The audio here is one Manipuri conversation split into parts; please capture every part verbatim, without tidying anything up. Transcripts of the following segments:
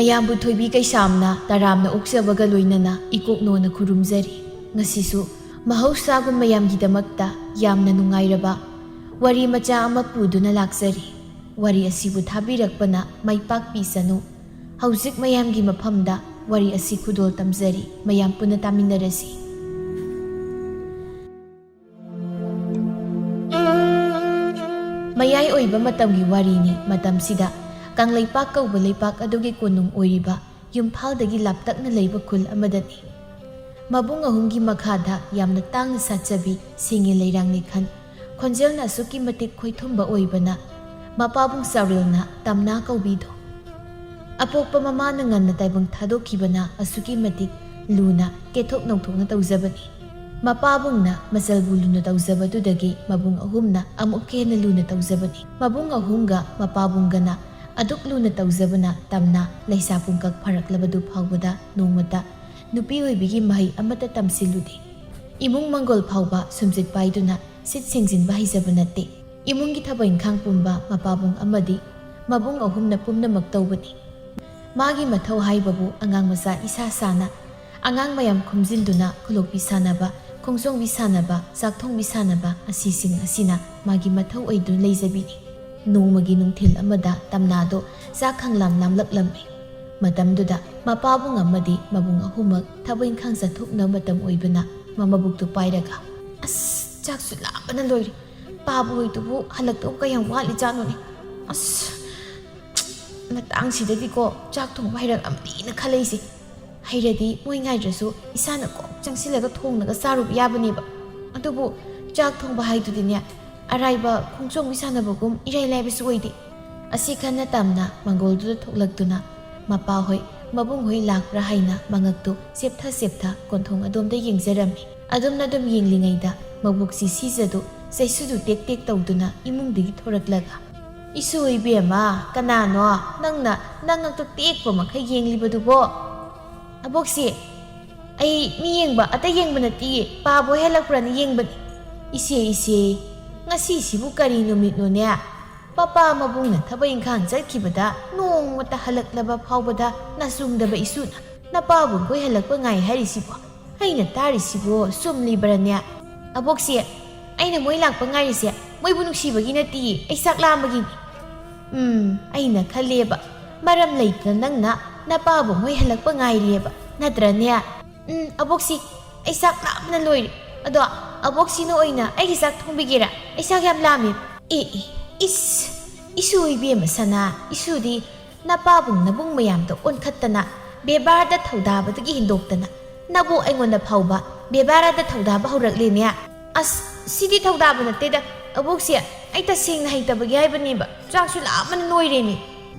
ꯏꯌꯥꯝꯕꯨ ꯊꯣꯏꯕꯤ ꯀꯩꯁꯥꯝꯅ ꯇꯔꯥꯝꯅ ꯑꯣꯛꯆꯕꯒ ꯂꯣꯏꯅꯅ ꯏꯀꯣꯛꯅꯣꯅ ꯈꯨꯔꯨꯝꯖꯔꯤ꯫ ꯉꯁꯤꯁꯨ ꯃꯍꯧꯁꯥꯒꯨꯝ ꯃꯌꯥꯝꯒꯤꯗꯃꯛꯇ ꯌꯥꯝꯅ ꯅꯨꯡꯉꯥꯏꯔꯕ ꯋꯥꯔꯤ ꯃꯆꯥ ꯑꯃ ꯄꯨꯗꯨꯅ ꯂꯥꯛꯆꯔꯤ꯫ ꯋꯥꯔꯤ ꯑꯁꯤꯕꯨ ꯊꯥꯕꯤꯔꯛꯄꯅ ꯃꯥꯏ ꯄꯥꯛꯄꯤꯁꯅꯨ꯫ ꯍꯧꯖꯤꯛ ꯃꯌꯥꯝꯒꯤ ꯃꯐꯝꯗ ꯋꯥꯔꯤ ꯑꯁꯤ ꯈꯨꯗꯣꯜ ꯇꯝꯖꯔꯤ꯫ ꯃꯌꯥꯝ ꯄꯨꯟꯅ ꯇꯥꯃꯤꯟꯅꯔꯁꯤ꯫ ꯃꯌꯥꯏ ꯑꯣꯏꯕ ꯃꯇꯝꯒꯤ ꯋꯥꯔꯤꯅꯤ꯫ ꯃꯇꯝꯁꯤꯗ ꯀꯪꯂꯩꯄꯥꯛ ꯀꯧꯕ ꯂꯩꯄꯥꯛ ꯑꯗꯨꯒꯤ ꯀꯣꯅꯨꯡ ꯑꯣꯏꯔꯤꯕ ꯏꯝꯐꯥꯜꯗꯒꯤ ꯂꯥꯞꯇꯛꯅ ꯂꯩꯕ ꯈꯨꯜ ꯑꯃꯗꯅꯤ꯫ ꯃꯕꯨꯡ ꯑꯍꯨꯝꯒꯤ ꯃꯈꯥꯗ ꯌꯥꯝꯅ ꯇꯥꯡꯅ ꯁꯥꯠꯆꯕꯤ ꯁꯤꯡꯉꯤ ꯂꯩꯔꯥꯡ ꯅꯤꯈꯟ, ꯈꯣꯟꯖꯦꯜꯅ ꯑꯁꯨꯛꯀꯤ ꯃꯇꯤꯛ ꯈꯣꯏꯊꯨꯝꯕ ꯑꯣꯏꯕꯅ ꯃꯄꯥꯕꯨꯡ ꯆꯥꯎꯔꯦꯜꯅ ꯇꯝꯅꯥ ꯀꯧꯕꯤꯗꯣ꯫ ꯑꯄꯣꯛꯄ ꯃꯃꯥꯅ ꯉꯟꯅ ꯇꯥꯏꯕꯪ ꯊꯥꯗꯣꯛꯈꯤꯕꯅ ꯑꯁꯨꯛꯀꯤ ꯃꯇꯤꯛ ꯂꯨꯅ ꯀꯦꯊꯣꯛ ꯅꯧꯊꯣꯛꯅ ꯇꯧꯖꯕꯅꯤ꯫ ꯃꯄꯥꯕꯨꯡꯅ ꯃꯆꯜꯕꯨ ꯂꯨꯅ ꯇꯧꯖꯕꯗꯨꯗꯒꯤ ꯃꯕꯨꯡ ꯑꯍꯨꯝꯅ ꯑꯃꯨꯛꯀ ꯍꯦꯟꯅ ꯂꯨꯅ ꯇꯧꯖꯕꯅꯤ꯫ ꯃꯕꯨꯡ ꯑꯍꯨꯝꯒ ꯃꯄꯥꯕꯨꯡꯒꯅ ꯑꯗꯨꯛ ꯂꯨꯅ ꯇꯧꯖꯕꯅ ꯇꯝꯅ ꯂꯩꯁꯥ ꯄꯨꯡꯀꯛ ꯐꯥꯔꯛꯂꯕꯗꯨ ꯐꯥꯎꯕꯗ ꯅꯣꯡꯃꯇ ꯅꯨꯄꯤ ꯑꯣꯏꯕꯤꯒꯤ ꯃꯍꯩ ꯑꯃꯠꯇ ꯇꯝꯁꯤꯜꯂꯨꯗꯦ꯫ ꯏꯃꯨꯡ ꯃꯪꯒꯣꯜ ꯐꯥꯎꯕ ꯁꯨꯝꯖꯤꯠ ꯄꯥꯏꯗꯨꯅ ꯁꯤꯠ ꯁꯦꯡꯖꯤꯟꯕ ꯍꯩꯖꯕ ꯅꯠꯇꯦ꯫ ꯏꯃꯨꯡꯒꯤ ꯊꯕꯛ ꯏꯪꯈꯥꯡ ꯄꯨꯝꯕ ꯃꯄꯥꯕꯨꯡ ꯑꯃꯗꯤ ꯃꯕꯨꯡ ꯑꯍꯨꯝꯅ ꯄꯨꯝꯅꯃꯛ ꯇꯧꯕꯅꯤ꯫ ꯃꯥꯒꯤ ꯃꯊꯧ ꯍꯥꯏꯕꯕꯨ ꯑꯉꯥꯡ ꯃꯆꯥ ꯏꯁꯥ ꯁꯥꯅ ꯑꯉꯥꯡ ꯃꯌꯥꯝ ꯈꯣꯝꯖꯤꯟꯗꯨꯅ ꯈꯨꯂꯣꯛꯄꯤ ꯁꯥꯟꯅꯕ, ꯈꯣꯡꯖꯣꯡꯕꯤ ꯁꯥꯟꯅꯕ, ꯆꯥꯛ ꯊꯣꯡꯕꯤ ꯁꯥꯟꯅꯕ ꯑꯁꯤꯁꯤꯡ ꯑꯁꯤꯅ ꯃꯥꯒꯤ ꯃꯊꯧ ꯑꯣꯏꯗꯨꯅ ꯂꯩꯖꯕꯤꯅꯤ꯫ ꯅꯣꯡꯃꯒꯤ ꯅꯨꯡꯊꯤꯜ ꯑꯃꯗ ꯇꯝꯅꯥꯗꯣ ꯆꯥꯛ ꯈꯪꯂꯥꯝ ꯂꯥꯝꯂꯛꯂꯝꯃꯤ꯫ ꯃꯇꯝꯗꯨꯗ ꯃꯄꯥꯕꯨꯡ ꯑꯃꯗꯤ ꯃꯕꯨꯡ ꯑꯍꯨꯝꯃꯛ ꯊꯕꯛ ꯏꯪꯈꯥꯡ ꯆꯠꯊꯣꯛꯅꯕ ꯃꯇꯝ ꯑꯣꯏꯕꯅ ꯃꯃꯕꯨꯛꯇꯨ ꯄꯥꯏꯔꯒ, "ꯑꯁ, ꯆꯥꯛꯁꯨ ꯂꯥꯝꯕꯅ ꯂꯣꯏꯔꯦ꯫ ꯄꯥꯕ ꯍꯣꯏꯗꯨꯕꯨ ꯍꯜꯂꯛꯇꯧ ꯀꯌꯥꯝ ꯋꯥꯠꯂꯤꯖꯥꯠꯅꯣꯅꯦ? ꯑꯁ, ꯃꯇꯥꯡꯁꯤꯗꯗꯤꯀꯣ ꯆꯥꯛ ꯊꯣꯡꯕ ꯍꯩꯔꯛꯑꯝꯃꯗꯤꯅ ꯈꯜꯂꯛꯏꯁꯦ꯫ ꯍꯩꯔꯗꯤ ꯃꯣꯏ ꯉꯥꯏꯗ꯭ꯔꯁꯨ ꯏꯁꯥꯅ ꯀꯣꯛ ꯆꯪꯁꯤꯜꯂꯒ ꯊꯣꯡꯂꯒ ꯆꯥꯔꯨꯕ ꯌꯥꯕꯅꯦꯕ꯫ ꯑꯗꯨꯕꯨ ꯆꯥꯛ ꯊꯣꯡꯕ ꯍꯥꯏꯗꯨꯗꯤꯅꯦ, ꯑꯔꯥꯏꯕ ꯈꯣꯡꯖꯣꯡꯕꯤ ꯁꯥꯟꯅꯕꯒꯨꯝ ꯏꯔꯥꯏ ꯂꯥꯏꯕꯁꯨ ꯑꯣꯏꯗꯦ꯫" ꯑꯁꯤ ꯈꯟꯅ ꯇꯝꯅ ꯃꯪꯒꯣꯜꯗꯨꯗ ꯊꯣꯛꯂꯛꯇꯨꯅ ꯃꯄꯥ ꯍꯣꯏ, ꯃꯕꯨꯡ ꯍꯣꯏ ꯂꯥꯛꯄ꯭ꯔꯥ ꯍꯥꯏꯅ ꯃꯉꯛꯇꯨ ꯆꯦꯞꯊ ꯆꯦꯞꯊ ꯀꯣꯟꯊꯣꯡ ꯑꯗꯣꯝꯗ ꯌꯦꯡꯖꯔꯝꯃꯤ꯫ ꯑꯗꯨꯝꯅ ꯑꯗꯨꯝ ꯌꯦꯡꯂꯤꯉꯩꯗ ꯃꯕꯨꯛꯁꯤ ꯁꯤꯖꯗꯨ ꯆꯩꯁꯨꯗꯨ ꯇꯦꯛ ꯇꯦꯛ ꯇꯧꯗꯨꯅ ꯏꯃꯨꯡꯗꯒꯤ ꯊꯣꯔꯛꯂꯒ, "ꯏꯁꯨ ꯏꯕꯦꯝꯃ, ꯀꯅꯥꯅꯣ ꯅꯪꯅ ꯅꯉꯛꯇ ꯇꯦꯛꯄ ꯃꯈꯩ ꯌꯦꯡꯂꯤꯕꯗꯨꯕꯣ?" "ꯑꯕꯣꯛꯁꯤ, ꯑꯩ ꯃꯤ ꯌꯦꯡꯕ ꯑꯇꯩ ꯌꯦꯡꯕ ꯅꯠꯇꯤꯌꯦ, ꯄꯥꯕ ꯍꯦꯜꯂꯛꯄ꯭ꯔꯅ ꯌꯦꯡꯕꯅꯤ꯫" "ꯏꯆꯦ, ꯏꯆꯦ, ꯉꯁꯤꯁꯤꯕꯨ ꯀꯔꯤ ꯅꯨꯃꯤꯠꯅꯣꯅꯦ? ꯄꯄꯥ ꯃꯕꯨꯡꯅ ꯊꯕꯛ ꯏꯪꯈꯥꯡ ꯆꯠꯈꯤꯕꯗ ꯅꯣꯡꯃꯇ ꯍꯜꯂꯛꯂꯕ ꯐꯥꯎꯕꯗ ꯅꯥꯆꯨꯡꯗꯕ ꯏꯁꯨꯅ ꯅꯄꯥꯕꯨꯡꯈꯣꯏ ꯍꯜꯂꯛꯄ ꯉꯥꯏ ꯍꯥꯏꯔꯤꯁꯤꯕꯣ? ꯑꯩꯅ ꯇꯥꯔꯤꯁꯤꯕꯨ ꯆꯨꯝꯂꯤꯕ꯭ꯔꯅꯦ? ꯑꯕꯣꯛꯁꯤ, ꯑꯩꯅ ꯃꯣꯏ ꯂꯥꯛꯄ ꯉꯥꯏꯔꯤꯁꯦ ꯃꯣꯏꯕꯨ ꯅꯨꯡꯁꯤꯕꯒꯤ ꯅꯠꯇꯤꯌꯦ, ꯑꯩ ꯆꯥꯛ ꯂꯥꯝꯕꯒꯤꯅꯤ꯫ ꯎꯝ, ꯑꯩꯅ ꯈꯜꯂꯦꯕ, ꯃꯔꯝ ꯂꯩꯇꯅ ꯅꯪꯅ ꯅꯄꯥꯕꯨꯡ ꯍꯣꯏ ꯍꯜꯂꯛꯄ ꯉꯥꯏꯔꯤꯑꯕ, ꯅꯠꯇ꯭ꯔꯅꯦ? ꯎꯝ, ꯑꯕꯣꯛꯁꯤ, ꯑꯩ ꯆꯥꯛ ꯂꯥꯝꯕꯅ ꯂꯣꯏꯔꯦ꯫ ꯑꯗꯣ ꯑꯕꯣꯛꯁꯤꯅ ꯑꯣꯏꯅ ꯑꯩꯒꯤ ꯆꯥꯛ ꯊꯣꯡꯕꯤꯒꯦꯔꯥ? ꯑꯩ ꯆꯥꯛ ꯌꯥꯝ ꯂꯥꯝꯃꯦ꯫ ꯑꯦ, ꯑꯦ, ꯏꯁ, ꯏꯁꯨ ꯏꯕꯦꯝꯃ ꯁꯅꯥ, ꯏꯁꯨꯗꯤ ꯅꯄꯥꯕꯨꯡ ꯅꯕꯨꯡ ꯃꯌꯥꯝꯗ ꯑꯣꯟꯈꯠꯇꯅ, ꯕꯦꯕꯥꯔꯗ ꯊꯧꯗꯥꯕꯗꯒꯤ ꯍꯦꯟꯗꯣꯛꯇꯅ ꯅꯕꯨ ꯑꯩꯉꯣꯟꯗ ꯐꯥꯎꯕ ꯕꯦꯕꯥꯔꯗ ꯊꯧꯗꯥꯕ ꯍꯧꯔꯛꯂꯦꯅꯦ꯫ ꯑꯁ, ꯁꯤꯗꯤ ꯊꯧꯗꯥꯕ ꯅꯠꯇꯦꯗ, ꯑꯕꯣꯛꯁꯦ, ꯑꯩ ꯇꯁꯦꯡꯅ ꯍꯩꯇꯕꯒꯤ ꯍꯥꯏꯕꯅꯦꯕ, ꯆꯥꯛꯁꯨ ꯂꯥꯝꯕꯅ ꯂꯣꯏꯔꯦꯅꯦ꯫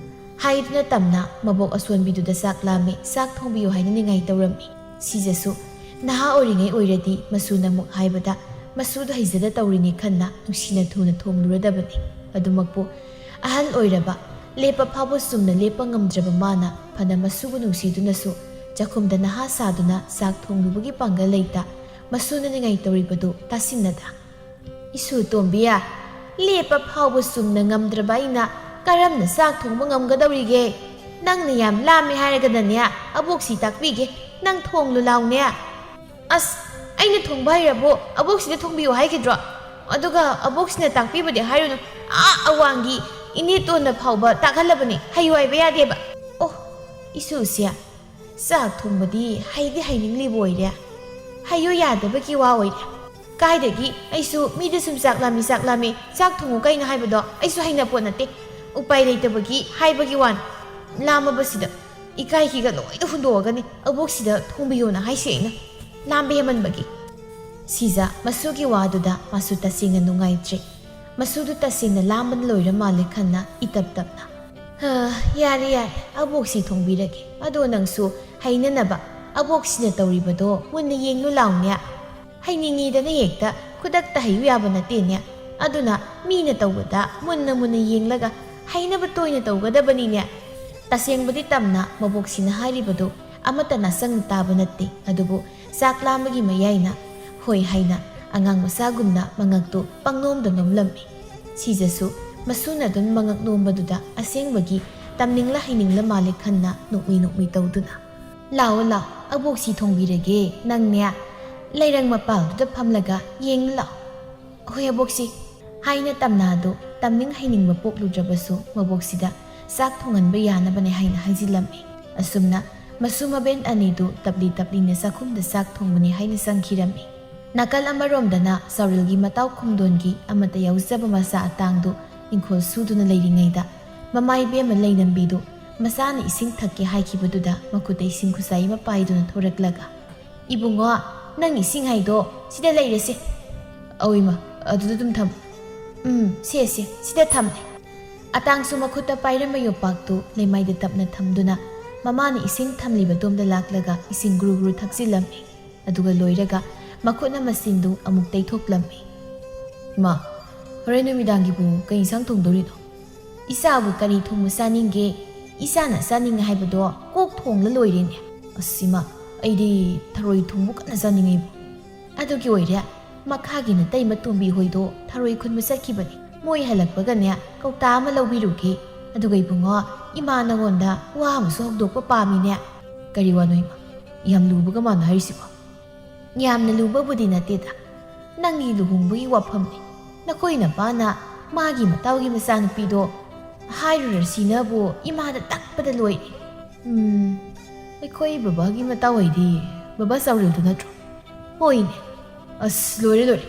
ꯍꯥꯏꯗꯨꯅ ꯇꯝꯅ ꯃꯕꯣꯛ ꯑꯁꯣꯟꯕꯤꯗꯨꯗ ꯆꯥꯛ ꯂꯥꯝꯃꯤ, ꯆꯥꯛ ꯊꯣꯡꯕꯤꯌꯨ ꯍꯥꯏꯅ ꯅꯤꯡꯉꯥꯏ ꯇꯧꯔꯝꯃꯤ꯫ ꯁꯤꯖꯁꯨ ꯅꯍꯥ ꯑꯣꯏꯔꯤꯉꯩ ꯑꯣꯏꯔꯗꯤ ꯃꯁꯨꯅ ꯑꯃꯨꯛ ꯍꯥꯏꯕꯗ ꯃꯁꯨꯗ ꯍꯩꯖꯗ ꯇꯧꯔꯤꯅꯤ ꯈꯟꯅ ꯅꯨꯡꯁꯤꯅ ꯊꯨꯅ ꯊꯣꯡꯂꯨꯔꯗꯕꯅꯤ꯫ ꯑꯗꯨꯃꯛꯄꯨ ꯑꯍꯜ ꯑꯣꯏꯔꯕ, ꯂꯦꯞꯄ ꯐꯥꯎꯕ ꯆꯨꯝꯅ ꯂꯦꯞꯄ ꯉꯝꯗ꯭ꯔꯕ ꯃꯥꯅ ꯐꯅ ꯃꯁꯨꯕꯨ ꯅꯨꯡꯁꯤꯗꯨꯅꯁꯨ ꯆꯥꯛꯈꯨꯝꯗ ꯅꯍꯥ ꯁꯥꯗꯨꯅ ꯆꯥꯛ ꯊꯣꯡꯂꯨꯕꯒꯤ ꯄꯥꯡꯒꯜ ꯂꯩꯇ ꯃꯁꯨꯅ ꯅꯤꯡꯉꯥꯏ ꯇꯧꯔꯤꯕꯗꯨ ꯇꯥꯁꯤꯟꯅꯗ, "ꯏꯁꯨ ꯇꯣꯝꯕꯤ, ꯂꯦꯞꯄ ꯐꯥꯎꯕ ꯆꯨꯝꯅ ꯉꯝꯗ꯭ꯔꯕ ꯑꯩꯅ ꯀꯔꯝꯅ ꯆꯥꯛ ꯊꯣꯡꯕ ꯉꯝꯒꯗꯧꯔꯤꯒꯦ? ꯅꯪꯅ ꯌꯥꯝ ꯂꯥꯝꯃꯦ ꯍꯥꯏꯔꯒꯅꯅꯦ, ꯑꯕꯣꯛꯁꯤ ꯇꯥꯛꯄꯤꯒꯦ, ꯅꯪ ꯊꯣꯡꯂꯨ ꯂꯥꯎꯅꯦ꯫" "ꯑꯁ, ꯑꯩꯅ ꯊꯣꯡꯕ ꯍꯩꯔꯕꯣ? ꯑꯕꯣꯛꯁꯤꯗ ꯊꯣꯡꯕꯤꯌꯨ ꯍꯥꯏꯈꯤꯗ꯭ꯔꯣ? ꯑꯗꯨꯒ ꯑꯕꯣꯛꯁꯤꯅ ꯇꯥꯛꯄꯤꯕꯗꯤ ꯍꯥꯏꯔꯨꯅꯨ, ꯑꯥ ꯑꯋꯥꯡꯒꯤ ꯏꯅꯦꯇꯣꯟꯅ ꯐꯥꯎꯕ ꯇꯥꯛꯍꯜꯂꯕꯅꯤ, ꯍꯩꯌꯨ ꯍꯥꯏꯕ ꯌꯥꯗꯦꯕ꯫" ꯑꯣ, ꯏꯁꯨꯁꯦ ꯆꯥꯛ ꯊꯣꯡꯕꯗꯤ ꯍꯩꯗꯤ ꯍꯩꯅꯤꯡꯂꯤꯕ ꯑꯣꯏꯔꯦ, ꯍꯩꯌꯨ ꯌꯥꯗꯕꯒꯤ ꯋꯥ ꯑꯣꯏꯔꯦ꯫ ꯀꯥꯏꯗꯒꯤ ꯑꯩꯁꯨ ꯃꯤꯗ ꯁꯨꯝ "ꯆꯥꯛ ꯂꯥꯝꯃꯤ, ꯆꯥꯛ ꯂꯥꯝꯃꯤ, ꯆꯥꯛ ꯊꯣꯡꯉꯨ ꯀꯩꯅꯣ" ꯍꯥꯏꯕꯗꯣ ꯑꯩꯁꯨ ꯍꯩꯅꯄꯣꯠ ꯅꯠꯇꯦ꯫ ꯎꯄꯥꯏ ꯂꯩꯇꯕꯒꯤ ꯍꯥꯏꯕꯒꯤ ꯋꯥꯅꯤ꯫ ꯂꯥꯝꯃꯕꯁꯤꯗ ꯏꯀꯥꯏꯈꯤꯒ ꯂꯣꯏꯅ ꯍꯨꯟꯗꯣꯛꯑꯒꯅꯤ ꯑꯕꯣꯛꯁꯤꯗ ꯊꯣꯡꯕꯤꯌꯣꯅ ꯍꯥꯏꯁꯦ ꯑꯩꯅ, ꯂꯥꯝꯕ ꯍꯦꯟꯃꯟꯕꯒꯤ꯫ ꯁꯤꯖ ꯃꯁꯨꯒꯤ ꯋꯥꯗꯨꯗ ꯃꯥꯁꯨ ꯇꯁꯦꯡꯅ ꯅꯨꯡꯉꯥꯏꯇ꯭ꯔꯦ꯫ ꯃꯁꯨꯗꯨ ꯇꯁꯦꯡꯅ ꯂꯥꯝꯕꯅ ꯂꯣꯏꯔ ꯃꯥꯜꯂꯦ ꯈꯟꯅ ꯏꯇꯞ ꯇꯞꯅ, "ꯍ, ꯌꯥꯔꯦ, ꯌꯥꯔꯦ, ꯑꯕꯣꯛꯁꯤ ꯊꯣꯡꯕꯤꯔꯒꯦ꯫ ꯑꯗꯣ ꯅꯪꯁꯨ ꯍꯩꯅꯅꯕ ꯑꯕꯣꯛꯁꯤꯅ ꯇꯧꯔꯤꯕꯗꯣ ꯃꯨꯟꯅ ꯌꯦꯡꯂꯨ ꯂꯥꯎꯅꯦ꯫ ꯍꯩꯅꯤꯡꯉꯤꯗꯅ ꯍꯦꯛꯇ ꯈꯨꯗꯛꯇ ꯍꯩꯌꯨ ꯌꯥꯕ ꯅꯠꯇꯦꯅꯦ꯫ ꯑꯗꯨꯅ ꯃꯤꯅ ꯇꯧꯕꯗ ꯃꯨꯟꯅ ꯃꯨꯟꯅ ꯌꯦꯡꯂꯒ ꯍꯩꯅꯕ ꯇꯣꯏꯅ ꯇꯧꯒꯗꯕꯅꯤꯅꯦ꯫" ꯇꯁꯦꯡꯕꯗꯤ ꯇꯝꯅ ꯃꯕꯣꯛꯁꯤꯅ ꯍꯥꯏꯔꯤꯕꯗꯨ ꯑꯃꯠꯇ ꯅꯥꯆꯪꯅ ꯇꯥꯕ ꯅꯠꯇꯦ, ꯑꯗꯨꯕꯨ ꯆꯥꯛ ꯂꯥꯝꯕꯒꯤ ꯃꯌꯥꯏꯅ "ꯍꯣꯏ" ꯍꯥꯏꯅ ꯑꯉꯥꯡ ꯃꯆꯥꯒꯨꯝꯅ ꯃꯉꯛꯇꯨ ꯄꯪꯅꯣꯝꯗ ꯅꯣꯝꯂꯝꯃꯤ꯫ ꯁꯤꯖꯁꯨ ꯃꯁꯨꯅ ꯑꯗꯨꯝ ꯃꯉꯛ ꯅꯣꯝꯕꯗꯨꯗ ꯑꯁꯦꯡꯕꯒꯤ ꯇꯝꯅꯤꯡꯂ ꯍꯩꯅꯤꯡꯂ ꯃꯥꯜꯂꯦ ꯈꯟꯅ ꯅꯣꯛꯃꯤ ꯅꯣꯛꯃꯤ ꯇꯧꯗꯨꯅ, "ꯂꯥꯛꯑꯣ ꯂꯥꯛꯑꯣ, ꯑꯕꯣꯛꯁꯤ ꯊꯣꯡꯕꯤꯔꯒꯦ, ꯅꯪꯅꯦ ꯂꯩꯔꯪ ꯃꯄꯥꯜꯗꯨꯗ ꯐꯝꯂꯒ ꯌꯦꯡ ꯂꯥꯛꯑꯣ"꯫ "ꯍꯣꯏ ꯑꯕꯣꯛꯁꯤ" ꯍꯥꯏꯅ ꯇꯝꯅꯥꯗꯨ ꯇꯝꯅꯤꯡ ꯍꯩꯅꯤꯡꯕ ꯄꯣꯛꯂꯨꯗ꯭ꯔꯕꯁꯨ ꯃꯕꯣꯛꯁꯤꯗ ꯆꯥꯛ ꯊꯣꯡꯍꯟꯕ ꯌꯥꯅꯕꯅꯦ ꯍꯥꯏꯅ ꯍꯥꯏꯖꯤꯜꯂꯝꯃꯤ꯫ ꯑꯁꯨꯝꯅ ꯃꯁꯨ ꯃꯕꯦꯟ ꯑꯅꯤꯗꯨ ꯇꯞꯂꯤ ꯇꯞꯂꯤꯅ ꯆꯥꯛꯈꯨꯝꯗ ꯆꯥꯛ ꯊꯣꯡꯕꯅꯤ ꯍꯥꯏꯅ ꯆꯪꯈꯤꯔꯝꯃꯤ꯫ ꯅꯥꯀꯜ ꯑꯃꯔꯣꯝꯗꯅ ꯆꯥꯎꯔꯦꯜꯒꯤ ꯃꯇꯥꯎ ꯈꯨꯝꯗꯣꯟꯒꯤ ꯑꯃꯠꯇ ꯌꯥꯎꯖꯕ ꯃꯆꯥ ꯑꯇꯥꯡꯗꯨ ꯏꯪꯈꯣꯜ ꯁꯨꯗꯨꯅ ꯂꯩꯔꯤꯉꯩꯗ, ꯃꯃꯥ ꯏꯕꯦꯝꯃ ꯂꯩꯅꯝꯕꯤꯗꯨ ꯃꯆꯥꯅ ꯏꯁꯤꯡ ꯊꯛꯀꯦ ꯍꯥꯏꯈꯤꯕꯗꯨꯗ ꯃꯈꯨꯠꯇ ꯏꯁꯤꯡ ꯈꯨꯖꯥꯏ ꯑꯃ ꯄꯥꯏꯗꯨꯅ ꯊꯣꯔꯛꯂꯒ, "ꯏꯕꯨꯡꯉꯣ, ꯅꯪ ꯏꯁꯤꯡ ꯍꯥꯏꯗꯣ ꯁꯤꯗ ꯂꯩꯔꯦꯁꯦ"꯫ "ꯑꯧ ꯏꯃꯥ, ꯑꯗꯨꯗ ꯑꯗꯨꯝ ꯊꯝ"꯫ "ꯎꯝ, ꯁꯦ ꯁꯦ, ꯁꯤꯗ ꯊꯝꯃꯦ"꯫ ꯑꯇꯥꯡꯁꯨ ꯃꯈꯨꯠꯇ ꯄꯥꯏꯔꯝꯕ ꯌꯣꯄꯥꯛꯇꯨ ꯂꯩꯃꯥꯏꯗ ꯇꯞꯅ ꯊꯝꯗꯨꯅ ꯃꯃꯥꯅ ꯏꯁꯤꯡ ꯊꯝꯂꯤꯕ ꯇꯣꯝꯗ ꯂꯥꯛꯂꯒ ꯏꯁꯤꯡ ꯒꯨꯔꯨ ꯒꯨꯔꯨ ꯊꯛꯆꯤꯜꯂꯝꯃꯤ꯫ ꯑꯗꯨꯒ ꯂꯣꯏꯔꯒ ꯃꯈꯨꯠꯅ ꯃꯆꯤꯟꯗꯨ ꯑꯃꯨꯛ ꯇꯩꯊꯣꯛꯂꯝꯃꯤ꯫ "ꯏꯃꯥ, ꯍꯣꯔꯦꯟ ꯅꯨꯃꯤꯗꯥꯡꯒꯤꯕꯨ ꯀꯩ ꯏꯟꯁꯥꯡ ꯊꯣꯡꯗꯣꯔꯤꯅꯣ?" "ꯏꯆꯥꯕꯨ ꯀꯔꯤ ꯊꯣꯡꯕ ꯆꯥꯅꯤꯡꯒꯦ? ꯏꯆꯥꯅ ꯆꯥꯅꯤꯡꯉꯦ ꯍꯥꯏꯕꯗꯣ ꯀꯣꯛ ꯊꯣꯡꯂ ꯂꯣꯏꯔꯦꯅꯦ"꯫ "ꯑꯁ ꯏꯃꯥ, ꯑꯩꯗꯤ ꯊꯔꯣꯏ ꯊꯣꯡꯕ ꯀꯟꯅ ꯆꯥꯅꯤꯡꯉꯤꯕꯨ"꯫ "ꯑꯗꯨꯒꯤ ꯑꯣꯏꯔꯦ, ꯃꯈꯥꯒꯤ ꯅꯇꯩꯃ ꯇꯣꯝꯕꯤ ꯍꯣꯏꯗꯣ ꯊꯔꯣꯏ ꯈꯨꯟꯕ ꯆꯠꯈꯤꯕꯅꯤ꯫ ꯃꯣꯏ ꯍꯜꯂꯛꯄꯒꯅꯦ ꯀꯧꯇꯥ ꯑꯃ ꯂꯧꯕꯤꯔꯨꯒꯦ꯫ ꯑꯗꯨꯒ ꯏꯕꯨꯡꯉꯣ, ꯏꯃꯥ ꯅꯉꯣꯟꯗ ꯋꯥ ꯑꯃꯁꯨ ꯍꯧꯗꯣꯛꯄ ꯄꯥꯝꯃꯤꯅꯦ"꯫ "ꯀꯔꯤ ꯋꯥꯅꯣ ꯏꯃꯥ? ꯌꯥꯝ ꯂꯨꯕꯒ ꯃꯥꯟꯅ ꯍꯥꯏꯔꯤꯁꯤꯕꯣ?" "ꯌꯥꯝꯅ ꯂꯨꯕꯕꯨꯗꯤ ꯅꯠꯇꯦꯗ꯫ ꯅꯪꯒꯤ ꯂꯨꯍꯣꯡꯕꯒꯤ ꯋꯥꯐꯝꯅꯤ꯫ ꯅꯈꯣꯏ ꯅꯄꯥꯅ ꯃꯥꯒꯤ ꯃꯇꯥꯎꯒꯤ ꯃꯆꯥꯅꯨꯄꯤꯗꯣ ꯍꯥꯏꯔꯨꯔꯁꯤꯅꯕꯨ ꯏꯃꯥꯗ ꯇꯛꯄꯗ ꯂꯣꯏꯔꯦ"꯫ "ꯎꯝ, ꯑꯩꯈꯣꯏ ꯕꯕꯥꯒꯤ ꯃꯇꯥꯎ ꯍꯥꯏꯗꯤ ꯕꯕꯥ ꯆꯥꯎꯔꯦꯜꯗꯨ ꯅꯠꯇ꯭ꯔꯣ?" "ꯍꯣꯏꯅꯦ"꯫ "ꯑꯁ, ꯂꯣꯏꯔꯦ ꯂꯣꯏꯔꯦ꯫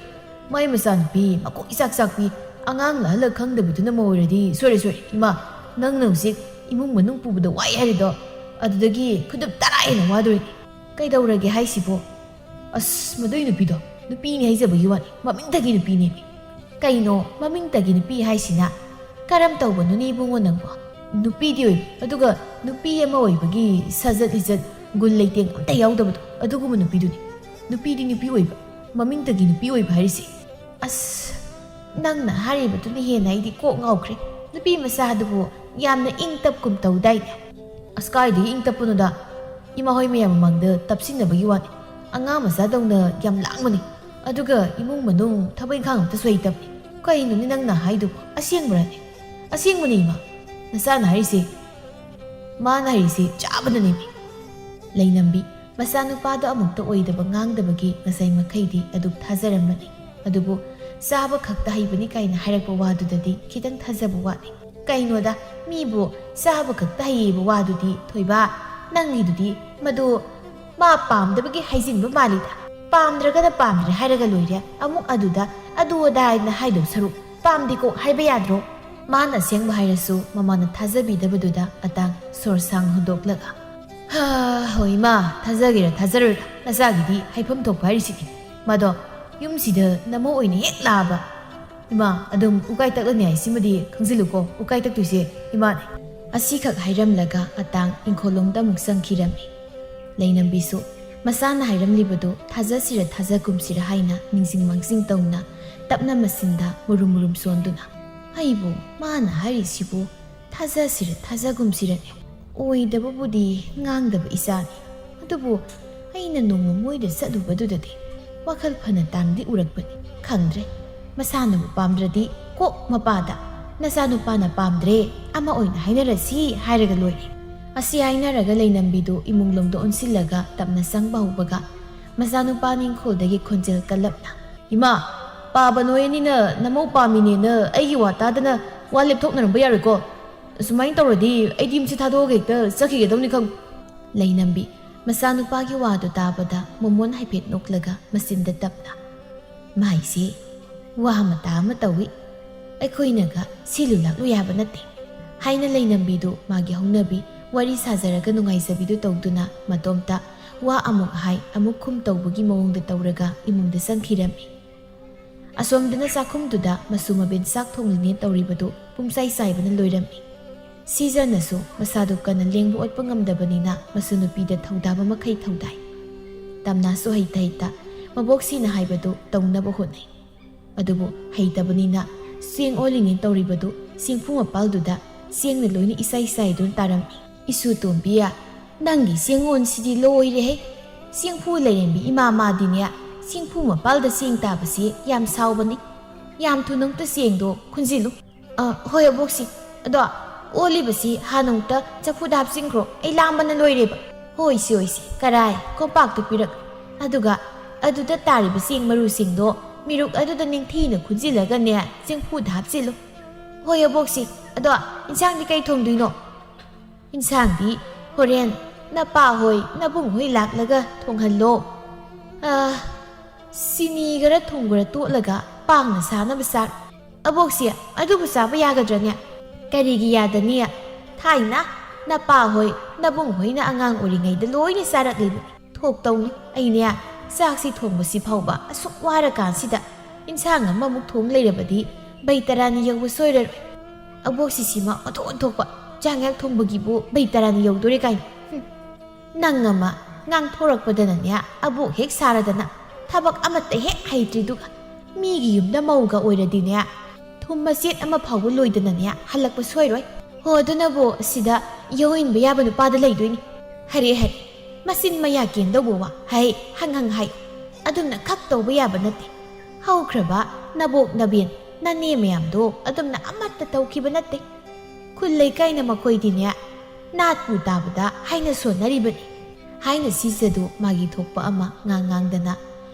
ꯃꯥꯏ ꯃꯆꯥꯅꯨꯄꯤ ꯃꯀꯣꯛ ꯏꯆꯥꯛ ꯆꯥꯛꯄꯤ, ꯑꯉꯥꯡ ꯂꯥꯍꯜꯂ ꯈꯪꯗꯕꯤꯗꯨꯅ ꯑꯃ ꯑꯣꯏꯔꯗꯤ ꯁꯣꯏꯔꯦ ꯁꯣꯏꯔꯦ꯫ ꯏꯃꯥ, ꯅꯪꯅ ꯍꯧꯖꯤꯛ ꯏꯃꯨꯡ ꯃꯅꯨꯡ ꯄꯨꯕꯗ ꯋꯥꯏ ꯍꯥꯏꯔꯤꯗꯣ ꯑꯗꯨꯗꯒꯤ ꯈꯨꯗꯨꯞ ꯇꯔꯥ ꯍꯦꯟꯅ ꯋꯥꯗꯣꯔꯤꯅꯤ"꯫ "ꯀꯩꯗꯧꯔꯒꯦ ꯍꯥꯏꯁꯤꯕꯣ?" "ꯑꯁ, ꯃꯗꯨꯏ ꯅꯨꯄꯤꯗꯣ ꯅꯨꯄꯤꯅꯤ ꯍꯥꯏꯖꯕꯒꯤ ꯋꯥꯅꯤ, ꯃꯃꯤꯡꯇꯒꯤ ꯅꯨꯄꯤꯅꯦꯃꯤ"꯫ "ꯀꯩꯅꯣ ꯃꯃꯤꯡꯇꯒꯤ ꯅꯨꯄꯤ ꯍꯥꯏꯁꯤꯅ? ꯀꯔꯝ ꯇꯧꯕꯅꯣꯅꯦ ꯏꯕꯨꯡꯉꯣ ꯅꯪꯕꯣ? ꯅꯨꯄꯤꯗꯤ ꯑꯣꯏꯕ, ꯑꯗꯨꯒ ꯅꯨꯄꯤ ꯑꯃ ꯑꯣꯏꯕꯒꯤ ꯁꯥꯖꯠ ꯂꯤꯆꯠ, ꯒꯨꯟ ꯂꯩꯇꯦꯡ ꯑꯝꯇ ꯌꯥꯎꯗꯕꯗꯣ, ꯑꯗꯨꯒꯨꯝꯕ ꯅꯨꯄꯤꯗꯨꯅꯤ꯫ ꯅꯨꯄꯤꯗꯤ ꯅꯨꯄꯤ ꯑꯣꯏꯕ, ꯃꯃꯤꯡꯇꯒꯤ ꯅꯨꯄꯤ ꯑꯣꯏꯕ ꯍꯥꯏꯔꯤꯁꯦ"꯫ "ꯑꯁ, ꯅꯪꯅ ꯍꯥꯏꯔꯤꯕꯗꯨꯅ ꯍꯦꯟꯅ ꯑꯩꯗꯤ ꯀꯣꯛ ꯉꯥꯎꯈ꯭ꯔꯦ꯫ ꯅꯨꯄꯤ ꯃꯆꯥꯗꯨꯕꯨ ꯌꯥꯝꯅ ꯏꯪ ꯇꯞꯀꯨꯝ ꯇꯧꯗꯥꯏꯅꯦ?" "ꯑꯁ, ꯀꯥꯏꯗꯒꯤ ꯏꯪ ꯇꯞꯄꯅꯣꯗ? ꯏꯃꯥ ꯍꯣꯏ ꯃꯌꯥꯝ ꯃꯃꯥꯡꯗ ꯇꯞꯁꯤꯟꯅꯕꯒꯤ ꯋꯥꯅꯤ꯫ ꯑꯉꯥꯡ ꯃꯆꯥꯗꯧꯅ ꯌꯥꯝ ꯂꯥꯡꯕꯅꯤ꯫ ꯑꯗꯨꯒ ꯏꯃꯨꯡ ꯃꯅꯨꯡ ꯊꯕꯛ ꯏꯪꯈꯥꯡ ꯑꯝꯇꯁꯨ ꯍꯩꯇꯕꯅꯤ꯫ ꯀꯩꯅꯣꯅꯦ ꯅꯪꯅ ꯍꯥꯏꯗꯨꯕꯣ?" "ꯑꯁꯦꯡꯕ꯭ꯔꯅꯦ?" "ꯑꯁꯦꯡꯕꯅꯦ ꯏꯃꯥ, ꯅꯆꯥꯅ ꯍꯥꯏꯔꯤꯁꯦ, ꯃꯥꯅ ꯍꯥꯏꯔꯤꯁꯦ ꯆꯥꯕꯗꯅꯦꯃꯤ꯫" ꯂꯩꯅꯝꯕꯤ ꯃꯆꯥꯅꯨꯄꯥꯗꯣ ꯑꯃꯨꯛꯇ ꯑꯣꯏꯗꯕ ꯉꯥꯡꯗꯕꯒꯤ ꯉꯁꯥꯏ ꯃꯈꯩꯗꯤ ꯑꯗꯨꯛ ꯊꯥꯖꯔꯝꯕꯅꯤ꯫ ꯑꯗꯨꯕꯨ ꯆꯥꯕ ꯈꯛꯇ ꯍꯩꯕꯅꯤ ꯀꯥꯏꯅ ꯍꯥꯏꯔꯛꯄ ꯋꯥꯗꯨꯗꯗꯤ ꯈꯤꯇꯪ ꯊꯥꯖꯕ ꯋꯥꯠꯂꯤ꯫ ꯀꯩꯅꯣꯗ, ꯃꯤꯕꯨ ꯆꯥꯕ ꯈꯛꯇ ꯍꯩꯌꯦꯕ ꯋꯥꯗꯨꯗꯤ, ꯊꯣꯏꯕ, ꯅꯪꯒꯤꯗꯨꯗꯤ ꯃꯗꯨ ꯃꯥ ꯄꯥꯝꯗꯕꯒꯤ ꯍꯥꯏꯖꯤꯟꯕ ꯃꯥꯜꯂꯤꯗ꯫ ꯄꯥꯝꯗ꯭ꯔꯒꯅ ꯄꯥꯝꯗ꯭ꯔꯦ ꯍꯥꯏꯔꯒ ꯂꯣꯏꯔꯦ꯫ ꯑꯃꯨꯛ ꯑꯗꯨꯗ ꯑꯗꯨ ꯑꯗꯥ ꯍꯥꯏꯅ ꯍꯥꯏꯗꯧ ꯁꯔꯨꯛ, ꯄꯥꯝꯗꯦꯀꯣ ꯍꯥꯏꯕ ꯌꯥꯗ꯭ꯔꯣ? ꯃꯥꯅ ꯑꯁꯦꯡꯕ ꯍꯥꯏꯔꯁꯨ ꯃꯃꯥꯅ ꯊꯥꯖꯕꯤꯗꯕꯗꯨꯗ ꯑꯇꯥꯡ ꯁꯣꯔ ꯁꯥꯡ ꯍꯣꯟꯗꯣꯛꯂꯒ, "ꯍꯥ, ꯍꯣꯏ ꯏꯃꯥ, ꯊꯥꯖꯒꯦꯔꯥ ꯊꯥꯖꯔꯣꯏꯔꯥ, ꯅꯆꯥꯒꯤꯗꯤ ꯍꯥꯏꯐꯝ ꯊꯣꯛꯄ ꯍꯥꯏꯔꯤꯁꯤꯗꯤ꯫ ꯃꯗꯣ ꯌꯨꯝꯁꯤꯗ ꯅꯃꯧ ꯑꯣꯏꯅ ꯍꯦꯛ ꯂꯥꯛꯑꯕ, ꯏꯃꯥ, ꯑꯗꯨꯝ ꯎꯀꯥꯏ ꯇꯛꯂꯅꯤ ꯍꯥꯏꯁꯤꯃꯗꯤ ꯈꯪꯖꯤꯜꯂꯨꯀꯣ, ꯎꯀꯥꯏ ꯇꯛꯇꯣꯏꯁꯦ ꯏꯃꯥꯅꯦ꯫" ꯑꯁꯤꯈꯛ ꯍꯥꯏꯔꯝꯂꯒ ꯑꯇꯥꯡ ꯏꯪꯈꯣꯜꯂꯣꯝꯗ ꯑꯃꯨꯛ ꯆꯪꯈꯤꯔꯝꯃꯤ꯫ ꯂꯩꯅꯝꯕꯤꯁꯨ ꯃꯆꯥꯅ ꯍꯥꯏꯔꯝꯂꯤꯕꯗꯨ ꯊꯥꯖꯁꯤꯔ ꯊꯥꯖꯒꯨꯝꯁꯤꯔ ꯍꯥꯏꯅ ꯅꯤꯡꯁꯤꯡ ꯃꯥꯡꯖꯤꯡ ꯇꯧꯅ ꯇꯞꯅ ꯃꯆꯤꯟꯗ ꯃꯨꯔꯨꯝ ꯃꯨꯔꯨꯝ ꯁꯣꯟꯗꯨꯅ, "ꯑꯩꯕꯨ ꯃꯥꯅ ꯍꯥꯏꯔꯤꯁꯤꯕꯨ ꯊꯥꯖꯁꯤꯔ ꯊꯥꯖꯒꯨꯝꯁꯤꯔꯅꯦ? ꯑꯣꯏꯗꯕꯕꯨꯗꯤ ꯉꯥꯡꯗꯕ ꯏꯆꯥꯅꯤ꯫ ꯑꯗꯨꯕꯨ ꯑꯩꯅ ꯅꯣꯡꯃ ꯃꯣꯏꯗ ꯆꯠꯂꯨꯕꯗꯨꯗꯗꯤ ꯋꯥꯈꯜ ꯐꯅ ꯇꯥꯅꯗꯤ ꯎꯔꯛꯄꯅꯤ꯫ ꯈꯪꯗ꯭ꯔꯦ, ꯃꯁꯥꯅꯕꯨ ꯄꯥꯝꯗ꯭ꯔꯗꯤ ꯀꯣꯛ ꯃꯄꯥꯗ, 'ꯅꯆꯥꯅꯨꯄꯥꯅ ꯄꯥꯝꯗ꯭ꯔꯦ, ꯑꯃ ꯑꯣꯏꯅ ꯍꯥꯏꯅꯔꯁꯤ' ꯍꯥꯏꯔꯒ ꯂꯣꯏꯔꯦ꯫" ꯑꯁꯤ ꯍꯥꯏꯅꯔꯒ ꯂꯩꯅꯝꯕꯤꯗꯨ ꯏꯃꯨꯡꯂꯣꯝꯗ ꯑꯣꯟꯁꯤꯜꯂꯒ ꯇꯞꯅ ꯆꯪꯕ ꯍꯧꯕꯒ, ꯃꯆꯥꯅꯨꯄꯥ ꯅꯤꯡꯈꯣꯜꯗꯒꯤ ꯈꯣꯟꯖꯦꯜ ꯀꯜꯂꯞꯅ, "ꯏꯃꯥ, ꯄꯥꯕ ꯅꯣꯏ ꯑꯅꯤꯅ ꯅꯃꯧ ꯄꯥꯝꯃꯤꯅꯦꯅ ꯑꯩꯒꯤ ꯋꯥ ꯇꯥꯗꯅ ꯋꯥ ꯂꯦꯞꯊꯣꯛꯅꯔꯝꯕ ꯌꯥꯔꯣꯏꯀꯣ꯫ ꯑꯁꯨꯃꯥꯏꯅ ꯇꯧꯔꯗꯤ ꯑꯩꯗꯤ ꯌꯨꯝꯁꯤ ꯊꯥꯗꯣꯛꯑꯒ ꯍꯦꯛꯇ ꯆꯠꯈꯤꯒꯗꯧꯅꯤ ꯈꯪ꯫" ꯂꯩꯅꯝꯕꯤ ꯃꯆꯥꯅꯨꯄꯥꯒꯤ ꯋꯥꯗꯨ ꯇꯥꯕꯗ ꯃꯣꯃꯣꯟ ꯍꯥꯏꯐꯦꯠ ꯅꯣꯛꯂꯒ ꯃꯆꯤꯟꯗ ꯇꯞꯅ, "ꯃꯥꯏꯁꯦ ꯋꯥ ꯃꯇꯥ ꯑꯃ ꯇꯧꯏ꯫ ꯑꯩꯈꯣꯏꯅꯒ ꯁꯤꯜꯂꯨ ꯂꯥꯛꯂꯨ ꯌꯥꯕ ꯅꯠꯇꯦ" ꯍꯥꯏꯅ ꯂꯩꯅꯝꯕꯤꯗꯨ ꯃꯥꯒꯤ ꯍꯧꯅꯕꯤ ꯋꯥꯔꯤ ꯁꯥꯖꯔꯒ ꯅꯨꯡꯉꯥꯏꯖꯕꯤꯗꯨ ꯇꯧꯗꯨꯅ ꯃꯇꯣꯝꯇ ꯋꯥ ꯑꯃꯨꯛ ꯍꯥꯏ ꯑꯃꯨꯛ ꯈꯨꯝ ꯇꯧꯕꯒꯤ ꯃꯑꯣꯡꯗ ꯇꯧꯔꯒ ꯏꯃꯨꯡꯗ ꯆꯪꯈꯤꯔꯝꯃꯤ꯫ ꯑꯁꯣꯝꯗꯅ ꯆꯥꯛꯈꯨꯝꯗꯨꯗ ꯃꯁꯨ ꯃꯕꯦꯟ ꯆꯥꯛ ꯊꯣꯡꯂꯤꯅꯦ ꯇꯧꯔꯤꯕꯗꯨ ꯄꯨꯝꯆꯥꯏ ꯆꯥꯏꯕꯅ ꯂꯣꯏꯔꯝꯃꯤ꯫ ꯁꯤꯖꯅꯁꯨ ꯃꯁꯥꯗꯨ ꯀꯟꯅ ꯂꯦꯡꯕ ꯑꯣꯠꯄ ꯉꯝꯗꯕꯅꯤꯅ ꯃꯁꯨ ꯅꯨꯄꯤꯗ ꯊꯧꯗꯥꯕ ꯃꯈꯩ ꯊꯧꯗꯥꯏ꯫ ꯇꯝꯅꯥꯁꯨ ꯍꯩꯇ ꯍꯩꯇ ꯃꯕꯣꯛꯁꯤꯅ ꯍꯥꯏꯕꯗꯨ ꯇꯧꯅꯕ ꯍꯣꯠꯅꯩ꯫ ꯑꯗꯨꯕꯨ ꯍꯩꯇꯕꯅꯤꯅ ꯆꯦꯡ ꯑꯣꯜꯂꯤꯅꯦ ꯇꯧꯔꯤꯕꯗꯨ ꯆꯦꯡꯐꯨ ꯃꯄꯥꯜꯗꯨꯗ ꯆꯦꯡꯅ ꯂꯣꯏꯅ ꯏꯁꯥꯏ ꯁꯥꯏꯗꯨꯅ ꯇꯥꯔꯝꯃꯤ꯫ "ꯏꯁꯨ ꯇꯣꯝꯕꯤ, ꯅꯪꯒꯤ ꯆꯦꯡ ꯑꯣꯟꯁꯤꯗꯤ ꯂꯣꯏꯔꯦꯍꯦ꯫ ꯆꯦꯡꯐꯨ ꯂꯩꯔꯦꯝꯕꯤ ꯏꯃꯥ ꯃꯥꯗꯤꯅꯦ, ꯆꯦꯡꯐꯨ ꯃꯄꯥꯜꯗ ꯆꯦꯡ ꯇꯥꯕꯁꯤ ꯌꯥꯝ ꯁꯥꯎꯕꯅꯤ꯫ ꯌꯥꯝ ꯊꯨꯅ ꯑꯝꯇ ꯆꯦꯡꯗꯣ ꯈꯨꯟꯖꯤꯜꯂꯨ"꯫ ꯑ, ꯍꯣꯏ ꯑꯕꯣꯛꯁꯤ꯫ ꯑꯗꯣ ꯑꯣꯜꯂꯤꯕꯁꯤ ꯍꯥꯟꯅꯃꯨꯛꯇ ꯆꯐꯨꯗ ꯍꯥꯞꯆꯤꯟꯈ꯭ꯔꯣ, ꯑꯩ ꯂꯥꯝꯕꯅ ꯂꯣꯏꯔꯦꯕ꯫ ꯍꯣꯏ ꯁꯤ, ꯍꯣꯏ ꯁꯤ, ꯀꯔꯥꯏ ꯀꯣꯝꯄꯥꯛꯇꯨ ꯄꯤꯔꯛ꯫ ꯑꯗꯨꯒ ꯑꯗꯨꯗ ꯇꯥꯔꯤꯕ ꯆꯦꯡ ꯃꯔꯨꯁꯤꯡꯗꯣ ꯃꯤꯔꯨꯛ ꯑꯗꯨꯗ ꯅꯤꯡꯊꯤꯅ ꯈꯨꯟꯖꯤꯜꯂꯒꯅꯦ ꯆꯦꯡꯐꯨꯗ ꯍꯥꯞꯆꯤꯜꯂꯨ꯫ ꯍꯣꯏ ꯑꯕꯣꯛꯁꯤ꯫ ꯑꯗꯣ ꯏꯟꯁꯥꯡꯗꯤ ꯀꯩ ꯊꯣꯡꯗꯣꯏꯅꯣ? ꯏꯟꯁꯥꯡꯗꯤ ꯍꯣꯔꯦꯟ ꯅꯄꯥ ꯍꯣꯏ ꯅꯕꯨꯡ ꯍꯣꯏ ꯂꯥꯛꯂꯒ ꯊꯣꯡꯍꯜꯂꯣ꯫ ꯑ, ꯆꯤꯅꯤ ꯈꯔ ꯊꯨꯝ ꯈꯔ ꯇꯣꯠꯂꯒ ꯄꯥꯡꯅ ꯁꯥꯅꯕ ꯆꯥꯛ꯫ ꯑꯕꯣꯛꯁꯤ, ꯑꯗꯨꯕꯨ ꯆꯥꯕ ꯌꯥꯒꯗ꯭ꯔꯅꯦ? ꯀꯔꯤꯒꯤ ꯌꯥꯗꯅꯤ? ꯊꯥꯏꯅ ꯅꯄꯥ ꯍꯣꯏ ꯅꯕꯨꯡ ꯍꯣꯏꯅ ꯑꯉꯥꯡ ꯑꯣꯏꯔꯤꯉꯩꯗ ꯂꯣꯏꯅ ꯆꯥꯔꯛꯂꯤꯕꯅꯤ꯫ ꯊꯣꯛꯇꯧꯅꯤ꯫ ꯑꯩꯅꯦ ꯆꯥꯛꯁꯤ ꯊꯣꯡꯕꯁꯤ ꯐꯥꯎꯕ ꯑꯁꯨꯛ ꯋꯥꯔꯀꯥꯟꯁꯤꯗ ꯏꯟꯁꯥꯡ ꯑꯃꯃꯨꯛ ꯊꯣꯡ ꯂꯩꯔꯕꯗꯤ ꯕꯩ ꯇꯔꯥꯅꯤ ꯌꯧꯕ ꯁꯣꯏꯔꯔꯣꯏ꯫ ꯑꯕꯣꯛꯁꯤ ꯁꯤꯃ ꯑꯣꯟꯊꯣꯛ ꯑꯣꯟꯊꯣꯛꯄ꯫ ꯆꯥꯛ ꯍꯦꯛ ꯊꯣꯡꯕꯒꯤꯕꯨ ꯕꯩ ꯇꯔꯥꯅꯤ ꯌꯧꯗꯣꯔꯦ ꯀꯥꯏꯅ꯫ ꯍꯨꯝ꯫ ꯅꯪ ꯑꯃ ꯉꯥꯡꯊꯣꯔꯛꯄꯗꯅꯅꯦ ꯑꯕꯣꯛ ꯍꯦꯛ ꯁꯥꯔꯗꯅ꯫ ꯊꯕꯛ ꯑꯃꯠꯇ ꯍꯦꯛ ꯍꯩꯇ꯭ꯔꯤꯗꯨꯒ꯫ ꯃꯤꯒꯤ ꯌꯨꯝꯗ ꯃꯧꯒ ꯑꯣꯏꯔꯗꯤꯅꯦ ꯊꯨꯝ ꯃꯆꯦꯠ ꯑꯃ ꯐꯥꯎꯕ ꯂꯣꯏꯗꯅꯅꯦ ꯍꯜꯂꯛꯄ ꯁꯣꯏꯔꯣꯏ꯫ ꯍꯣ, ꯑꯗꯨꯅꯕꯨ ꯁꯤꯗ ꯌꯧꯍꯟꯕ ꯌꯥꯕ ꯅꯨꯄꯥꯗ ꯂꯩꯗꯣꯏꯅꯤ꯫ ꯍꯔꯦ ꯍꯔꯦ, ꯃꯆꯤꯟ ꯃꯌꯥ ꯀꯦꯟꯗꯧꯕ ꯋꯥ ꯍꯥꯏ ꯍꯪ ꯍꯪ ꯍꯥꯏ꯫ ꯑꯗꯨꯝꯅ ꯈꯛ ꯇꯧꯕ ꯌꯥꯕ ꯅꯠꯇꯦ꯫ ꯍꯧꯈ꯭ꯔꯕ ꯅꯕꯣꯛ ꯅꯕꯦꯟ ꯅꯅꯦ ꯃꯌꯥꯝꯗꯣ ꯑꯗꯨꯝꯅ ꯑꯃꯠꯇ ꯇꯧꯈꯤꯕ ꯅꯠꯇꯦ꯫ ꯈꯨꯜ ꯂꯩꯀꯥꯏꯅ ꯃꯈꯣꯏꯗꯤꯅꯦ ꯅꯥꯠꯄꯨ ꯇꯥꯕꯗ ꯍꯥꯏꯅ ꯁꯣꯟꯅꯔꯤꯕꯅꯤ꯫ ꯍꯥꯏꯅ ꯁꯤꯖꯗꯨ ꯃꯥꯒꯤ ꯊꯣꯛꯄ ꯑꯃ ꯉꯥꯡ ꯉꯥꯡꯗꯅ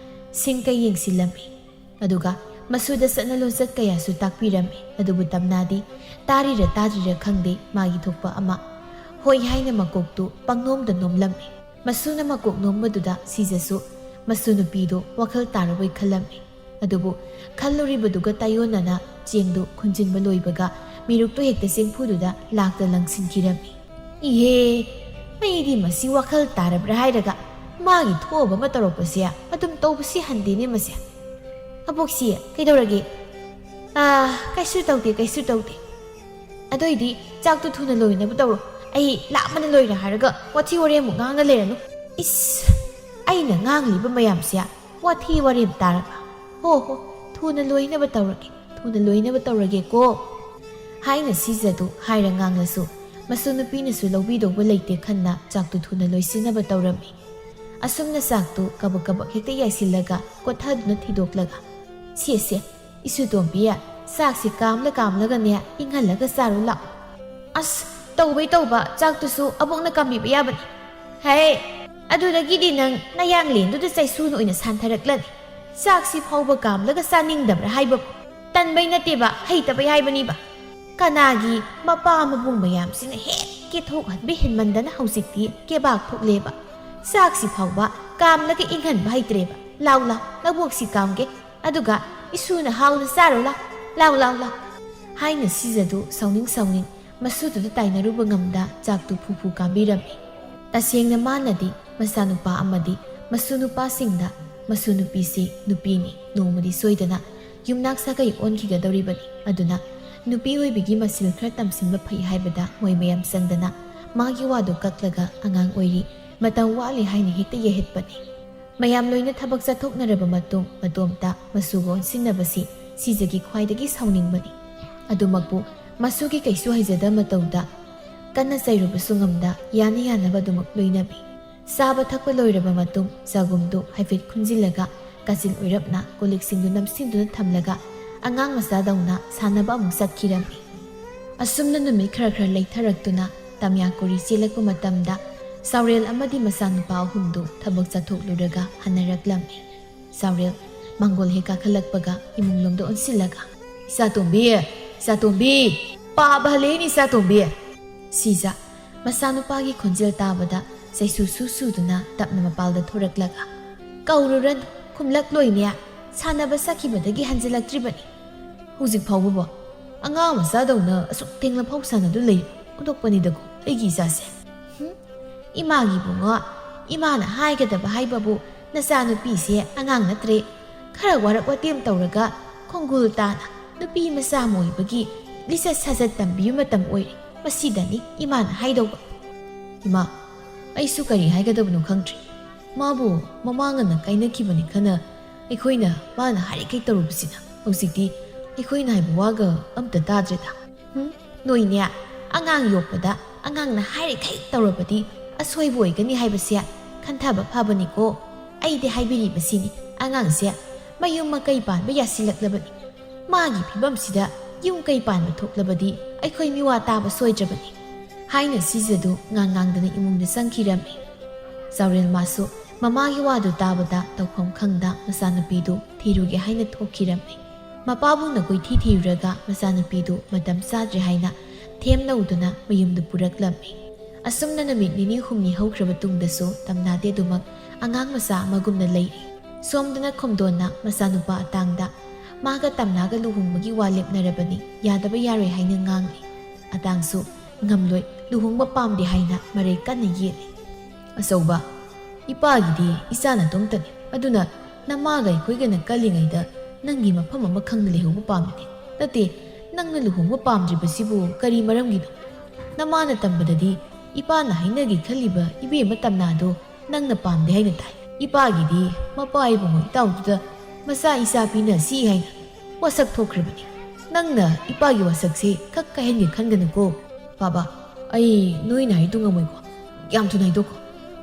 ꯁꯤꯡꯀ ꯌꯦꯡꯁꯤꯜꯂꯝꯃꯤ꯫ ꯑꯗꯨꯒ ꯃꯁꯨꯗ ꯆꯠꯅ ꯂꯣꯟꯆꯠ ꯀꯌꯥꯁꯨ ꯇꯥꯛꯄꯤꯔꯝꯃꯤ꯫ ꯑꯗꯨꯕꯨ ꯇꯝꯅꯥꯗꯤ ꯇꯥꯔꯤꯔ ꯇꯥꯗ꯭ꯔꯤꯔ ꯈꯪꯗꯦ, ꯃꯥꯒꯤ ꯊꯣꯛꯄ ꯑꯃ ꯍꯣꯏ ꯍꯥꯏꯅ ꯃꯀꯣꯛꯇꯨ ꯄꯪꯅꯣꯝꯗ ꯅꯣꯝꯂꯝꯃꯤ꯫ ꯃꯁꯨꯅ ꯃꯀꯣꯛ ꯅꯣꯝꯕꯗꯨꯗ ꯁꯤꯖꯁꯨ ꯃꯁꯨ ꯅꯨꯄꯤꯗꯨ ꯋꯥꯈꯜ ꯇꯥꯔꯕꯣꯏ ꯈꯜꯂꯝꯃꯤ꯫ ꯑꯗꯨꯕꯨ ꯈꯜꯂꯨꯔꯤꯕꯗꯨꯒ ꯇꯥꯏꯑꯣꯟꯅꯅ ꯆꯦꯡꯗꯨ ꯈꯨꯟꯖꯤꯟꯕ ꯂꯣꯏꯕꯒ ꯃꯤꯔꯨꯛꯇꯨ ꯍꯦꯛꯇ ꯆꯦꯡꯐꯨꯗꯨꯗ ꯂꯥꯛꯇ ꯂꯪꯁꯤꯟꯈꯤꯔꯝꯃꯤ꯫ ꯏꯍꯦ, ꯑꯩꯗꯤ ꯃꯁꯤ ꯋꯥꯈꯜ ꯇꯥꯔꯕ꯭ꯔꯥ ꯍꯥꯏꯔꯒ ꯃꯥꯒꯤ ꯊꯣꯛꯑꯕ ꯑꯃ ꯇꯧꯔꯛꯄꯁꯦ ꯑꯗꯨꯝ ꯇꯧꯕꯁꯤ ꯍꯟꯗꯦꯅꯦ ꯃꯁꯦ꯫ ꯑꯕꯣꯛꯁꯤ, ꯀꯩꯗꯧꯔꯒꯦ? ꯑꯥ, ꯀꯩꯁꯨ ꯇꯧꯗꯦ, ꯀꯩꯁꯨ ꯇꯧꯗꯦ꯫ ꯑꯗꯨꯏꯗꯤ ꯆꯥꯛꯇꯨ ꯊꯨꯅ ꯂꯣꯏꯅꯕ ꯇꯧꯔꯣ꯫ ꯑꯩ ꯂꯥꯝꯕꯅ ꯂꯣꯏꯔꯦ ꯍꯥꯏꯔꯒ ꯋꯥꯊꯤ ꯋꯥꯔꯦꯝꯃꯨꯛ ꯉꯥꯡꯉ ꯂꯩꯔꯅꯨ꯫ ꯏꯁ, ꯑꯩꯅ ꯉꯥꯡꯂꯤꯕ ꯃꯌꯥꯝꯁꯦ ꯋꯥꯊꯤ ꯋꯥꯔꯦꯝ ꯇꯥꯔꯕ? ꯍꯣ ꯍꯣ, ꯊꯨꯅ ꯂꯣꯏꯅꯕ ꯇꯧꯔꯒꯦ, ꯊꯨꯅ ꯂꯣꯏꯅꯕ ꯇꯧꯔꯒꯦꯀꯣ꯫ ꯍꯥꯏꯅ ꯁꯤꯖꯗꯨ ꯍꯥꯏꯔ ꯉꯥꯡꯂꯁꯨ ꯃꯁꯨ ꯅꯨꯄꯤꯅꯁꯨ ꯂꯧꯕꯤꯗꯧꯕ ꯂꯩꯇꯦ ꯈꯟꯅ ꯆꯥꯛꯇꯨ ꯊꯨꯅ ꯂꯣꯏꯁꯤꯟꯅꯕ ꯇꯧꯔꯝꯃꯤ꯫ ꯑꯁꯨꯝꯅ ꯆꯥꯛꯇꯨ ꯀꯕꯛ ꯀꯕꯛ ꯍꯦꯛꯇ ꯌꯥꯏꯁꯤꯜꯂꯒ ꯀꯣꯊꯗꯨꯅ ꯊꯤꯗꯣꯛꯂꯒ, "ꯁꯦ ꯁꯦ, ꯏꯁꯨ ꯇꯣꯝꯕꯤ, ꯆꯥꯛꯁꯤ ꯀꯥꯝꯂ ꯀꯥꯝꯂꯒꯅꯦ, ꯏꯪꯍꯜꯂꯒ ꯆꯥꯔꯨ ꯂꯥꯛꯑꯣ꯫ ꯑꯁ, ꯇꯧꯕꯩ ꯇꯧꯕ, ꯆꯥꯛꯇꯨꯁꯨ ꯑꯕꯣꯛꯅ ꯀꯥꯝꯕꯤꯕ ꯌꯥꯕꯅꯤ꯫ ꯍꯦ, ꯑꯗꯨꯗꯒꯤꯗꯤ ꯅꯪ ꯅꯌꯥꯡꯂꯦꯟꯗꯨꯗ ꯆꯩꯁꯨꯅ ꯑꯣꯏꯅ ꯁꯥꯟꯊꯔꯛꯂꯅꯤ꯫ ꯆꯥꯛꯁꯤ ꯐꯥꯎꯕ ꯀꯥꯝꯂꯒ ꯆꯥꯅꯤꯡꯗꯕ꯭ꯔꯥ ꯍꯥꯏꯕ? ꯇꯟꯕꯩ ꯅꯠꯇꯦꯕ, ꯍꯩꯇꯕꯩ ꯍꯥꯏꯕꯅꯤꯕ꯫ ꯀꯅꯥꯒꯤ ꯃꯄꯥ ꯃꯕꯨꯡ ꯃꯌꯥꯝꯁꯤꯅ ꯍꯦꯛ ꯀꯦꯊꯣꯛꯍꯟꯕ ꯍꯦꯟꯃꯟꯗꯅ ꯍꯧꯖꯤꯛꯇꯤ ꯀꯦꯕꯥꯛ ꯊꯣꯛꯂꯦꯕ꯫ ꯆꯥꯛꯁꯤ ꯐꯥꯎꯕ ꯀꯥꯝꯂꯒ ꯏꯪꯍꯟꯕ ꯍꯩꯇ꯭ꯔꯦꯕ꯫ ꯂꯥꯎ ꯂꯥꯎ, ꯅꯕꯣꯛꯁꯤ ꯀꯥꯝꯒꯦ, ꯑꯗꯨꯒ ꯏꯁꯨꯅ ꯍꯥꯎꯅ ꯆꯥꯔꯣ ꯂꯥꯎ, ꯂꯥꯎ ꯂꯥꯎ ꯂꯥꯎ꯫ ꯍꯥꯏꯅ ꯁꯤꯖꯗꯨ ꯁꯥꯎꯅꯤꯡ ꯁꯥꯎꯅꯤꯡ ꯃꯁꯨꯗꯨꯗ ꯇꯥꯏꯅꯔꯨꯕ ꯉꯝꯗ ꯆꯥꯛꯇꯨ ꯐꯨ ꯐꯨ ꯀꯥꯝꯕꯤꯔꯝꯃꯤ꯫ ꯇꯁꯦꯡꯅ ꯃꯥꯅꯗꯤ ꯃꯆꯥꯅꯨꯄꯥ ꯑꯃꯗꯤ ꯃꯁꯨ ꯅꯨꯄꯥꯁꯤꯡꯗ ꯃꯁꯨ ꯅꯨꯄꯤꯁꯤ ꯅꯨꯄꯤꯅꯤ, ꯅꯣꯡꯃꯗꯤ ꯁꯣꯏꯗꯅ ꯌꯨꯝꯅꯥꯛ ꯁꯥꯒꯩ ꯑꯣꯟꯈꯤꯒꯗꯧꯔꯤꯕꯅꯤ꯫ ꯑꯗꯨꯅ ꯅꯨꯄꯤ ꯑꯣꯏꯕꯤꯒꯤ ꯃꯁꯤꯜ ꯈꯔ ꯇꯝꯁꯤꯟꯕ ꯐꯩ ꯍꯥꯏꯕꯗ ꯃꯣꯏ ꯃꯌꯥꯝ ꯆꯪꯗꯅ ꯃꯥꯒꯤ ꯋꯥꯗꯨ ꯀꯛꯂꯒ ꯑꯉꯥꯡ ꯑꯣꯏꯔꯤ, ꯃꯇꯝ ꯋꯥꯠꯂꯤ ꯍꯥꯏꯅ ꯍꯦꯛꯇ ꯌꯩꯍꯠꯄꯅꯤ꯫ ꯃꯌꯥꯝ ꯂꯣꯏꯅ ꯊꯕꯛ ꯆꯠꯊꯣꯛꯅꯔꯕ ꯃꯇꯨꯡ ꯃꯇꯣꯝꯇ ꯃꯁꯨꯒ ꯑꯣꯟꯁꯤꯟꯅꯕꯁꯤ ꯁꯤꯖꯒꯤ ꯈ꯭ꯋꯥꯏꯗꯒꯤ ꯁꯥꯎꯅꯤꯡꯕꯅꯤ꯫ ꯑꯗꯨꯃꯛꯄꯨ ꯃꯁꯨꯒꯤ ꯀꯩꯁꯨ ꯍꯩꯖꯗ ꯃꯇꯧꯗ ꯀꯟꯅ ꯆꯩꯔꯨꯕꯁꯨ ꯉꯝꯗ ꯌꯥꯅ ꯌꯥꯅꯕ ꯑꯗꯨꯃꯛ ꯂꯣꯏꯅꯕꯤ꯫ ꯆꯥꯕ ꯊꯛꯄ ꯂꯣꯏꯔꯕ ꯃꯇꯨꯡ ꯆꯥꯒꯨꯝꯗꯨ ꯍꯥꯏꯐꯦꯠ ꯈꯨꯟꯖꯤꯜꯂꯒ ꯀꯥꯆꯤꯟ ꯑꯣꯏꯔꯞꯅ ꯀꯣꯜꯂꯤꯛꯁꯤꯡꯗꯨ ꯅꯝꯁꯤꯟꯗꯨꯅ ꯊꯝꯂꯒ ꯑꯉꯥꯡ ꯃꯆꯥꯗꯧꯅ ꯁꯥꯟꯅꯕ ꯑꯃꯨꯛ ꯆꯠꯈꯤꯔꯝꯃꯤ꯫ ꯑꯁꯨꯝꯅ ꯅꯨꯃꯤꯠ ꯈꯔ ꯈꯔ ꯂꯩꯊꯔꯛꯇꯨꯅ ꯇꯝꯌꯥ ꯀꯣꯔꯤ ꯆꯦꯜꯂꯛꯄ ꯃꯇꯝꯗ ꯆꯥꯎꯔꯦꯜ ꯑꯃꯗꯤ ꯃꯆꯥꯅꯨꯄꯥ ꯑꯍꯨꯝꯗꯨ ꯊꯕꯛ ꯆꯠꯊꯣꯛꯂꯨꯔꯒ ꯍꯟꯅꯔꯛꯂꯝꯃꯤ꯫ ꯆꯥꯎꯔꯦꯜ ꯃꯥꯡꯒꯣꯜ ꯍꯦꯛ ꯀꯥꯈꯠꯂꯛꯄꯒ ꯏꯃꯨꯡꯂꯣꯝꯗ ꯑꯣꯟꯁꯤꯜꯂꯒ, "ꯏꯆꯥꯇꯣꯝꯕꯤ, ꯏꯆꯥꯇꯣꯝꯕꯤ, ꯄꯥꯕ ꯍꯜꯂꯛꯏꯅꯤ ꯏꯆꯥꯇꯣꯝꯕꯤ!" ꯁꯤꯖ ꯃꯆꯥꯅꯨꯄꯥꯒꯤ ꯈꯣꯟꯖꯦꯜ ꯇꯥꯕꯗ ꯆꯩꯁꯨ ꯁꯨ ꯁꯨꯗꯨꯅ ꯇꯞꯅ ꯃꯄꯥꯜꯗ ꯊꯣꯔꯛꯂꯒ, "ꯀꯧꯔꯨꯔꯅꯨ, ꯈꯨꯝꯂꯛꯂꯣꯏꯅꯦ꯫ ꯁꯥꯟꯅꯕ ꯆꯠꯈꯤꯕꯗꯒꯤ ꯍꯟꯖꯤꯜꯂꯛꯇ꯭ꯔꯤꯕꯅꯤ꯫ ꯍꯧꯖꯤꯛ ꯐꯥꯎꯕꯕꯣ ꯑꯉꯥꯡ ꯃꯆꯥꯗꯧꯅ ꯑꯁꯨꯛ ꯊꯦꯡꯂꯐꯥꯎ ꯁꯥꯟꯅꯗꯨ ꯂꯩ? ꯑꯣꯟꯊꯣꯛꯄꯅꯤꯗꯀꯣ ꯑꯩꯒꯤ ꯏꯆꯥꯁꯦ꯫ ꯍꯨꯝ, ꯏꯃꯥꯒꯤ ꯏꯕꯨꯡꯉꯣ, ꯏꯃꯥꯅ ꯍꯥꯏꯒꯗꯕ ꯍꯥꯏꯕꯕꯨ ꯅꯆꯥꯅꯨꯄꯤꯁꯦ ꯑꯉꯥꯡ ꯅꯠꯇ꯭ꯔꯦ꯫ ꯈꯔ ꯋꯥꯔꯛ ꯋꯥꯇꯦꯝ ꯇꯧꯔꯒ ꯈꯣꯡꯒꯨꯜ ꯇꯥꯅ ꯅꯨꯄꯤ ꯃꯆꯥ ꯑꯃ ꯑꯣꯏꯕꯒꯤ ꯂꯤꯆꯠ ꯁꯥꯖꯠ ꯇꯝꯕꯤꯕ ꯃꯇꯝ ꯑꯣꯏꯔꯦ꯫ ꯃꯁꯤꯗꯅꯤ ꯏꯃꯥꯅ ꯍꯥꯏꯗꯧꯕ꯫" "ꯏꯃꯥ, ꯑꯩꯁꯨ ꯀꯔꯤ ꯍꯥꯏꯒꯗꯕꯅꯣ ꯈꯪꯗ꯭ꯔꯦ꯫ ꯃꯥꯕꯨ ꯃꯃꯥ ꯉꯟꯅ ꯀꯥꯏꯅꯈꯤꯕꯅꯤ ꯈꯟꯅ ꯑꯩꯈꯣꯏꯅ ꯃꯥꯅ ꯍꯥꯏꯔꯤꯈꯩ ꯇꯧꯔꯨꯕꯁꯤꯅ ꯍꯧꯖꯤꯛꯇꯤ ꯑꯩꯈꯣꯏꯅ ꯍꯥꯏꯕ ꯋꯥꯒ ꯑꯝꯇ ꯇꯥꯗ꯭ꯔꯦꯗ꯫" ꯍꯨꯝ, ꯅꯣꯏꯅꯦ, ꯑꯉꯥꯡ ꯌꯣꯛꯄꯗ ꯑꯉꯥꯡꯅ ꯍꯥꯏꯔꯤꯈꯩ ꯇꯧꯔꯕꯗꯤ ꯑꯁꯣꯏꯕ ꯑꯣꯏꯒꯅꯤ ꯍꯥꯏꯕꯁꯦ ꯈꯟꯊꯕ ꯐꯕꯅꯤꯀꯣ꯫ ꯑꯩꯗꯤ ꯍꯥꯏꯕꯤꯔꯤꯕꯁꯤꯅꯤ, ꯑꯉꯥꯡꯁꯦ ꯃꯌꯨꯝ ꯃꯀꯩ ꯄꯥꯟꯕ ꯌꯥꯁꯤꯜꯂꯛꯂꯕꯅꯤ꯫ ꯃꯥꯒꯤ ꯐꯤꯕꯝꯁꯤꯗ ꯌꯨꯝ ꯀꯩ ꯄꯥꯟꯕ ꯊꯣꯛꯂꯕꯗꯤ ꯑꯩꯈꯣꯏ ꯃꯤꯋꯥ ꯇꯥꯕ ꯁꯣꯏꯗ꯭ꯔꯕꯅꯤ" ꯍꯥꯏꯅ ꯁꯤꯖꯗꯨ ꯉꯥꯡ ꯉꯥꯡꯗꯅ ꯏꯃꯨꯡꯗ ꯆꯪꯈꯤꯔꯝꯃꯤ꯫ ꯆꯥꯎꯔꯦꯜ ꯃꯥꯁꯨ ꯃꯃꯥꯒꯤ ꯋꯥꯗꯨ ꯇꯥꯕꯗ ꯇꯧꯐꯝ ꯈꯪꯗ ꯃꯆꯥꯅꯨꯄꯤꯗꯨ ꯊꯤꯔꯨꯒꯦ ꯍꯥꯏꯅ ꯊꯣꯛꯈꯤꯔꯝꯃꯤ꯫ ꯃꯄꯥꯕꯨꯡꯅ ꯀꯣꯏꯊꯤ ꯊꯤꯔꯨꯔꯒ ꯃꯆꯥꯅꯨꯄꯤꯗꯨ ꯃꯇꯝ ꯆꯥꯗ꯭ꯔꯦ ꯍꯥꯏꯅ ꯊꯦꯝꯅꯧꯗꯨꯅ ꯃꯌꯨꯝꯗ ꯄꯨꯔꯛꯂꯝꯃꯤ꯫ ꯑꯁꯨꯝꯅ ꯅꯨꯃꯤꯠ ꯅꯤꯅꯤ ꯍꯨꯝꯅꯤ ꯍꯧꯈ꯭ꯔꯕ ꯇꯨꯡꯗꯁꯨ ꯇꯝꯅꯥꯗꯦ ꯑꯗꯨꯃꯛ ꯑꯉꯥꯡ ꯃꯆꯥ ꯑꯃꯒꯨꯝꯅ ꯂꯩꯔꯤ꯫ ꯁꯣꯝꯗꯅ ꯈꯣꯝꯗꯣꯟꯅ ꯃꯆꯥꯅꯨꯄꯥ ꯑꯇꯥꯡꯗ ꯃꯥꯒ ꯇꯝꯅꯥꯒ ꯂꯨꯍꯣꯡꯕꯒꯤ ꯋꯥ ꯂꯦꯞꯅꯔꯕꯅꯤ, ꯌꯥꯗꯕ ꯌꯥꯔꯣꯏ ꯍꯥꯏꯅ ꯉꯥꯡꯂꯤ꯫ ꯑꯇꯥꯡꯁꯨ ꯉꯝꯂꯣꯏ, ꯂꯨꯍꯣꯡꯕ ꯄꯥꯝꯗꯦ ꯍꯥꯏꯅ ꯃꯔꯩ ꯀꯟꯅ ꯌꯦꯠꯂꯤ꯫ "ꯑꯆꯧꯕ, ꯏꯄꯥꯒꯤꯗꯤ ꯏꯆꯥ ꯅꯇꯣꯝꯇꯅꯤ, ꯑꯗꯨꯅ ꯅꯃꯥꯒ ꯑꯩꯈꯣꯏꯒꯅ ꯀꯜꯂꯤꯉꯩꯗ ꯅꯪꯒꯤ ꯃꯐꯝ ꯑꯃ ꯈꯪꯅ ꯂꯩꯍꯧꯕ ꯄꯥꯝꯃꯤꯅꯦ꯫ ꯅꯠꯇꯦ, ꯅꯪꯅ ꯂꯨꯍꯣꯡꯕ ꯄꯥꯝꯗ꯭ꯔꯤꯕꯁꯤꯕꯨ ꯀꯔꯤ ꯃꯔꯝꯒꯤꯅꯣ? ꯅꯃꯥꯅ ꯇꯝꯕꯗꯗꯤ ꯏꯄꯥꯅ ꯍꯥꯏꯅꯒꯦ ꯈꯜꯂꯤꯕ ꯏꯕꯦꯝꯃ ꯇꯝꯅꯥꯗꯣ ꯅꯪꯅ ꯄꯥꯝꯗꯦ ꯍꯥꯏꯅ ꯇꯥꯏ꯫ ꯏꯄꯥꯒꯤꯗꯤ ꯃꯄꯥ ꯏꯕꯨꯡꯉꯣ ꯏꯇꯥꯎꯗꯨꯗ ꯃꯆꯥ ꯏꯆꯥ ꯄꯤꯅ ꯁꯤ ꯍꯥꯏꯅ ꯋꯥꯁꯛ ꯊꯣꯛꯈ꯭ꯔꯕꯅꯤ꯫ ꯅꯪꯅ ꯏꯄꯥꯒꯤ ꯋꯥꯁꯛꯁꯦ ꯈꯛ ꯀꯥꯏꯍꯟꯒꯦ ꯈꯟꯒꯅꯨꯀꯣ ꯕꯥꯕꯥ꯫ ꯑꯩ ꯅꯣꯏꯅ ꯍꯥꯏꯗꯨ ꯉꯝꯃꯣꯏꯀꯣ꯫ ꯌꯥꯝ ꯊꯨꯅ ꯍꯥꯏꯗꯣꯛꯈꯣ꯫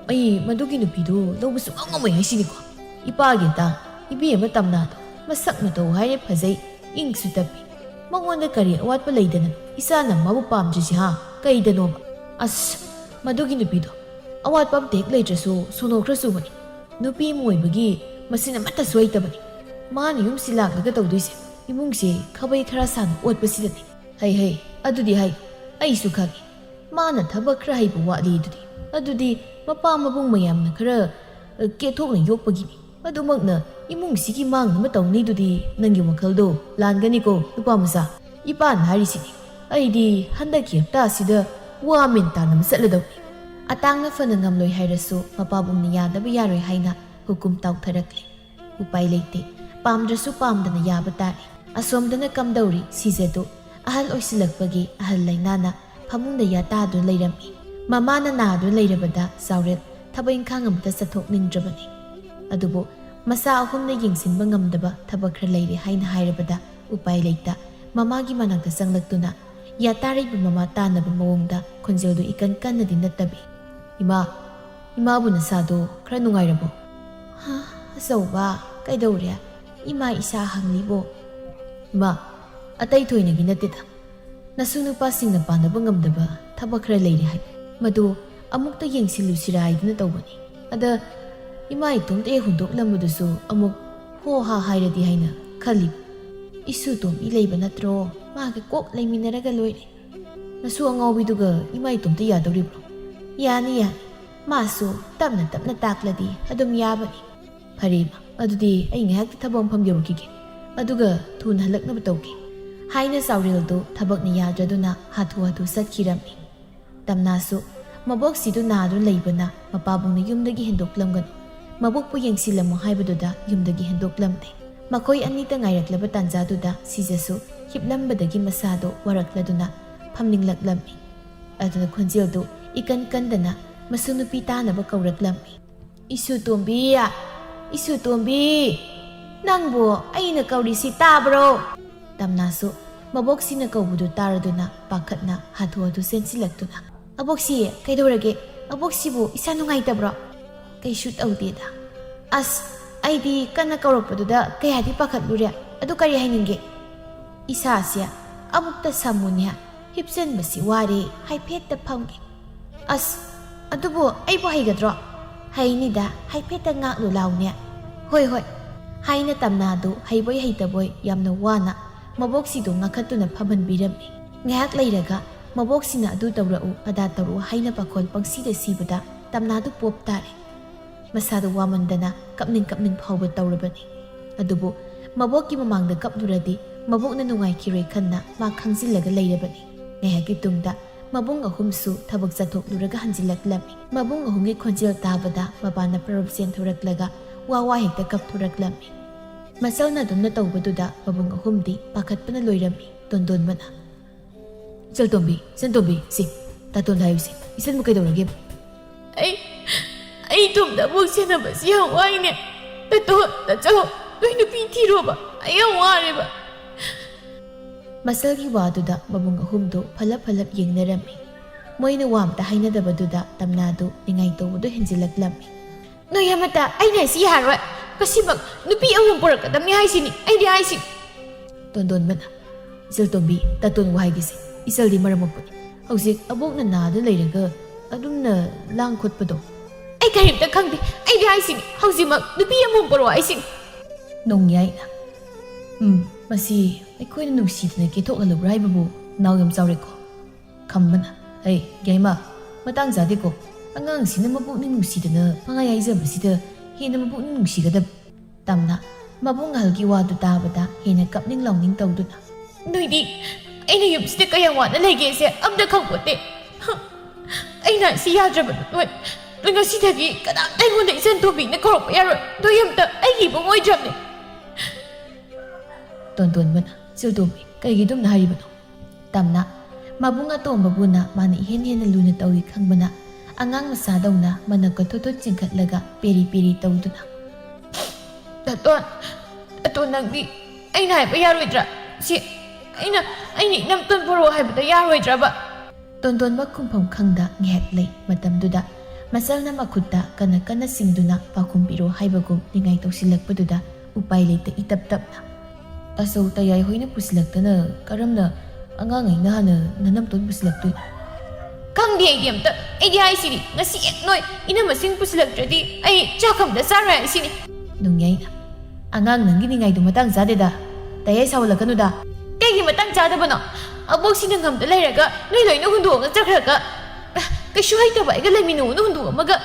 ꯑꯩ ꯃꯗꯨꯒꯤ ꯅꯨꯄꯤꯗꯨ ꯂꯧꯕ ꯁꯨꯡꯉꯝ ꯉꯝꯃꯣꯏ ꯍꯥꯏꯁꯤꯅꯤꯀꯣ꯫ ꯏꯄꯥꯒꯤ ꯇꯥꯡ ꯏꯕꯦꯝꯃ ꯇꯝꯅꯥꯗꯣ ꯃꯁꯛ ꯃꯇꯧ ꯍꯥꯏꯔꯦ ꯐꯖꯩ, ꯏꯪꯁꯨ ꯇꯞꯄꯤ꯫ ꯃꯉꯣꯟꯗ ꯀꯔꯤ ꯑꯋꯥꯠꯄ ꯂꯩꯗꯅ ꯏꯆꯥꯅ ꯃꯥꯕꯨ ꯄꯥꯝꯗ꯭ꯔꯤꯁꯤ ꯍꯥ? ꯀꯩꯗꯅꯣꯕ? ꯑꯁ, ꯃꯗꯨꯒꯤ ꯅꯨꯄꯤꯗꯣ ꯑꯋꯥꯠꯄ ꯑꯝꯇ ꯍꯦꯛ ꯂꯩꯇ꯭ꯔꯁꯨ ꯁꯣꯅꯣ ꯈꯔ ꯆꯨꯕꯅꯤ꯫ ꯅꯨꯄꯤ ꯑꯃ ꯑꯣꯏꯕꯒꯤ ꯃꯁꯤꯡ ꯑꯃꯠꯇꯁꯨ ꯍꯩꯇꯕꯅꯤ꯫ ꯃꯥꯅ ꯌꯨꯝꯁꯤ ꯂꯥꯛꯂꯒ ꯇꯧꯗꯣꯏꯁꯦ ꯏꯃꯨꯡꯁꯦ ꯈꯥꯕꯩ ꯈꯔ ꯁꯥꯡꯅ ꯑꯣꯠꯄꯁꯤꯗꯅꯤ꯫ ꯍꯩ ꯍꯩ, ꯑꯗꯨꯗꯤ ꯍꯥꯏ, ꯑꯩꯁꯨ ꯈꯪꯉꯤ꯫ ꯃꯥꯅ ꯊꯕꯛ ꯈꯔ ꯍꯩꯕ ꯋꯥꯠꯂꯤ ꯑꯗꯨꯗꯤ꯫ ꯑꯗꯨꯗꯤ ꯃꯄꯥ ꯃꯕꯨꯡ ꯃꯌꯥꯝꯅ ꯈꯔ, ꯑ, ꯀꯦꯊꯣꯛꯅ ꯌꯣꯛꯄꯒꯤꯅꯤ꯫ ꯑꯗꯨꯃꯛꯅ ꯏꯃꯨꯡꯁꯤꯒꯤ ꯃꯥꯡꯅꯕ ꯇꯧꯅꯤꯗꯨꯗꯤ ꯅꯪꯒꯤ ꯋꯥꯈꯜꯗꯣ ꯂꯥꯟꯒꯅꯤꯀꯣ, ꯅꯨꯄꯥ ꯃꯆꯥ꯫ ꯏꯄꯥꯅ ꯍꯥꯏꯔꯤꯁꯤꯅꯤ꯫ ꯑꯩꯗꯤ ꯍꯟꯗꯛꯀꯤ ꯍꯞꯇꯥꯁꯤꯗ ꯋꯥ ꯃꯦꯟ ꯇꯥꯅꯕ ꯆꯠꯂꯗꯧꯅꯤ꯫ ꯑꯇꯥꯡꯅ ꯐꯅ ꯉꯝꯂꯣꯏ ꯍꯥꯏꯔꯁꯨ ꯃꯄꯥꯕꯨꯡꯅ ꯌꯥꯗꯕ ꯌꯥꯔꯣꯏ ꯍꯥꯏꯅ ꯍꯨꯀꯨꯝ ꯇꯥꯎꯊꯔꯛꯂꯦ꯫ ꯎꯄꯥꯏ ꯂꯩꯇꯦ꯫ ꯄꯥꯝꯗ꯭ꯔꯁꯨ ꯄꯥꯝꯗꯅ ꯌꯥꯕ ꯇꯥꯔꯦ꯫ ꯑꯁꯣꯝꯗꯅ ꯀꯝꯗꯧꯔꯤ ꯁꯤꯖꯗꯨ? ꯑꯍꯜ ꯑꯣꯏꯁꯤꯜꯂꯛꯄꯒꯤ ꯑꯍꯜ ꯂꯩꯅꯥꯅ ꯐꯃꯨꯡꯗ ꯌꯥꯇꯥꯗꯨꯅ ꯂꯩꯔꯝꯃꯤ꯫ ꯃꯃꯥꯅ ꯅꯥꯗꯨꯅ ꯂꯩꯔꯕꯗ ꯆꯥꯎꯔꯦꯜ ꯊꯕꯛ ꯏꯪꯈꯥꯡ ꯑꯃꯠꯇ ꯆꯠꯊꯣꯛꯅꯤꯡꯗ꯭ꯔꯕꯅꯤ꯫ ꯑꯗꯨꯕꯨ ꯃꯆꯥ ꯑꯍꯨꯝꯅ ꯌꯦꯡꯁꯤꯟꯕ ꯉꯝꯗꯕ ꯊꯕꯛ ꯈꯔ ꯂꯩꯔꯦ ꯍꯥꯏꯅ ꯍꯥꯏꯔꯕꯗ ꯎꯄꯥꯏ ꯂꯩꯇ ꯃꯃꯥꯒꯤ ꯃꯅꯥꯛꯇ ꯆꯪꯂꯛꯇꯨꯅ ꯌꯥꯇꯥꯔꯤꯕ ꯃꯃꯥ ꯇꯥꯅꯕ ꯃꯑꯣꯡꯗ ꯈꯣꯟꯖꯦꯜꯗꯨ ꯏꯀꯟ ꯀꯟꯅꯗꯤ ꯅꯠꯇꯕꯤ, "ꯏꯃꯥ, ꯏꯃꯥꯕꯨ ꯅꯁꯥꯗꯣ ꯈꯔ ꯅꯨꯡꯉꯥꯏꯔꯕꯣ?" "ꯍꯥ, ꯑꯆꯧꯕ, ꯀꯩꯗꯧꯔꯦ? ꯏꯃꯥ ꯏꯁꯥ ꯍꯪꯂꯤꯕꯣ?" "ꯏꯃꯥ, ꯑꯇꯩ ꯊꯣꯏꯅꯒꯤ ꯅꯠꯇꯦꯗ꯫ ꯅꯁꯨ ꯅꯨꯄꯥꯁꯤꯡꯅ ꯄꯥꯟꯅꯕ ꯉꯝꯗꯕ ꯊꯕꯛ ꯈꯔ ꯂꯩꯔꯦ ꯍꯥꯏ꯫ ꯃꯗꯨ ꯑꯃꯨꯛꯇ ꯌꯦꯡꯁꯤꯜꯂꯨꯁꯤꯔꯥ ꯍꯥꯏꯗꯨꯅ ꯇꯧꯕꯅꯤ꯫ ꯑꯗ ꯏꯃꯥ ꯏꯇꯣꯝꯇ ꯍꯦꯛ ꯍꯨꯟꯗꯣꯛꯂꯝꯕꯗꯨꯁꯨ ꯑꯃꯨꯛ ꯍꯣ ꯍꯥ ꯍꯥꯏꯔꯗꯤ ꯍꯥꯏꯅ ꯈꯜꯂꯤꯕ꯫ ꯏꯁꯨ ꯇꯣꯝꯕꯤ ꯂꯩꯕ ꯅꯠꯇ꯭ꯔꯣ? ꯃꯥꯒ ꯀꯣꯛ ꯂꯩꯃꯤꯟꯅꯔꯒ ꯂꯣꯏꯔꯦ꯫ ꯅꯁꯨ ꯑꯉꯥꯎꯕꯤꯗꯨꯒ ꯏꯃꯥ ꯏꯇꯣꯝꯇ ꯌꯥꯗꯧꯔꯤꯕ꯭ꯔꯣ? ꯌꯥꯅꯤ, ꯌꯥꯅꯤ꯫ ꯃꯥꯁꯨ ꯇꯞꯅ ꯇꯞꯅ ꯇꯥꯛꯂꯗꯤ ꯑꯗꯨꯝ ꯌꯥꯕꯅꯤ꯫ ꯐꯔꯦ ꯏꯃꯥ, ꯑꯗꯨꯗꯤ ꯑꯩ ꯉꯥꯏꯍꯥꯛꯇꯤ ꯊꯕꯛ ꯃꯐꯝ ꯌꯧꯔꯨꯈꯤꯒꯦ꯫ ꯑꯗꯨꯒ ꯊꯨꯅ ꯍꯜꯂꯛꯅꯕ ꯇꯧꯒꯦ" ꯍꯥꯏꯅ ꯆꯥꯎꯔꯦꯜꯗꯨ ꯊꯕꯛꯅ ꯌꯥꯗ꯭ꯔꯗꯨꯅ ꯍꯥꯊꯨ ꯍꯥꯊꯨ ꯆꯠꯈꯤꯔꯝꯃꯤ꯫ ꯇꯝꯅꯥꯁꯨ ꯃꯕꯣꯛꯁꯤꯗꯨ ꯅꯥꯗꯨꯅ ꯂꯩꯕꯅ ꯃꯄꯥꯕꯨꯡꯅ ꯌꯨꯝꯗꯒꯤ ꯍꯦꯟꯗꯣꯛꯂꯝꯒꯅꯨ, ꯃꯕꯣꯛꯄꯨ ꯌꯦꯡꯁꯤꯜꯂꯝꯃꯨ ꯍꯥꯏꯕꯗꯨꯗ ꯌꯨꯝꯗꯒꯤ ꯍꯦꯟꯗꯣꯛꯂꯝꯗꯦ꯫ ꯃꯈꯣꯏ ꯑꯅꯤꯇ ꯉꯥꯏꯔꯛꯂꯕ ꯇꯥꯟꯖꯥꯗꯨꯗ ꯁꯤꯖꯁꯨ ꯍꯤꯞꯂꯝꯕꯗꯒꯤ ꯃꯁꯥꯗꯣ ꯋꯥꯔꯛꯂꯗꯨꯅ ꯐꯝꯅꯤꯡꯂꯛꯂꯝꯃꯤ꯫ ꯑꯗꯨꯅ ꯈꯣꯟꯖꯦꯜꯗꯨ ꯏꯀꯟ ꯀꯟꯗꯅ ꯃꯁꯨ ꯅꯨꯄꯤ ꯇꯥꯅꯕ ꯀꯧꯔꯛꯂꯝꯃꯤ꯫ "ꯏꯁꯨ ꯇꯣꯝꯕꯤ, ꯏꯁꯨ ꯇꯣꯝꯕꯤ, ꯅꯪꯕꯨ ꯑꯩꯅ ꯀꯧꯔꯤꯁꯤ ꯇꯥꯕ꯭ꯔꯣ?" ꯇꯝꯅꯥꯁꯨ ꯃꯕꯣꯛꯁꯤꯅ ꯀꯧꯕꯗꯨ ꯇꯥꯔꯗꯨꯅ ꯄꯥꯈꯠꯅ ꯍꯥꯊꯨ ꯍꯥꯊꯨ ꯆꯦꯟꯁꯤꯜꯂꯛꯇꯨꯅ, "ꯑꯕꯣꯛꯁꯤ, ꯀꯩꯗꯧꯔꯒꯦ? ꯑꯕꯣꯛꯁꯤꯕꯨ ꯏꯁꯥ ꯅꯨꯡꯉꯥꯏꯇꯕ꯭ꯔꯣ?" "ꯀꯩꯁꯨ ꯇꯧꯗꯦꯗ꯫ ꯑꯁ, ꯑꯩꯗꯤ ꯀꯟꯅ ꯀꯧꯔꯛꯄꯗꯨꯗ ꯀꯌꯥꯗꯤ ꯄꯥꯈꯠꯂꯨꯔꯦ꯫ ꯑꯗꯨ ꯀꯔꯤ ꯍꯥꯏꯅꯤꯡꯒꯦ?" "ꯏꯁꯥꯁꯦ ꯑꯃꯨꯛꯇ ꯁꯝꯃꯨꯅꯦ꯫ ꯍꯤꯞꯆꯟꯕꯁꯤ ꯋꯥꯔꯦ, ꯍꯥꯏꯐꯦꯠꯇ ꯐꯝꯒꯦ꯫" "ꯑꯁ, ꯑꯗꯨꯕꯨ ꯑꯩꯕꯨ ꯍꯩꯒꯗ꯭ꯔꯣ?" "ꯍꯩꯅꯤꯗ, ꯍꯥꯏꯐꯦꯠꯇ ꯉꯥꯛꯂꯨ ꯂꯥꯎꯅꯦ꯫" "ꯍꯣꯏ, ꯍꯣꯏ" ꯍꯥꯏꯅ ꯇꯝꯅꯥꯗꯨ ꯍꯩꯕꯣꯏ ꯍꯩꯇꯕꯣꯏ ꯌꯥꯝꯅ ꯋꯥꯅ ꯃꯕꯣꯛꯁꯤꯗꯨ ꯉꯥꯈꯠꯇꯨꯅ ꯐꯝꯍꯟꯕꯤꯔꯝꯃꯤ꯫ ꯉꯥꯏꯍꯥꯛ ꯂꯩꯔꯒ ꯃꯕꯣꯛꯁꯤꯅ ꯑꯗꯨ ꯇꯧꯔꯛꯎ, ꯑꯗꯥ ꯇꯧꯔꯛꯎ ꯍꯥꯏꯅ ꯄꯥꯈꯣꯜ ꯄꯪꯁꯤꯗ ꯁꯤꯕꯗ ꯇꯝꯅꯥꯗꯨ ꯄꯣꯞ ꯇꯥꯔꯦ꯫ ꯃꯁꯥꯗꯨ ꯋꯥꯃꯟꯗꯅ ꯀꯞꯅꯤꯡ ꯀꯞꯅꯤꯡ ꯐꯥꯎꯕ ꯇꯧꯔꯕꯅꯤ꯫ ꯑꯗꯨꯕꯨ ꯃꯕꯣꯛꯀꯤ ꯃꯃꯥꯡꯗ ꯀꯞꯂꯨꯔꯗꯤ ꯃꯕꯣꯛꯅ ꯅꯨꯡꯉꯥꯏꯈꯤꯔꯣꯏ ꯈꯟꯅ ꯃꯥ ꯈꯥꯡꯖꯤꯜꯂꯒ ꯂꯩꯔꯕꯅꯤ꯫ ꯉꯥꯏꯍꯥꯛꯀꯤ ꯇꯨꯡꯗ ꯃꯕꯨꯡ ꯑꯍꯨꯝꯁꯨ ꯊꯕꯛ ꯆꯠꯊꯣꯛꯂꯨꯔꯒ ꯍꯟꯖꯤꯜꯂꯛꯂꯝꯃꯤ꯫ ꯃꯕꯨꯡ ꯑꯍꯨꯝꯒꯤ ꯈꯣꯟꯖꯦꯜ ꯇꯥꯕꯗ ꯃꯄꯥꯟꯅ ꯄꯔꯞ ꯆꯦꯟꯊꯣꯔꯛꯂꯒ ꯋꯥ ꯋꯥ ꯍꯦꯛꯇ ꯀꯞꯊꯣꯔꯛꯂꯝꯃꯤ꯫ ꯃꯆꯜꯅ ꯑꯗꯨꯝꯅ ꯇꯧꯕꯗꯨꯗ ꯃꯕꯨꯡ ꯑꯍꯨꯝꯗꯤ ꯄꯥꯈꯠꯄꯅ ꯂꯣꯏꯔꯝꯃꯤ꯫ ꯇꯣꯟꯗꯣꯟꯕꯅ, "ꯏꯆꯜꯇꯣꯝꯕꯤ, ꯏꯆꯟꯇꯣꯝꯕꯤ, ꯁꯤ, ꯇꯥꯇꯣꯟꯗ ꯍꯥꯏꯌꯨꯁꯤ, ꯏꯆꯟꯕꯨ ꯀꯩꯗꯧꯔꯒꯦꯕ?" "ꯑꯩ, ꯑꯩ ꯏꯇꯣꯝꯇ ꯑꯕꯣꯛ ꯁꯦꯟꯅꯕꯁꯤ ꯌꯥꯝ ꯋꯥꯏꯅꯦ꯫ ꯇꯥꯇꯣꯟ, ꯇꯥꯆꯧ, ꯅꯣꯏ ꯅꯨꯄꯤ ꯊꯤꯔꯣꯕ, ꯑꯩ ꯌꯥꯝ ꯋꯥꯔꯦꯕ꯫" ꯃꯆꯜꯒꯤ ꯋꯥꯗꯨꯗ ꯃꯕꯨꯡ ꯑꯍꯨꯝꯗꯨ ꯐꯂꯞ ꯐꯂꯞ ꯌꯦꯡꯅꯔꯝꯃꯤ꯫ ꯃꯣꯏꯅ ꯋꯥ ꯑꯝꯇ ꯍꯥꯏꯅꯗꯕꯗꯨꯗ ꯇꯝꯅꯥꯗꯨ ꯅꯤꯡꯉꯥꯏ ꯇꯧꯕꯗꯨ ꯍꯦꯟꯖꯤꯜꯂꯛꯂꯝꯃꯤ꯫ "ꯅꯣꯏ ꯑꯃꯠꯇ ꯑꯩꯅ ꯍꯥꯏꯁꯤ ꯌꯥꯔꯣꯏ꯫ ꯉꯁꯤꯃꯛ ꯅꯨꯄꯤ ꯑꯃꯃꯝ ꯄꯨꯔꯛꯀꯗꯕꯅꯤ ꯍꯥꯏꯁꯤꯅꯤ, ꯑꯩꯗꯤ ꯍꯥꯏꯁꯤ꯫" ꯇꯣꯟꯗꯣꯟꯕꯅ, "ꯏꯆꯜꯇꯣꯝꯕꯤ, ꯇꯥꯇꯣꯟ ꯋꯥꯍꯩꯒꯤꯁꯦ, ꯏꯆꯜꯗꯤ ꯃꯔꯝ ꯃꯣꯛꯄꯅꯤ꯫ ꯍꯧꯖꯤꯛ ꯑꯕꯣꯛꯅ ꯅꯥꯗ ꯂꯩꯔꯒ ꯑꯗꯨꯝꯅ ꯂꯥꯡ ꯈꯣꯠꯄꯗꯣ?" "ꯑꯩ ꯀꯔꯤꯝꯇ ꯈꯪꯗꯦ, ꯑꯩꯗꯤ ꯍꯥꯏꯁꯤꯅꯤ, ꯍꯧꯖꯤꯛꯃꯛ ꯅꯨꯄꯤ ꯑꯃ ꯄꯣꯔꯛꯑꯣ ꯍꯥꯏꯁꯤꯅꯤ"꯫ ꯅꯣꯡꯌꯥꯏꯅ, "ꯎꯝ, ꯃꯁꯤ ꯑꯩꯈꯣꯏꯅ ꯅꯨꯡꯁꯤꯗꯅ ꯀꯦꯊꯣꯛꯍꯜꯂꯨꯕ꯭ꯔꯥ ꯍꯥꯏꯕꯕꯨ ꯅꯥꯎ ꯌꯥꯝ ꯆꯥꯎꯔꯦꯀꯣ"꯫ ꯈꯝꯕꯅ, "ꯍꯩ, ꯌꯥꯏꯃ, ꯃꯇꯥꯡ ꯆꯥꯗꯦꯀꯣ꯫ ꯑꯉꯥꯡꯁꯤꯅ ꯃꯄꯨꯛꯅꯤꯡ ꯅꯨꯡꯁꯤꯗꯅ ꯄꯪꯍꯥꯏ ꯍꯥꯏꯖꯕꯁꯤꯗ ꯍꯦꯟꯅ ꯃꯄꯨꯛꯅꯤꯡ ꯅꯨꯡꯁꯤꯒꯗꯕ"꯫ ꯇꯝꯅ, ꯃꯕꯨꯡ ꯑꯍꯜꯒꯤ ꯋꯥꯗꯨ ꯇꯥꯕꯗ ꯍꯦꯟꯅ ꯀꯞꯅꯤꯡ ꯂꯥꯎꯅꯤꯡ ꯇꯧꯗꯨꯅ, "ꯅꯣꯏꯗꯤ ꯑꯩꯅ ꯌꯨꯝꯁꯤꯗ ꯀꯌꯥꯝ ꯋꯥꯅ ꯂꯩꯒꯦꯁꯦ ꯑꯝꯇ ꯈꯪꯄꯣꯠꯇꯦ꯫ ꯑꯩꯅ ꯁꯤ ꯌꯥꯗ꯭ꯔꯕꯗꯣ ꯅꯣꯏ, ꯅꯣꯏ ꯉꯁꯤꯗꯒꯤ ꯀꯅꯥꯝꯇ ꯑꯩꯉꯣꯟꯗ ꯏꯆꯟ ꯇꯣꯝꯕꯤꯅ ꯀꯧꯔꯛꯄ ꯌꯥꯔꯣꯏ꯫ ꯅꯣꯏ ꯑꯝꯇ ꯑꯩꯒꯤ ꯏꯕꯨꯡ ꯑꯣꯏꯗ꯭ꯔꯕꯅꯦ"꯫ ꯇꯣꯟꯇꯣꯟꯕꯅ, "ꯏꯆꯜꯇꯣꯝꯕꯤ, ꯀꯩꯒꯤ ꯑꯗꯨꯝꯅ ꯍꯥꯏꯔꯤꯕꯅꯣ?" ꯇꯝꯅ, ꯃꯕꯨꯡ ꯑꯇꯣꯝꯕꯕꯨꯅ ꯃꯥꯅ ꯏꯍꯦꯟ ꯍꯦꯟꯅ ꯂꯨꯅ ꯇꯧꯏ ꯈꯪꯕꯅ, ꯑꯉꯥꯡ ꯃꯆꯥꯗꯧꯅ ꯃꯅꯞꯀ ꯊꯣꯠ ꯊꯣꯠ ꯆꯤꯡꯈꯠꯂꯒ ꯄꯦꯔꯤ ꯄꯦꯔꯤ ꯇꯧꯗꯨꯅ, "ꯇꯥꯇꯣꯟ, ꯇꯥꯇꯣꯟ, ꯅꯪꯗꯤ ꯑꯩꯅ ꯍꯥꯏꯕ ꯌꯥꯔꯣꯏꯗ꯭ꯔꯥ? ꯁꯤ ꯑꯩꯅ, ꯑꯩꯅ ꯏꯅꯝꯇꯣꯟ ꯄꯣꯔꯛꯑꯣ ꯍꯥꯏꯕꯗ ꯌꯥꯔꯣꯏꯗ꯭ꯔꯕ?" ꯇꯣꯟꯗꯣꯟꯕ ꯈꯨꯝꯐꯝ ꯈꯪꯗ ꯉꯥꯏꯍꯥꯛ ꯂꯩ꯫ ꯃꯇꯝꯗꯨꯗ ꯃꯆꯜꯅ ꯃꯈꯨꯠꯇ ꯀꯟꯅ ꯀꯟꯅ ꯆꯤꯡꯗꯨꯅ ꯄꯥꯎꯈꯨꯝ ꯄꯤꯔꯣ ꯍꯥꯏꯕꯒꯨꯝ ꯅꯤꯡꯉꯥꯏ ꯇꯧꯁꯤꯜꯂꯛꯄꯗꯨꯗ ꯎꯄꯥꯏ ꯂꯩꯇ ꯏꯇꯞ ꯇꯞꯅ, "ꯑꯆꯧ ꯇꯌꯥꯏ ꯍꯣꯏꯅ ꯄꯨꯁꯤꯜꯂꯛꯇꯅ ꯀꯔꯝꯅ ꯑꯉꯥꯡ ꯑꯩꯅ ꯍꯥꯟꯅ ꯅꯅꯝꯇꯣꯟ ꯄꯨꯁꯤꯜꯂꯛꯇꯣꯏꯅꯣ?" "ꯈꯪꯗꯦ ꯑꯩꯗꯤ ꯑꯝꯇ꯫ ꯑꯩꯗꯤ ꯍꯥꯏꯁꯤꯅꯤ, ꯉꯁꯤ ꯍꯦꯛ ꯅꯣꯏ ꯏꯅꯝꯃꯁꯤꯡ ꯄꯨꯁꯤꯜꯂꯛꯇ꯭ꯔꯗꯤ ꯑꯩ ꯆꯥꯛ ꯑꯝꯇ ꯆꯥꯔꯣꯏ ꯍꯥꯏꯁꯤꯅꯤ"꯫ ꯅꯣꯡꯌꯥꯏꯅ, "ꯑꯉꯥꯡ ꯅꯪꯒꯤ ꯅꯤꯡꯉꯥꯏꯗꯣ ꯃꯇꯥꯡ ꯆꯥꯗꯦꯗ꯫ ꯇꯌꯥꯏ ꯁꯥꯎꯍꯜꯂꯛꯀꯅꯨꯗ"꯫ "ꯀꯩꯒꯤ ꯃꯇꯥꯡ ꯆꯥꯗꯕꯅꯣ? ꯑꯕꯣꯛꯁꯤꯅ ꯉꯝꯗ ꯂꯩꯔꯒ ꯅꯣꯏ ꯂꯣꯏꯅ ꯍꯨꯟꯗꯣꯛꯑꯒ ꯆꯠꯈ꯭ꯔꯒ, ꯀꯩꯁꯨ ꯍꯩꯇꯕ ꯑꯩꯒ ꯂꯩꯃꯤꯟꯅꯧꯅ ꯍꯨꯟꯗꯣꯛꯑꯝꯃꯒ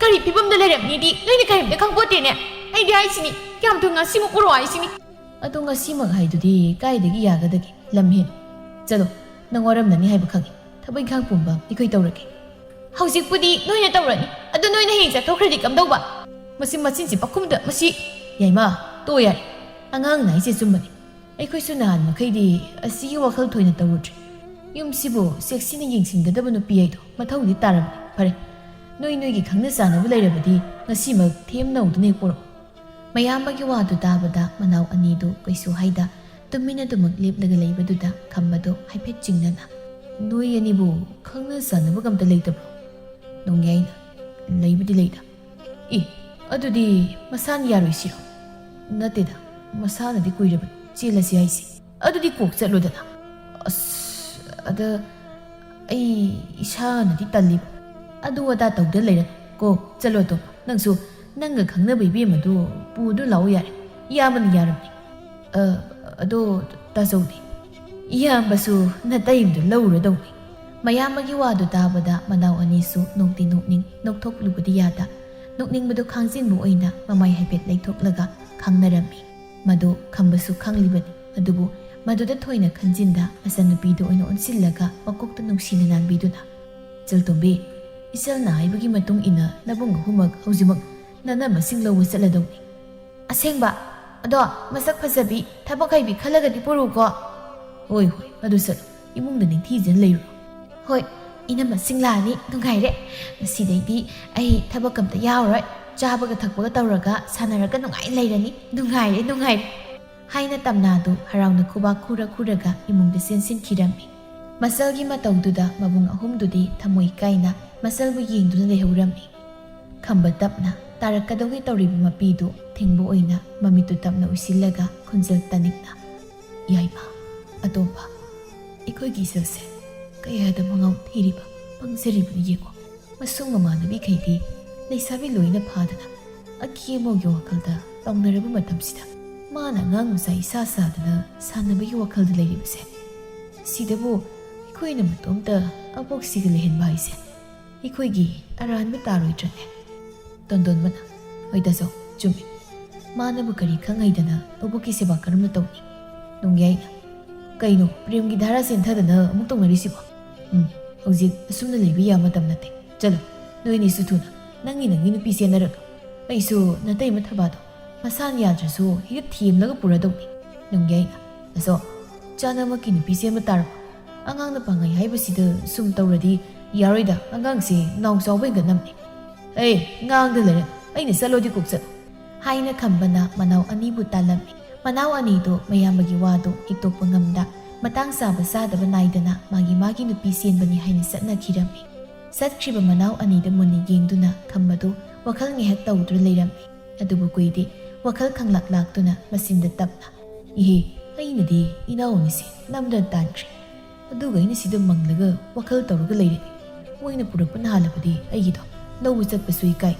ꯀꯔꯤ ꯐꯤꯕꯝꯗ ꯂꯩꯔꯝꯅꯤꯗꯤ ꯅꯣꯏꯅ ꯀꯔꯤꯝꯇ ꯈꯪꯄꯣꯠꯇꯦꯅꯦ꯫ ꯑꯩꯗꯤ ꯍꯥꯏꯁꯤꯅꯤ, ꯀꯌꯥꯝ ꯊꯨꯅ ꯉꯁꯤꯃꯨꯛ ꯄꯨꯔꯛꯑꯣ ꯍꯥꯏꯁꯤꯅꯤ"꯫ "ꯑꯗꯣ ꯉꯁꯤꯃꯛ ꯍꯥꯏꯗꯨꯗꯤ ꯀꯥꯏꯗꯒꯤ ꯌꯥꯒꯗꯒꯦ? ꯂꯝ ꯍꯦꯟ꯫ ꯆꯠꯂꯣ, ꯅꯪ ꯋꯥꯔꯝꯂꯅꯤ ꯍꯥꯏꯕ ꯈꯪꯏ꯫ ꯊꯕꯛ ꯏꯪꯈꯥꯡ ꯄꯨꯝꯕ ꯑꯩꯈꯣꯏ ꯇꯧꯔꯒꯦ"꯫ "ꯍꯧꯖꯤꯛꯄꯨꯗꯤ ꯅꯣꯏꯅ ꯇꯧꯔꯅꯤ, ꯑꯗꯣ ꯅꯣꯏꯅ ꯍꯌꯦꯡ ꯆꯠꯊꯣꯛꯈ꯭ꯔꯗꯤ ꯀꯝꯗꯧꯕ?" "ꯃꯁꯤ ꯃꯆꯤꯟꯁꯤ ꯄꯥꯈꯨꯝꯗ ꯃꯁꯤ"꯫ "ꯌꯥꯏꯃ, ꯇꯣꯛꯑꯣ ꯌꯥꯔꯦ꯫ ꯑꯉꯥꯡꯅ ꯍꯥꯏꯁꯦ ꯆꯨꯝꯕꯅꯤ꯫ ꯑꯩꯈꯣꯏꯁꯨ ꯅꯍꯥꯟ ꯃꯈꯩꯗꯤ ꯑꯁꯤꯒꯤ ꯋꯥꯈꯜ ꯊꯣꯏꯅ ꯇꯧꯔꯨꯗ꯭ꯔꯦ꯫ ꯌꯨꯝꯁꯤꯕꯨ ꯆꯦꯛꯁꯤꯟꯅ ꯌꯦꯡꯁꯤꯟꯒꯗꯕ ꯅꯨꯄꯤ ꯍꯥꯏꯗꯣ ꯃꯊꯧꯗꯤ ꯇꯥꯔꯕꯅꯤ꯫ ꯐꯔꯦ, ꯅꯣꯏ ꯅꯣꯏꯒꯤ ꯈꯪꯅ ꯆꯥꯟꯅꯕ ꯂꯩꯔꯕꯗꯤ ꯉꯁꯤꯃꯛ ꯊꯦꯝꯅꯧꯗꯨꯅ ꯍꯦꯛ ꯄꯨꯔꯛꯑꯣ"꯫ ꯃꯌꯥꯝꯕꯒꯤ ꯋꯥꯗꯨ ꯇꯥꯕꯗ ꯃꯅꯥꯎ ꯑꯅꯤꯗꯨ ꯀꯩꯁꯨ ꯍꯥꯏꯗ ꯇꯨꯃꯤꯟꯅ ꯑꯗꯨꯃꯛ ꯂꯦꯞꯂꯒ ꯂꯩꯕꯗꯨꯗ ꯈꯝꯕꯗꯣ ꯍꯥꯏꯐꯦꯠ ꯆꯤꯡꯅꯅ, "ꯅꯣꯏ ꯑꯅꯤꯕꯨ ꯈꯪꯅ ꯆꯥꯟꯅꯕꯒ ꯑꯝꯇ ꯂꯩꯇꯕ꯭ꯔꯣ?" ꯅꯣꯡꯌꯥꯏꯅ, "ꯂꯩꯕꯨꯗꯤ ꯂꯩꯗ"꯫ "ꯑꯦ, ꯑꯗꯨꯗꯤ ꯃꯁꯥꯅ ꯌꯥꯔꯣꯏꯁꯤꯔꯣ?" "ꯅꯠꯇꯦꯗ, ꯃꯁꯥꯅꯗꯤ ꯀꯨꯏꯔꯕꯅꯤ"꯫ ꯆꯦꯜꯂꯁꯤ ꯍꯥꯏꯁꯦ꯫ ꯑꯗꯨꯗꯤ ꯀꯣꯛ ꯆꯠꯂꯣꯗꯅ꯫ ꯑꯁ, ꯑꯗ ꯑꯩ ꯏꯁꯥꯅꯗꯤ ꯇꯜꯂꯤꯕ꯫ ꯑꯗꯨ ꯑꯗꯥ ꯇꯧꯗ ꯂꯩꯔ꯫ ꯀꯣ, ꯆꯠꯂꯣ ꯑꯗꯣ꯫ ꯅꯪꯁꯨ ꯅꯪꯒ ꯈꯪꯅꯕ ꯏꯕꯦꯝꯃꯗꯨ ꯄꯨꯗꯨ ꯂꯥꯛꯑꯣ ꯌꯥꯔꯦ꯫ ꯏꯌꯥꯝꯕꯅ ꯌꯥꯔꯝꯅꯤ꯫ ꯑ, ꯑꯗꯣ ꯇꯥꯖꯧꯗꯤ? ꯏꯌꯥꯝꯕꯁꯨ ꯅꯇꯩꯃꯗꯨ ꯂꯧꯔꯗꯧꯅꯤ꯫ ꯃꯌꯥꯝꯕꯒꯤ ꯋꯥꯗꯨ ꯇꯥꯕꯗ ꯃꯅꯥꯎ ꯑꯅꯤꯁꯨ ꯅꯣꯛꯇꯤ ꯅꯣꯛꯅꯤꯡ, ꯅꯣꯛꯊꯣꯛꯂꯨꯕꯗꯤ ꯌꯥꯗ꯫ ꯅꯣꯛꯅꯤꯡꯕꯗꯨ ꯈꯥꯡꯖꯤꯟꯕ ꯑꯣꯏꯅ ꯃꯃꯥꯏ ꯍꯥꯏꯐꯦꯠ ꯂꯩꯊꯣꯛꯂꯒ ꯈꯪꯅꯔꯝꯃꯤ꯫ ꯃꯗꯨ ꯈꯝꯕꯁꯨ ꯈꯪꯂꯤꯕꯅꯤ꯫ ꯑꯗꯨꯕꯨ ꯃꯗꯨꯗ ꯊꯣꯏꯅ ꯈꯟꯖꯤꯟꯗ ꯃꯆꯟꯅꯨꯄꯤꯗꯨ ꯑꯣꯏꯅ ꯑꯣꯟꯁꯤꯜꯂꯒ ꯃꯀꯣꯛꯇ ꯅꯨꯡꯁꯤꯅ ꯅꯥꯟꯕꯤꯗꯨꯅ, "ꯏꯆꯜꯇꯣꯝꯕꯤ, ꯏꯆꯜꯅ ꯍꯥꯏꯕꯒꯤ ꯃꯇꯨꯡ ꯏꯟꯅ ꯅꯕꯨꯡ ꯑꯍꯨꯝꯃꯛ ꯍꯧꯖꯤꯛꯃꯛ ꯅꯅꯝꯃꯁꯤꯡ ꯂꯧꯕ ꯆꯠꯂꯗꯧꯅꯤ꯫" "ꯑꯁꯦꯡꯕ? ꯑꯗꯣ ꯃꯁꯛ ꯐꯖꯕꯤ, ꯊꯕꯛ ꯍꯩꯕꯤ ꯈꯜꯂꯒꯗꯤ ꯄꯨꯔꯛꯎꯀꯣ꯫" "ꯍꯣꯏ, ꯍꯣꯏ, ꯑꯗꯨ ꯆꯠꯂꯣ꯫ ꯏꯃꯨꯡꯗ ꯅꯤꯡꯊꯤꯖꯅ ꯂꯩꯔꯨꯔꯣ꯫" "ꯍꯣꯏ, ꯏꯅꯝꯃꯁꯤꯡ ꯂꯥꯛꯑꯅꯤ, ꯅꯨꯡꯉꯥꯏꯔꯦ꯫ ꯉꯁꯤꯗꯩꯗꯤ ꯑꯩ ꯊꯕꯛ ꯑꯝꯇ ꯌꯥꯎꯔꯣꯏ꯫ ꯆꯥꯕꯒ ꯊꯛꯄꯒ ꯇꯧꯔꯒ ꯁꯥꯟꯅꯔꯒ ꯅꯨꯡꯉꯥꯏꯅ ꯂꯩꯔꯅꯤ꯫ ꯅꯨꯡꯉꯥꯏꯔꯦ, ꯅꯨꯡꯉꯥꯏꯔꯦ꯫" ꯍꯥꯏꯅ ꯇꯝꯅꯥꯗꯨ ꯍꯔꯥꯎꯅ ꯈꯨꯕꯥꯛ ꯈꯨꯔ ꯈꯨꯔꯒ ꯏꯃꯨꯡꯗ ꯆꯦꯟꯁꯤꯟꯈꯤꯔꯝꯃꯤ꯫ ꯃꯆꯜꯒꯤ ꯃꯇꯧꯗꯨꯗ ꯃꯕꯨꯡ ꯑꯍꯨꯝꯗꯨꯗꯤ ꯊꯃꯣꯏ ꯀꯥꯏꯅ ꯃꯆꯜꯕꯨ ꯌꯦꯡꯗꯨꯅ ꯂꯩꯍꯧꯔꯝꯃꯤ꯫ ꯈꯝꯕ ꯇꯞꯅ ꯇꯥꯔꯛꯀꯗꯧꯒꯤ ꯇꯧꯔꯤꯕ ꯃꯄꯤꯗꯨ ꯊꯤꯡꯕ ꯑꯣꯏꯅ ꯃꯃꯤꯠꯇꯨ ꯇꯞꯅ ꯎꯏꯁꯤꯜꯂꯒ ꯈꯣꯟꯖꯦꯜ ꯇꯥꯅꯤꯡꯅ, "ꯌꯥꯏꯃ, ꯑꯇꯣꯝꯕ, ꯑꯩꯈꯣꯏꯒꯤ ꯏꯆꯜꯁꯦ ꯀꯌꯥꯗ ꯃꯉꯥꯎ ꯊꯤꯔꯤꯕ, ꯄꯪꯖꯔꯤꯕꯅ ꯌꯦꯡꯉꯣ꯫ ꯃꯁꯨꯡ ꯃꯃꯥꯟꯅꯕꯤꯈꯩꯗꯤ ꯂꯩꯁꯥꯕꯤ ꯂꯣꯏꯅ ꯐꯥꯗꯅ ꯑꯀꯦ ꯑꯃꯧꯒꯤ ꯋꯥꯈꯜꯗ ꯇꯧꯅꯔꯕ ꯃꯇꯝꯁꯤꯗ ꯃꯥꯅ ꯑꯉꯥꯡ ꯃꯆꯥ ꯏꯁꯥ ꯁꯥꯗꯅ ꯁꯥꯟꯅꯕꯒꯤ ꯋꯥꯈꯜꯗ ꯂꯩꯔꯤꯕꯁꯦ꯫ ꯁꯤꯗꯕꯨ ꯑꯩꯈꯣꯏꯅ ꯃꯇꯣꯝꯇ ꯑꯕꯣꯛꯁꯤꯒ ꯂꯩꯍꯟꯕ ꯍꯥꯏꯁꯦ ꯑꯩꯈꯣꯏꯒꯤ ꯑꯔꯥꯟꯕ ꯇꯥꯔꯣꯏꯗ꯭ꯔꯅꯦ?" ꯇꯣꯟꯗꯣꯟꯕꯅ, "ꯍꯣꯏ ꯇꯥꯖꯧ, ꯆꯨꯝꯃꯤ꯫ ꯃꯥꯅꯕꯨ ꯀꯔꯤ ꯈꯪ ꯍꯩꯗꯅ ꯑꯕꯣꯛꯀꯤ ꯁꯦꯕꯥ ꯀꯔꯝꯅ ꯇꯧꯅꯤ?" ꯅꯣꯡꯌꯥꯏꯅ, "ꯀꯩꯅꯣ, ꯄ꯭ꯔꯦꯝꯒꯤ ꯙꯥꯔꯥ ꯆꯦꯟꯊꯗꯅ ꯑꯃꯨꯛ ꯇꯧꯅꯔꯤꯁꯤꯕꯣ? ꯎꯝ, ꯍꯧꯖꯤꯛ ꯑꯁꯨꯝꯅ ꯂꯩꯕ ꯌꯥꯕ ꯃꯇꯝ ꯅꯠꯇꯦ꯫ ꯆꯠꯂꯣ, ꯅꯣꯏꯅꯤꯁꯨ ꯊꯨꯅ ꯅꯪꯒꯤ ꯅꯪꯒꯤ ꯅꯨꯄꯤ ꯆꯦꯟꯅꯔꯒ꯫ ꯑꯩꯁꯨ ꯅꯇꯩꯃ ꯊꯕꯥꯗꯣ ꯃꯁꯥꯅ ꯌꯥꯗ꯭ꯔꯁꯨ ꯍꯦꯛꯇ ꯊꯦꯝꯂꯒ ꯄꯨꯔꯗꯧꯅꯤ꯫" ꯅꯣꯡꯌꯥꯏꯅ, "ꯇꯥꯖꯧ, ꯆꯥꯅꯃꯛꯀꯤ ꯅꯨꯄꯤ ꯆꯦꯟꯕ ꯇꯥꯔꯕ? ꯑꯉꯥꯡꯅ ꯄꯥꯡꯉꯩ ꯍꯥꯏꯕꯁꯤꯗ ꯁꯨꯝ ꯇꯧꯔꯗꯤ ꯌꯥꯔꯣꯏꯗ, ꯑꯉꯥꯡꯁꯦ ꯅꯥꯎ ꯆꯥꯎꯕ ꯍꯦꯟꯒꯠꯅꯕꯅꯤ꯫" "ꯑꯦ, ꯉꯥꯡꯗ ꯂꯩꯔꯦ, ꯑꯩꯅ ꯆꯠꯂꯣꯗꯤ ꯀꯣꯛ ꯆꯠꯂꯨ꯫" ꯍꯥꯏꯅ ꯈꯝꯕꯅ ꯃꯅꯥꯎ ꯑꯅꯤꯕꯨ ꯇꯥꯜꯂꯝꯃꯤ꯫ ꯃꯅꯥꯎ ꯑꯅꯤꯗꯨ ꯃꯌꯥꯝꯕꯒꯤ ꯋꯥꯗꯨ ꯍꯤꯛꯇꯣꯛꯄ ꯉꯝꯗ, ꯃꯇꯥꯡ ꯆꯥꯕ ꯆꯥꯗꯕ ꯅꯥꯏꯗꯅ ꯃꯥꯒꯤ ꯃꯥꯒꯤ ꯅꯨꯄꯤ ꯆꯦꯟꯕꯅꯤ ꯍꯥꯏꯅ ꯆꯠꯅꯈꯤꯔꯝꯃꯤ꯫ ꯆꯠꯈ꯭ꯔꯤꯕ ꯃꯅꯥꯎ ꯑꯅꯤꯗ ꯃꯨꯟꯅ ꯌꯦꯡꯗꯨꯅ ꯈꯝꯕꯗꯨ ꯋꯥꯈꯜ ꯉꯥꯏꯍꯥꯛ ꯇꯧꯗꯨꯅ ꯂꯩꯔꯝꯃꯤ꯫ ꯑꯗꯨꯕꯨ ꯀꯨꯏꯗꯦ, ꯋꯥꯈꯜ ꯈꯪꯂꯥꯛ ꯂꯥꯛꯇꯨꯅ ꯃꯆꯤꯟꯗ ꯇꯞꯅ, "ꯏꯍꯦ, ꯑꯩꯅꯗꯤ ꯏꯅꯥꯎ ꯑꯅꯤꯁꯦ ꯅꯝꯗꯅ ꯇꯥꯟꯈ꯭ꯔꯦ꯫ ꯑꯗꯨꯒ ꯑꯩꯅ ꯁꯤꯗ ꯃꯪꯂꯒ ꯋꯥꯈꯜ ꯇꯧꯔꯒ ꯂꯩꯔꯦ꯫ ꯃꯣꯏꯅ ꯄꯨꯔꯛꯄꯅ ꯍꯥꯜꯂꯕꯗꯤ ꯑꯩꯒꯤꯗꯣ ꯂꯧꯕ ꯆꯠꯄꯁꯨ ꯏꯀꯥꯏ꯫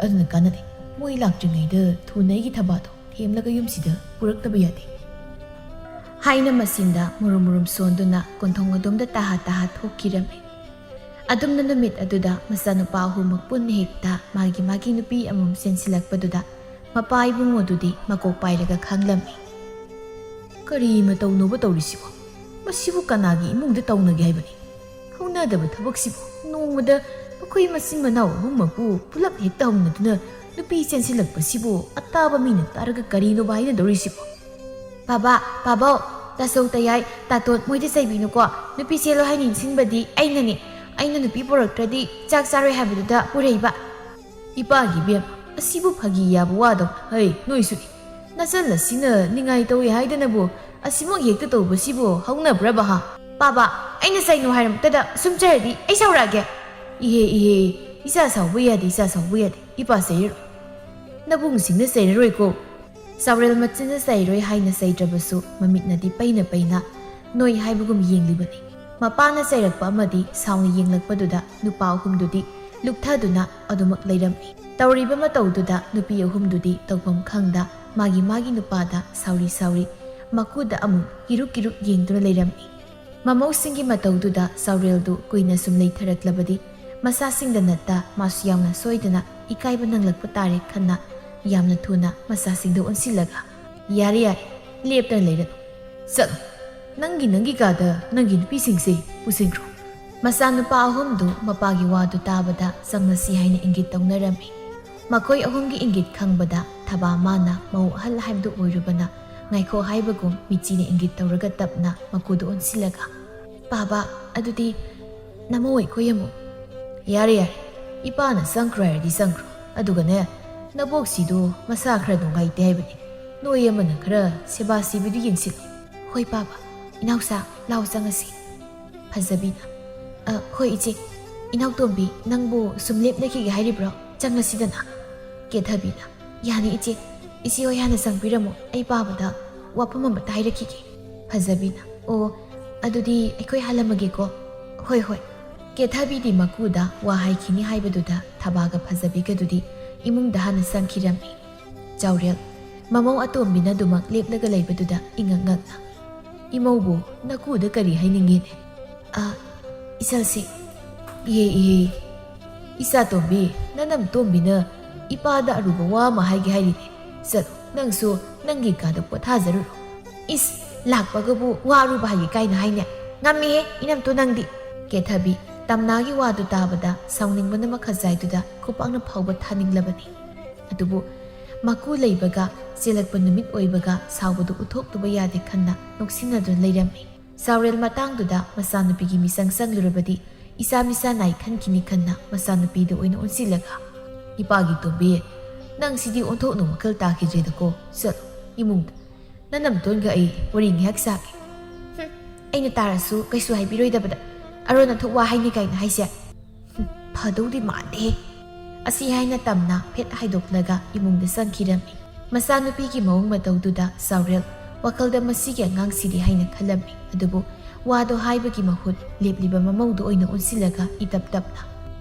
ꯑꯗꯨꯅ ꯀꯥꯟꯅꯗꯦ꯫ ꯃꯣꯏ ꯂꯥꯛꯇ꯭ꯔꯤꯉꯩꯗ ꯊꯨꯅ ꯑꯩꯒꯤ ꯊꯕꯥꯗꯣ ꯊꯦꯝꯂꯒ ꯌꯨꯝꯁꯤꯗ ꯄꯨꯔꯛꯇꯕ ꯌꯥꯗꯦ"꯫ ꯍꯥꯏꯅ ꯃꯁꯤꯟꯗ ꯃꯨꯔꯨꯝ ꯃꯨꯔꯨꯝ ꯁꯣꯟꯗꯨꯅ ꯀꯣꯟꯊꯣꯡ ꯑꯗꯣꯝꯗ ꯇꯥꯍꯥ ꯇꯥꯍꯥ ꯊꯣꯛꯈꯤꯔꯝꯃꯤ꯫ ꯑꯗꯨꯝꯅ ꯅꯨꯃꯤꯠ ꯑꯗꯨꯗ ꯃꯆꯥꯅꯨꯄꯥ ꯑꯍꯨꯝꯃꯛ ꯄꯨꯟꯅ ꯍꯦꯛꯇ ꯃꯥꯒꯤ ꯃꯥꯒꯤ ꯅꯨꯄꯤ ꯑꯃꯃꯝ ꯆꯦꯟꯁꯤꯜꯂꯛꯄꯗꯨꯗ ꯃꯄꯥ ꯏꯕꯨꯡꯉꯣꯗꯨꯗꯤ ꯃꯀꯣꯛ ꯄꯥꯏꯔꯒ ꯈꯥꯡꯂꯝꯃꯤ꯫ "ꯀꯔꯤ ꯃꯇꯧꯅꯣꯕ ꯇꯧꯔꯤꯁꯤꯕꯣ? ꯃꯁꯤꯕꯨ ꯀꯅꯥꯒꯤ ꯏꯃꯨꯡꯗ ꯇꯧꯅꯒꯦ ꯍꯥꯏꯕꯅꯤ? ꯍꯧꯅꯗꯕ ꯊꯕꯛꯁꯤꯕꯨ꯫ ꯅꯣꯡꯃꯗ ꯃꯈꯣꯏ ꯃꯆꯤꯟ ꯃꯅꯥꯎ ꯑꯍꯨꯝꯃꯛꯄꯨ ꯄꯨꯂꯞ ꯍꯦꯛꯇ ꯍꯧꯅꯗꯨꯅ ꯅꯨꯄꯤ ꯆꯦꯟꯁꯤꯜꯂꯛꯄꯁꯤꯕꯨ ꯑꯇꯥꯕ ꯃꯤꯅ ꯇꯥꯔꯒ ꯀꯔꯤꯅꯣꯕ ꯍꯥꯏꯅꯗꯧꯔꯤꯁꯤꯕꯣ?" "ꯕꯥꯕꯥ, ꯕꯥꯕꯥꯎ, ꯇꯥꯆꯧ, ꯇꯌꯥꯏ, ꯇꯥꯇꯣꯟ, ꯃꯣꯏꯗ ꯆꯩꯕꯤꯅꯨꯀꯣ꯫ ꯅꯨꯄꯤ ꯆꯦꯜꯂꯣ ꯍꯥꯏꯅ ꯏꯟꯁꯤꯟꯕꯗꯤ ꯑꯩꯅꯅꯤ꯫ ꯑꯩꯅ ꯅꯨꯄꯤ ꯄꯨꯔꯛꯇ꯭ꯔꯗꯤ ꯆꯥꯛ ꯆꯥꯔꯣꯏ ꯍꯥꯏꯕꯗꯨꯗ ꯄꯨꯔꯛꯏꯕ"꯫ "ꯏꯄꯥꯒꯤ ꯏꯕꯦꯝ, ꯑꯁꯤꯕꯨ ꯐꯥꯒꯤ ꯌꯥꯕ ꯋꯥꯗꯣ꯫ ꯍꯩ, ꯅꯣꯏꯁꯨꯅꯤ꯫ ꯅꯆꯜ ꯑꯁꯤꯅ ꯅꯤꯡꯉꯥꯏ ꯇꯧꯏ ꯍꯥꯏꯗꯅꯕꯨ ꯑꯁꯤꯃꯛ ꯍꯦꯛꯇ ꯇꯧꯕꯁꯤꯕꯨ ꯍꯧꯅꯕ꯭ꯔꯕ, ꯍꯥ?" "ꯕꯥꯕꯥ, ꯑꯩꯅ ꯆꯩꯅꯨ ꯍꯥꯏꯔꯃꯛꯇꯗ ꯁꯨꯝ ꯆꯩꯔꯗꯤ ꯑꯩ ꯁꯥꯎꯔꯛꯑꯒꯦ"꯫ "ꯏꯍꯦ, ꯏꯍꯦ, ꯏꯆꯥ ꯁꯥꯎꯕ ꯌꯥꯗꯦ, ꯏꯆꯥ ꯁꯥꯎꯕ ꯌꯥꯗꯦ꯫ ꯏꯄꯥ ꯆꯩꯔꯔꯣꯏ꯫ ꯅꯕꯨꯡꯁꯤꯡꯅ ꯆꯩꯔꯔꯣꯏꯀꯣ"꯫ ꯆꯥꯎꯔꯦꯜ ꯃꯆꯤꯟꯅ ꯆꯩꯔꯣꯏ ꯍꯥꯏꯅ ꯆꯩꯗ꯭ꯔꯕꯁꯨ ꯃꯃꯤꯠꯅꯗꯤ ꯄꯩꯅ ꯄꯩꯅ ꯅꯣꯏ ꯍꯥꯏꯕꯒꯨꯝ ꯌꯦꯡꯂꯤꯕꯅꯤ꯫ ꯃꯄꯥꯅ ꯆꯩꯔꯛꯄ ꯑꯃꯗꯤ ꯁꯥꯎꯅ ꯌꯦꯡꯂꯛꯄꯗꯨꯗ ꯅꯨꯄꯥ ꯑꯍꯨꯝꯗꯨꯗꯤ ꯂꯨꯞꯊꯗꯨꯅ ꯑꯗꯨꯃꯛ ꯂꯩꯔꯝꯃꯤ꯫ ꯇꯧꯔꯤꯕ ꯃꯇꯧꯗꯨꯗ ꯅꯨꯄꯤ ꯑꯍꯨꯝꯗꯨꯗꯤ ꯇꯧꯐꯝ ꯈꯪꯗ ꯃꯥꯒꯤ ꯃꯥꯒꯤ ꯅꯨꯄꯥꯗ ꯁꯥꯎꯔꯤ ꯁꯥꯎꯔꯤ ꯃꯀꯨꯗ ꯑꯃꯨꯛ ꯀꯤꯔꯨꯛ ꯀꯤꯔꯨꯛ ꯌꯦꯡꯗꯨꯅ ꯂꯩꯔꯝꯃꯤ꯫ ꯃꯃꯧꯁꯤꯡꯒꯤ ꯃꯇꯧꯗꯨꯗ ꯆꯥꯎꯔꯦꯜꯗꯨ ꯀꯨꯏꯅ ꯁꯨꯝ ꯂꯩꯊꯔꯛꯂꯕꯗꯤ ꯃꯆꯥꯁꯤꯡꯗ ꯅꯠꯇ ꯃꯥꯁꯨ ꯌꯥꯝꯅ ꯁꯣꯏꯗꯅ ꯏꯀꯥꯏꯕ ꯅꯪꯂꯛꯄ ꯇꯥꯔꯦ ꯈꯟꯅ ꯌꯥꯝꯅ ꯊꯨꯅ ꯃꯆꯥꯁꯤꯡꯗ ꯑꯣꯟꯁꯤꯜꯂꯒ, "ꯌꯥꯔꯦ, ꯌꯥꯔꯦ, ꯂꯦꯞꯇꯅ ꯂꯩꯔꯅꯨ꯫ ꯆꯠꯂꯣ, ꯅꯪꯒꯤ, ꯅꯪꯒꯤ ꯀꯥꯗ ꯅꯪꯒꯤ ꯅꯨꯄꯤꯁꯤꯡꯁꯦ ꯄꯨꯁꯤꯟꯈ꯭ꯔꯣ"꯫ ꯃꯆꯥꯅꯨꯄꯥ ꯑꯍꯨꯝꯗꯨ ꯃꯄꯥꯒꯤ ꯋꯥꯗꯨ ꯇꯥꯕꯗ ꯆꯪꯂꯁꯤ ꯍꯥꯏꯅ ꯏꯪꯒꯤꯠ ꯇꯧꯅꯔꯝꯃꯤ꯫ ꯃꯈꯣꯏ ꯑꯍꯨꯝꯒꯤ ꯏꯪꯒꯤꯠ ꯈꯪꯕꯗ ꯊꯕꯥ ꯃꯥꯅ ꯃꯧ ꯑꯍꯜ ꯍꯥꯏꯕꯗꯨ ꯑꯣꯏꯔꯨꯕꯅ ꯉꯥꯏꯈꯣ ꯍꯥꯏꯕꯒꯨꯝ ꯃꯤꯆꯤꯅ ꯏꯪꯒꯤꯠ ꯇꯧꯔꯒ ꯇꯞꯅ ꯃꯀꯨꯗꯨ ꯑꯣꯟꯁꯤꯜꯂꯒ, "ꯕꯥꯕꯥ, ꯑꯗꯨꯗꯤ ꯅꯃꯧ ꯑꯩꯈꯣꯏ ꯑꯃꯨꯛ"꯫ "ꯌꯥꯔꯦ, ꯌꯥꯔꯦ, ꯏꯄꯥꯅ ꯆꯪꯈ꯭ꯔꯣ ꯍꯥꯏꯔꯗꯤ ꯆꯪꯈ꯭ꯔꯣ꯫ ꯑꯗꯨꯒꯅꯦ, ꯅꯕꯣꯛꯁꯤꯗꯣ ꯃꯁꯥ ꯈꯔ ꯅꯨꯡꯉꯥꯏꯇꯦ ꯍꯥꯏꯕꯅꯤ꯫ ꯅꯣꯏ ꯑꯃꯅ ꯈꯔ ꯁꯦꯕꯥ ꯁꯤꯕꯤꯗꯨ ꯌꯦꯡꯁꯤꯜꯂꯨ"꯫ "ꯍꯣꯏ ꯄꯥꯕ꯫ ꯏꯅꯥꯎꯁꯥ, ꯂꯥꯎ ꯆꯪꯉꯁꯤ"꯫ ꯐꯖꯕꯤꯅ, "ꯑ, ꯍꯣꯏ ꯏꯆꯦ꯫ ꯏꯅꯥꯎꯇꯣꯝꯕꯤ, ꯅꯪꯕꯨ ꯁꯨꯝ ꯂꯦꯞꯅꯈꯤꯒꯦ ꯍꯥꯏꯔꯤꯕ꯭ꯔꯣ? ꯆꯪꯉꯁꯤꯗꯅ"꯫ ꯀꯦꯊꯕꯤꯅ, "ꯌꯥꯅꯤ ꯏꯆꯦ꯫ ꯏꯆꯦ ꯍꯣꯏ ꯍꯥꯟꯅ ꯆꯪꯕꯤꯔꯝꯃꯣ꯫ ꯑꯩ ꯄꯥꯕꯗ"꯫ ꯋꯥꯐꯝ ꯑꯃꯇ ꯍꯥꯏꯔꯛꯈꯤꯒꯦ꯫ ꯐꯖꯕꯤꯅ, "ꯑꯣ, ꯑꯗꯨꯗꯤ ꯑꯩꯈꯣꯏ ꯍꯜꯂꯝꯃꯒꯦꯀꯣ?" "ꯍꯣꯏ, ꯍꯣꯏ꯫" ꯀꯦꯊꯕꯤꯗꯤ ꯃꯀꯨꯗ ꯋꯥ ꯍꯥꯏꯈꯤꯅꯤ ꯍꯥꯏꯕꯗꯨꯗ ꯊꯕꯥꯒ ꯐꯖꯕꯤꯒꯗꯨꯗꯤ ꯏꯃꯨꯡꯗ ꯍꯥꯟꯅ ꯆꯪꯈꯤꯔꯝꯃꯤ꯫ ꯆꯥꯎꯔꯦꯜ, ꯃꯃꯧ ꯑꯇꯣꯝꯕꯤꯅ ꯑꯗꯨꯃꯛ ꯂꯦꯞꯂꯒ ꯂꯩꯕꯗꯨꯗ ꯏꯉꯛ ꯉꯛꯅ, "ꯏꯃꯧꯕꯨ ꯅꯀꯨꯗ ꯀꯔꯤ ꯍꯥꯏꯅꯤꯡꯉꯤꯅꯦ?" "ꯑ, ꯏꯆꯜꯁꯤ, ꯏꯍꯦ, ꯏꯍꯦ, ꯏꯆꯥꯇꯣꯝꯕꯤ, ꯅꯅꯝꯇꯣꯝꯕꯤꯅ ꯏꯄꯥꯗ ꯑꯔꯨꯕ ꯋꯥ ꯑꯃ ꯍꯥꯏꯒꯦ ꯍꯥꯏꯔꯤꯅꯦ꯫ ꯆꯠꯂꯣ, ꯅꯪꯁꯨ ꯅꯪꯒꯤ ꯀꯥꯗ ꯄꯣꯊꯥꯖꯔꯨꯔꯣ꯫" "ꯏꯁ, ꯂꯥꯛꯄꯒꯕꯨ ꯋꯥ ꯑꯔꯨꯕ ꯍꯥꯏꯒꯦ ꯀꯥꯏꯅ ꯍꯥꯏꯅꯦ? ꯉꯝꯃꯤꯍꯦ, ꯏꯅꯝꯇꯣ ꯅꯪꯗꯤ!" ꯀꯦꯊꯕꯤ, ꯇꯝꯅꯥꯒꯤ ꯋꯥꯗꯨ ꯇꯥꯕꯗ ꯁꯥꯎꯅꯤꯡꯕꯅ ꯃꯈꯖꯥꯏꯗꯨꯗ ꯈꯨꯄꯥꯛꯅ ꯐꯥꯎꯕ ꯊꯥꯅꯤꯡꯂꯕꯅꯤ꯫ ꯑꯗꯨꯕꯨ ꯃꯀꯨ ꯂꯩꯕꯒ ꯆꯦꯜꯂꯛꯄ ꯅꯨꯃꯤꯠ ꯑꯣꯏꯕꯒ ꯁꯥꯎꯕꯗꯨ ꯎꯠꯊꯣꯛꯇꯕ ꯌꯥꯗꯦ ꯈꯟꯅ ꯅꯣꯛꯁꯤꯟꯅꯗꯨꯅ ꯂꯩꯔꯝꯃꯤ꯫ ꯆꯥꯎꯔꯦꯜ ꯃꯇꯥꯡꯗꯨꯗ ꯃꯆꯥꯅꯨꯄꯤꯒꯤ ꯃꯤꯆꯪ ꯆꯪꯂꯨꯔꯕꯗꯤ ꯏꯆꯥ ꯃꯤꯆꯥ ꯅꯥꯏ ꯈꯟꯈꯤꯅꯤ ꯈꯟꯅ ꯃꯆꯥꯅꯨꯄꯤꯗ ꯑꯣꯏꯅ ꯑꯣꯟꯁꯤꯜꯂꯒ, "ꯏꯄꯥꯒꯤ ꯇꯣꯝꯕꯤ, ꯅꯪ ꯁꯤꯗꯤ ꯑꯣꯟꯊꯣꯛꯅ ꯋꯥꯈꯜ ꯇꯥꯈꯤꯗ꯭ꯔꯦꯗꯀꯣ꯫ ꯆꯠꯂꯣ, ꯏꯃꯨꯡꯗ ꯅꯅꯝꯇꯣꯟꯒ ꯑꯩ ꯋꯥꯔꯤ ꯉꯥꯏꯍꯥꯛ ꯁꯥꯒꯦ꯫" "ꯍꯨꯝ, ꯑꯩꯅ ꯇꯥꯔꯁꯨ ꯀꯩꯁꯨ ꯍꯥꯏꯕꯤꯔꯣꯏꯗꯕꯗ ꯑꯔꯣꯟ ꯑꯊꯨꯞ ꯋꯥ ꯍꯥꯏꯅꯤ ꯀꯥꯏꯅ ꯍꯥꯏꯁꯦ? ꯍꯨꯝ, ꯐꯗꯧꯗꯤ ꯃꯥꯟꯗꯦꯍꯦ꯫" ꯑꯁꯤ ꯍꯥꯏꯅ ꯇꯝꯅ ꯐꯦꯠ ꯍꯥꯏꯗꯣꯛꯂꯒ ꯏꯃꯨꯡꯗ ꯆꯪꯈꯤꯔꯝꯃꯤ꯫ ꯃꯆꯥꯅꯨꯄꯤꯒꯤ ꯃꯑꯣꯡ ꯃꯇꯧꯗꯨꯗ ꯆꯥꯎꯔꯦꯜ ꯋꯥꯈꯜꯗ "ꯃꯁꯤꯒꯤ ꯑꯉꯥꯡꯁꯤꯗꯤ" ꯍꯥꯏꯅ ꯈꯜꯂꯝꯃꯤ꯫ ꯑꯗꯨꯕꯨ ꯋꯥꯗꯣ ꯍꯥꯏꯕꯒꯤ ꯃꯍꯨꯠ ꯂꯦꯞꯂꯤꯕ ꯃꯃꯧꯗ ꯑꯣꯏꯅ ꯑꯣꯟꯁꯤꯜꯂꯒ ꯏꯇꯞ ꯇꯞꯅ,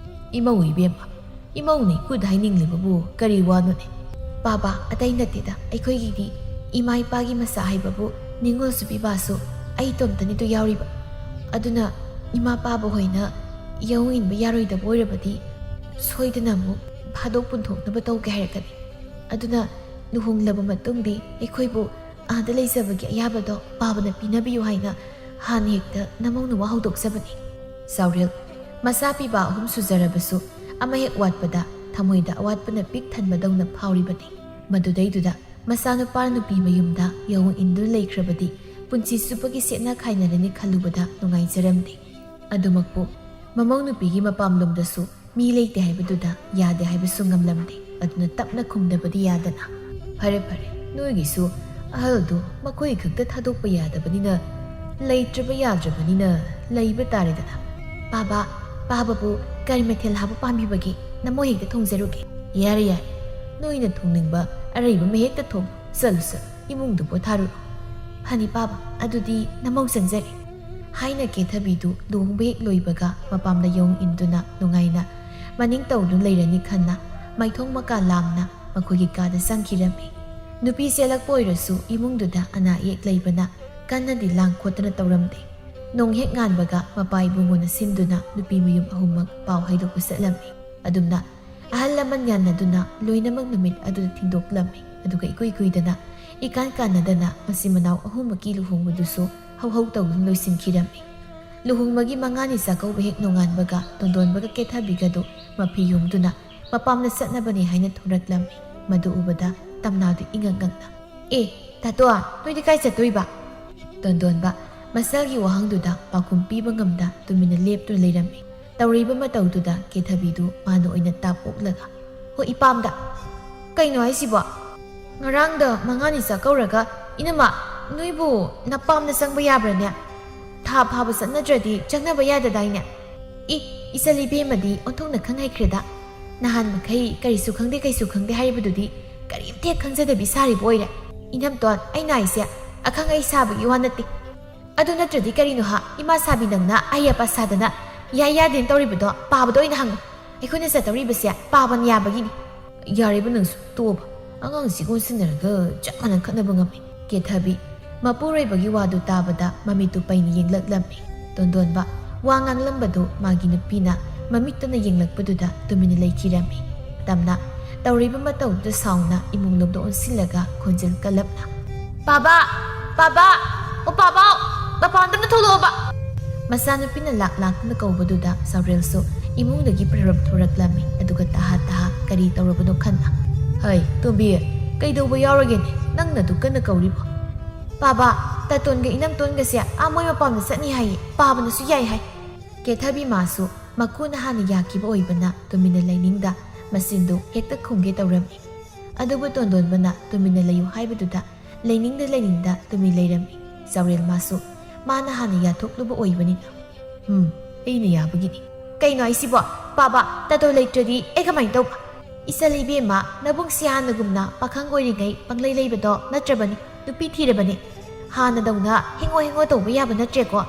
"ꯏꯃꯧ ꯏꯕꯦꯝꯃ, ꯏꯃꯧꯅ ꯏꯀꯨꯗ ꯍꯥꯏꯅꯤꯡꯂꯤꯕꯕꯨ ꯀꯔꯤ ꯋꯥꯅꯣꯅꯦ?" "ꯄꯥꯕ, ꯑꯇꯩ ꯅꯠꯇꯦꯗ, ꯑꯩꯈꯣꯏꯒꯤꯗꯤ ꯏꯃꯥ ꯏꯄꯥꯒꯤ ꯃꯆꯥ ꯍꯥꯏꯕꯕꯨ ꯅꯤꯉꯣꯜꯁꯨ ꯄꯤꯕꯥꯁꯨ ꯑꯩ ꯏꯇꯣꯝꯇꯅꯤꯗꯣ ꯌꯥꯎꯔꯤꯕ꯫ ꯑꯗꯨꯅ ꯏꯃꯥ ꯄꯥꯕ ꯍꯣꯏꯅ ꯌꯥꯑꯣꯡ ꯏꯟꯕ ꯌꯥꯔꯣꯏꯗꯕ ꯑꯣꯏꯔꯕꯗꯤ ꯁꯣꯏꯗꯅ ꯑꯃꯨꯛ ꯐꯥꯗꯣꯛ ꯄꯨꯟꯊꯣꯛꯅꯕ ꯇꯧꯒꯦ ꯍꯥꯏꯔꯛꯀꯅꯤ꯫ ꯑꯗꯨꯅ ꯂꯨꯍꯣꯡꯂꯕ ꯃꯇꯨꯡꯗꯤ ꯑꯩꯈꯣꯏꯕꯨ ꯑꯥꯗ ꯂꯩꯖꯕꯒꯤ ꯑꯌꯥꯕꯗꯣ ꯄꯥꯕꯅ ꯄꯤꯅꯕꯤꯌꯨ ꯍꯥꯏꯅ ꯍꯥꯟꯅ ꯍꯦꯛꯇ ꯅꯃꯧꯅ ꯋꯥ ꯍꯧꯗꯣꯛꯆꯕꯅꯤ꯫" ꯆꯥꯎꯔꯦꯜ, ꯃꯆꯥ ꯄꯤꯕ ꯑꯍꯨꯝ ꯁꯨꯖꯔꯕꯁꯨ ꯑꯃ ꯍꯦꯛ ꯋꯥꯠꯄꯗ ꯊꯃꯣꯏꯗ ꯑꯋꯥꯠꯄꯅ ꯄꯤꯛ ꯊꯟꯕꯗꯧꯅ ꯐꯥꯎꯔꯤꯕꯅꯤ꯫ ꯃꯗꯨꯗꯩꯗꯨꯗ ꯃꯆꯥꯅꯨꯄꯥ ꯅꯨꯄꯤ ꯃꯌꯨꯝꯗ ꯌꯥꯑꯣꯡ ꯏꯟꯗꯨꯅ ꯂꯩꯈ꯭ꯔꯕꯗꯤ ꯄꯨꯟꯁꯤ ꯆꯨꯞꯄꯒꯤ ꯁꯦꯠꯅ ꯈꯥꯏꯅꯔꯅꯤ ꯈꯜꯂꯨꯕꯗ ꯅꯨꯡꯉꯥꯏꯖꯔꯝꯗꯦ꯫ ꯑꯗꯨꯃꯛꯄꯨ ꯃꯃꯧ ꯅꯨꯄꯤꯒꯤ ꯃꯄꯥꯝꯂꯣꯝꯗꯁꯨ ꯃꯤ ꯂꯩꯇꯦ ꯍꯥꯏꯕꯗꯨꯗ ꯌꯥꯗꯦ ꯍꯥꯏꯕꯁꯨ ꯉꯝꯂꯝꯗꯦ꯫ ꯑꯗꯨꯅ ꯇꯞꯅ ꯈꯨꯝꯗꯕꯗꯤ ꯌꯥꯗꯅ, "ꯐꯔꯦ, ꯐꯔꯦ, ꯅꯣꯏꯒꯤꯁꯨ ꯑꯍꯜꯗꯨ ꯃꯈꯣꯏ ꯈꯛꯇ ꯊꯥꯗꯣꯛꯄ ꯌꯥꯗꯕꯅꯤꯅ, ꯂꯩꯇ꯭ꯔꯕ ꯌꯥꯗ꯭ꯔꯕꯅꯤꯅ ꯂꯩꯕ ꯇꯥꯔꯦꯗꯅ꯫ ꯄꯥꯕ, ꯄꯥꯕꯕꯨ ꯀꯔꯤ ꯃꯊꯦꯜ ꯍꯥꯞꯄ ꯄꯥꯝꯕꯤꯕꯒꯦ? ꯅꯃꯣꯏ ꯍꯦꯛꯇ ꯊꯣꯡꯖꯔꯨꯒꯦ꯫" "ꯌꯥꯔꯦ, ꯌꯥꯔꯦ, ꯅꯣꯏꯅ ꯊꯣꯡꯅꯤꯡꯕ ꯑꯔꯩꯕ ꯑꯃ ꯍꯦꯛꯇ ꯊꯣꯡ꯫ ꯆꯠꯂꯨ, ꯆꯠꯂꯨ, ꯏꯃꯨꯡꯗ ꯄꯣꯊꯥꯔꯨꯔꯣ꯫ "ꯐꯅꯤ ꯄꯥꯕ, ꯑꯗꯨꯗꯤ ꯅꯃꯧ ꯆꯪꯖꯔꯦ" ꯍꯥꯏꯅ ꯀꯦꯊꯕꯤꯗꯨ ꯂꯨꯍꯣꯡꯕ ꯍꯦꯛ ꯂꯣꯏꯕꯒ ꯃꯄꯥꯝꯗ ꯌꯣꯡ ꯏꯟꯗꯨꯅ ꯅꯨꯡꯉꯥꯏꯅ ꯃꯅꯤꯡ ꯇꯧꯗꯨꯅ ꯂꯩꯔꯅꯤ ꯈꯟꯅ ꯃꯥꯏꯊꯣꯡ ꯃꯀꯥ ꯂꯥꯝꯅ ꯃꯈꯣꯏꯒꯤ ꯀꯥꯗ ꯆꯪꯈꯤꯔꯝꯃꯤ꯫ ꯅꯨꯄꯤ ꯆꯦꯜꯂꯛꯄ ꯑꯣꯏꯔꯁꯨ ꯏꯃꯨꯡꯗꯨꯗ ꯑꯅꯥ ꯑꯌꯦꯛ ꯂꯩꯕꯅ ꯀꯟꯅꯗꯤ ꯂꯥꯡ ꯈꯣꯠꯇꯅ ꯇꯧꯔꯝꯗꯦ꯫ ꯅꯣꯡ ꯍꯦꯛ ꯉꯥꯟꯕꯒ ꯃꯄꯥ ꯏꯕꯨꯡꯉꯣꯅ ꯁꯤꯟꯗꯨꯅ ꯅꯨꯄꯤ ꯃꯌꯨꯝ ꯑꯍꯨꯝꯃꯛ ꯄꯥꯎ ꯍꯥꯏꯗꯣꯛꯄ ꯆꯠꯂꯝꯃꯤ꯫ ꯑꯗꯨꯝꯅ ꯑꯍꯜ ꯂꯃꯟ ꯌꯥꯟꯅꯗꯨꯅ ꯂꯣꯏꯅꯃꯛ ꯅꯨꯃꯤꯠ ꯑꯗꯨꯗ ꯊꯤꯡꯗꯣꯛꯂꯝꯃꯤ꯫ ꯑꯗꯨꯒ ꯏꯀꯨꯏ ꯀꯨꯏꯗꯅ ꯏꯀꯥꯟ ꯀꯥꯟꯅꯗꯅ ꯃꯆꯤꯟ ꯃꯅꯥꯎ ꯑꯍꯨꯝꯃꯛꯀꯤ ꯂꯨꯍꯣꯡꯕꯗꯨꯁꯨ ꯍꯧꯍꯧ ꯇꯧꯗꯨꯅ ꯂꯣꯏꯁꯤꯟꯈꯤꯔꯝꯃꯤ꯫ ꯂꯨꯍꯣꯡꯕꯒꯤ ꯃꯉꯥꯅꯤ ꯆꯥꯛꯀꯧꯕ ꯍꯦꯛ ꯅꯣꯡꯉꯥꯟꯕꯒ ꯇꯣꯟꯗꯣꯟꯕꯒ ꯀꯦꯊꯕꯤꯒꯗꯨ ꯃꯐꯤ ꯌꯨꯝꯗꯨꯅ ꯃꯄꯥꯝꯗ ꯆꯠꯅꯕꯅꯤ ꯍꯥꯏꯅ ꯊꯣꯔꯛꯂꯝꯃꯤ꯫ ꯃꯗꯨ ꯎꯕꯗ ꯇꯝꯅꯥꯗꯨ ꯏꯉꯛ ꯉꯛꯅ, "ꯑꯦ, ꯇꯥꯇꯣ, ꯅꯣꯏꯗꯤ ꯀꯥꯏ ꯆꯠꯇꯣꯏꯕ?" ꯇꯣꯟꯗꯣꯟꯕ ꯃꯆꯜꯒꯤ ꯋꯥꯍꯪꯗꯨꯗ ꯄꯥꯎꯈꯨꯝ ꯄꯤꯕ ꯉꯝꯗ ꯇꯨꯃꯤꯟꯅ ꯂꯦꯞꯇꯨꯅ ꯂꯩꯔꯝꯃꯤ꯫ ꯇꯧꯔꯤꯕ ꯃꯇꯧꯗꯨꯗ ꯀꯦꯊꯕꯤꯗꯨ ꯃꯥꯅ ꯑꯣꯏꯅ ꯇꯥꯞ ꯑꯣꯛꯂꯒ, "ꯍꯣ, ꯏꯄꯥꯝꯗ꯫ ꯀꯩꯅꯣ ꯍꯥꯏꯁꯤꯕꯣ? ꯉꯔꯥꯡꯗ ꯃꯉꯥꯅꯤ ꯆꯥꯛꯀꯧꯔꯒ ꯏꯅꯝꯃ, ꯅꯣꯏꯕꯨ ꯅꯄꯥꯝꯗ ꯆꯪꯕ ꯌꯥꯕ꯭ꯔꯥꯅꯦ? ꯊꯥ ꯐꯥꯕ ꯆꯠꯅꯗ꯭ꯔꯗꯤ ꯆꯪꯅꯕ ꯌꯥꯗꯗꯥꯏꯅꯦ? ꯏ, ꯏꯆꯜ ꯏꯕꯦꯝꯃꯗꯤ ꯑꯣꯟꯊꯣꯛꯅ ꯈꯪ ꯍꯩꯈ꯭ꯔꯦꯗ꯫ ꯅꯍꯥꯟ ꯃꯈꯩ ꯀꯔꯤꯁꯨ ꯈꯪꯗꯦ, ꯀꯩꯁꯨ ꯈꯪꯗꯦ ꯍꯥꯏꯔꯤꯕꯗꯨꯗꯤ ꯀꯔꯤꯝꯇ ꯍꯦꯛ ꯈꯪꯖꯗꯕꯤ ꯁꯥꯔꯤꯕ ꯑꯣꯏꯔꯦ꯫ ꯏꯅꯝꯇꯣꯟ, ꯑꯩꯅ ꯍꯥꯏꯁꯦ ꯑꯈꯪ ꯑꯍꯩ ꯁꯥꯕꯒꯤ ꯋꯥ ꯅꯠꯇꯦ꯫ ꯑꯗꯨ ꯅꯠꯇ꯭ꯔꯗꯤ ꯀꯔꯤꯅꯣ ꯍꯥ? ꯏꯃꯥ ꯁꯥꯕꯤ ꯅꯪꯅ ꯑꯍꯩ ꯑꯄꯥ ꯁꯥꯗꯅ ꯌꯥꯏ ꯌꯥꯗꯦꯅ ꯇꯧꯔꯤꯕꯗꯣ ꯄꯥꯕꯗ ꯑꯣꯏꯅ ꯍꯪꯉꯨ꯫ ꯑꯩꯈꯣꯏꯅ ꯆꯠꯇꯧꯔꯤꯕꯁꯦ ꯄꯥꯕꯅ ꯌꯥꯕꯒꯤꯅꯤ꯫ ꯌꯥꯔꯦꯕ ꯅꯪꯁꯨ, ꯇꯣꯛꯑꯣꯕ꯫ ꯑꯉꯥꯡꯁꯤꯒ ꯑꯣꯟꯁꯤꯟꯅꯔꯒ ꯆꯞ ꯃꯥꯟꯅ ꯈꯠꯅꯕ ꯉꯝꯃꯦ꯫" ꯀꯦꯊꯕꯤ ꯃꯄꯨꯔꯣꯏꯕꯒꯤ ꯋꯥꯗꯨ ꯇꯥꯕꯗ ꯃꯃꯤꯠꯇꯨ ꯄꯩꯅ ꯌꯦꯡꯂꯛꯂꯝꯃꯤ꯫ ꯇꯣꯟꯗꯣꯟꯕ ꯋꯥ ꯉꯥꯡꯂꯝꯕꯗꯨ ꯃꯥꯒꯤ ꯅꯨꯄꯤꯅ ꯃꯃꯤꯠꯇꯅ ꯌꯦꯡꯂꯛꯄꯗꯨꯗ ꯇꯨꯃꯤꯟꯅ ꯂꯩꯈꯤꯔꯝꯃꯤ꯫ ꯇꯝꯅ ꯇꯧꯔꯤꯕ ꯃꯇꯧꯗꯨꯗ ꯁꯥꯎꯅ ꯏꯃꯨꯡꯂꯣꯝꯗ ꯑꯣꯟꯁꯤꯜꯂꯒ ꯈꯣꯟꯖꯦꯜ ꯀꯜꯂꯞꯅ, "ꯄꯥꯕ! ꯄꯥꯕ! ꯑꯣ ꯄꯥꯕ! ꯃꯄꯥꯟꯗ ꯑꯝꯇ ꯊꯣꯛꯂꯛꯑꯣꯕ!" ꯃꯆꯥꯅꯨꯄꯤꯅ ꯂꯥꯛ ꯂꯥꯛꯇꯨꯅ ꯀꯧꯕꯗꯨꯗ ꯆꯥꯎꯔꯦꯜꯁꯨ ꯏꯃꯨꯡꯗꯒꯤ ꯄ꯭ꯔꯔꯞ ꯊꯣꯔꯛꯂꯝꯃꯤ꯫ ꯑꯗꯨꯒ ꯇꯍꯥ ꯇꯍꯥ ꯀꯔꯤ ꯇꯧꯔꯕꯅꯣ ꯈꯟꯅ, "ꯍꯩ, ꯇꯣꯝꯕꯤ, ꯀꯩꯗꯧꯕ ꯌꯥꯎꯔꯒꯦꯅꯦ? ꯅꯪꯅ ꯑꯗꯨꯛ ꯀꯟꯅ ꯀꯧꯔꯤꯕꯣ?" "ꯄꯥꯕ, ꯇꯥꯇꯣꯟꯒ ꯏꯅꯝꯇꯣꯟꯒꯁꯦ ꯑꯥ ꯃꯣꯏ ꯃꯄꯥꯝꯗ ꯆꯠꯅꯤ ꯍꯥꯏꯌꯦ, ꯄꯥꯕꯅꯁꯨ ꯌꯥꯏ ꯍꯥꯏ꯫" ꯀꯦꯊꯕꯤ ꯃꯥꯁꯨ ꯃꯈꯨꯅ ꯍꯥꯟꯅ ꯌꯥꯈꯤꯕ ꯑꯣꯏꯕꯅ ꯇꯨꯃꯤꯟꯅ ꯂꯩꯅꯤꯡꯗ ꯃꯆꯤꯟꯗꯨ ꯍꯦꯛꯇ ꯈꯨꯝꯒꯦ ꯇꯧꯔꯝꯃꯤ꯫ ꯑꯗꯨꯕꯨ ꯇꯣꯟꯗꯣꯟꯕꯅ ꯇꯨꯃꯤꯟꯅ ꯂꯩꯌꯨ ꯍꯥꯏꯕꯗꯨꯗ ꯂꯩꯅꯤꯡꯗ ꯂꯩꯅꯤꯡꯗ ꯇꯨꯃꯤꯟ ꯂꯩꯔꯝꯃꯤ꯫ ꯆꯥꯎꯔꯦꯜ ꯃꯥꯁꯨ ꯃꯥꯅ ꯍꯥꯟꯅ ꯌꯥꯊꯣꯛꯂꯨꯕ ꯑꯣꯏꯕꯅꯤꯅ, "ꯎꯝ, ꯑꯩꯅ ꯌꯥꯕꯒꯤꯅꯤ꯫" "ꯀꯩꯅꯣ ꯍꯥꯏꯁꯤꯕꯣ? ꯄꯥꯕ, ꯇꯥꯇꯣꯟ ꯂꯩꯇ꯭ꯔꯗꯤ ꯑꯩ ꯀꯃꯥꯏꯅ ꯇꯧꯕ?" "ꯏꯆꯜ ꯏꯕꯦꯝꯃ, ꯅꯕꯨꯡꯁꯤ ꯍꯥꯟꯅꯒꯨꯝꯅ ꯄꯥꯈꯪ ꯑꯣꯏꯔꯤꯉꯩ ꯄꯪꯂꯩ ꯂꯩꯕꯗꯣ ꯅꯠꯇ꯭ꯔꯕꯅꯤ, ꯅꯨꯄꯤ ꯊꯤꯔꯕꯅꯤ꯫ ꯍꯥꯟꯅꯗꯧꯅ ꯍꯤꯡꯉꯣ ꯍꯤꯡꯉꯣ ꯇꯧꯕ ꯌꯥꯕ ꯅꯠꯇ꯭ꯔꯦꯀꯣ꯫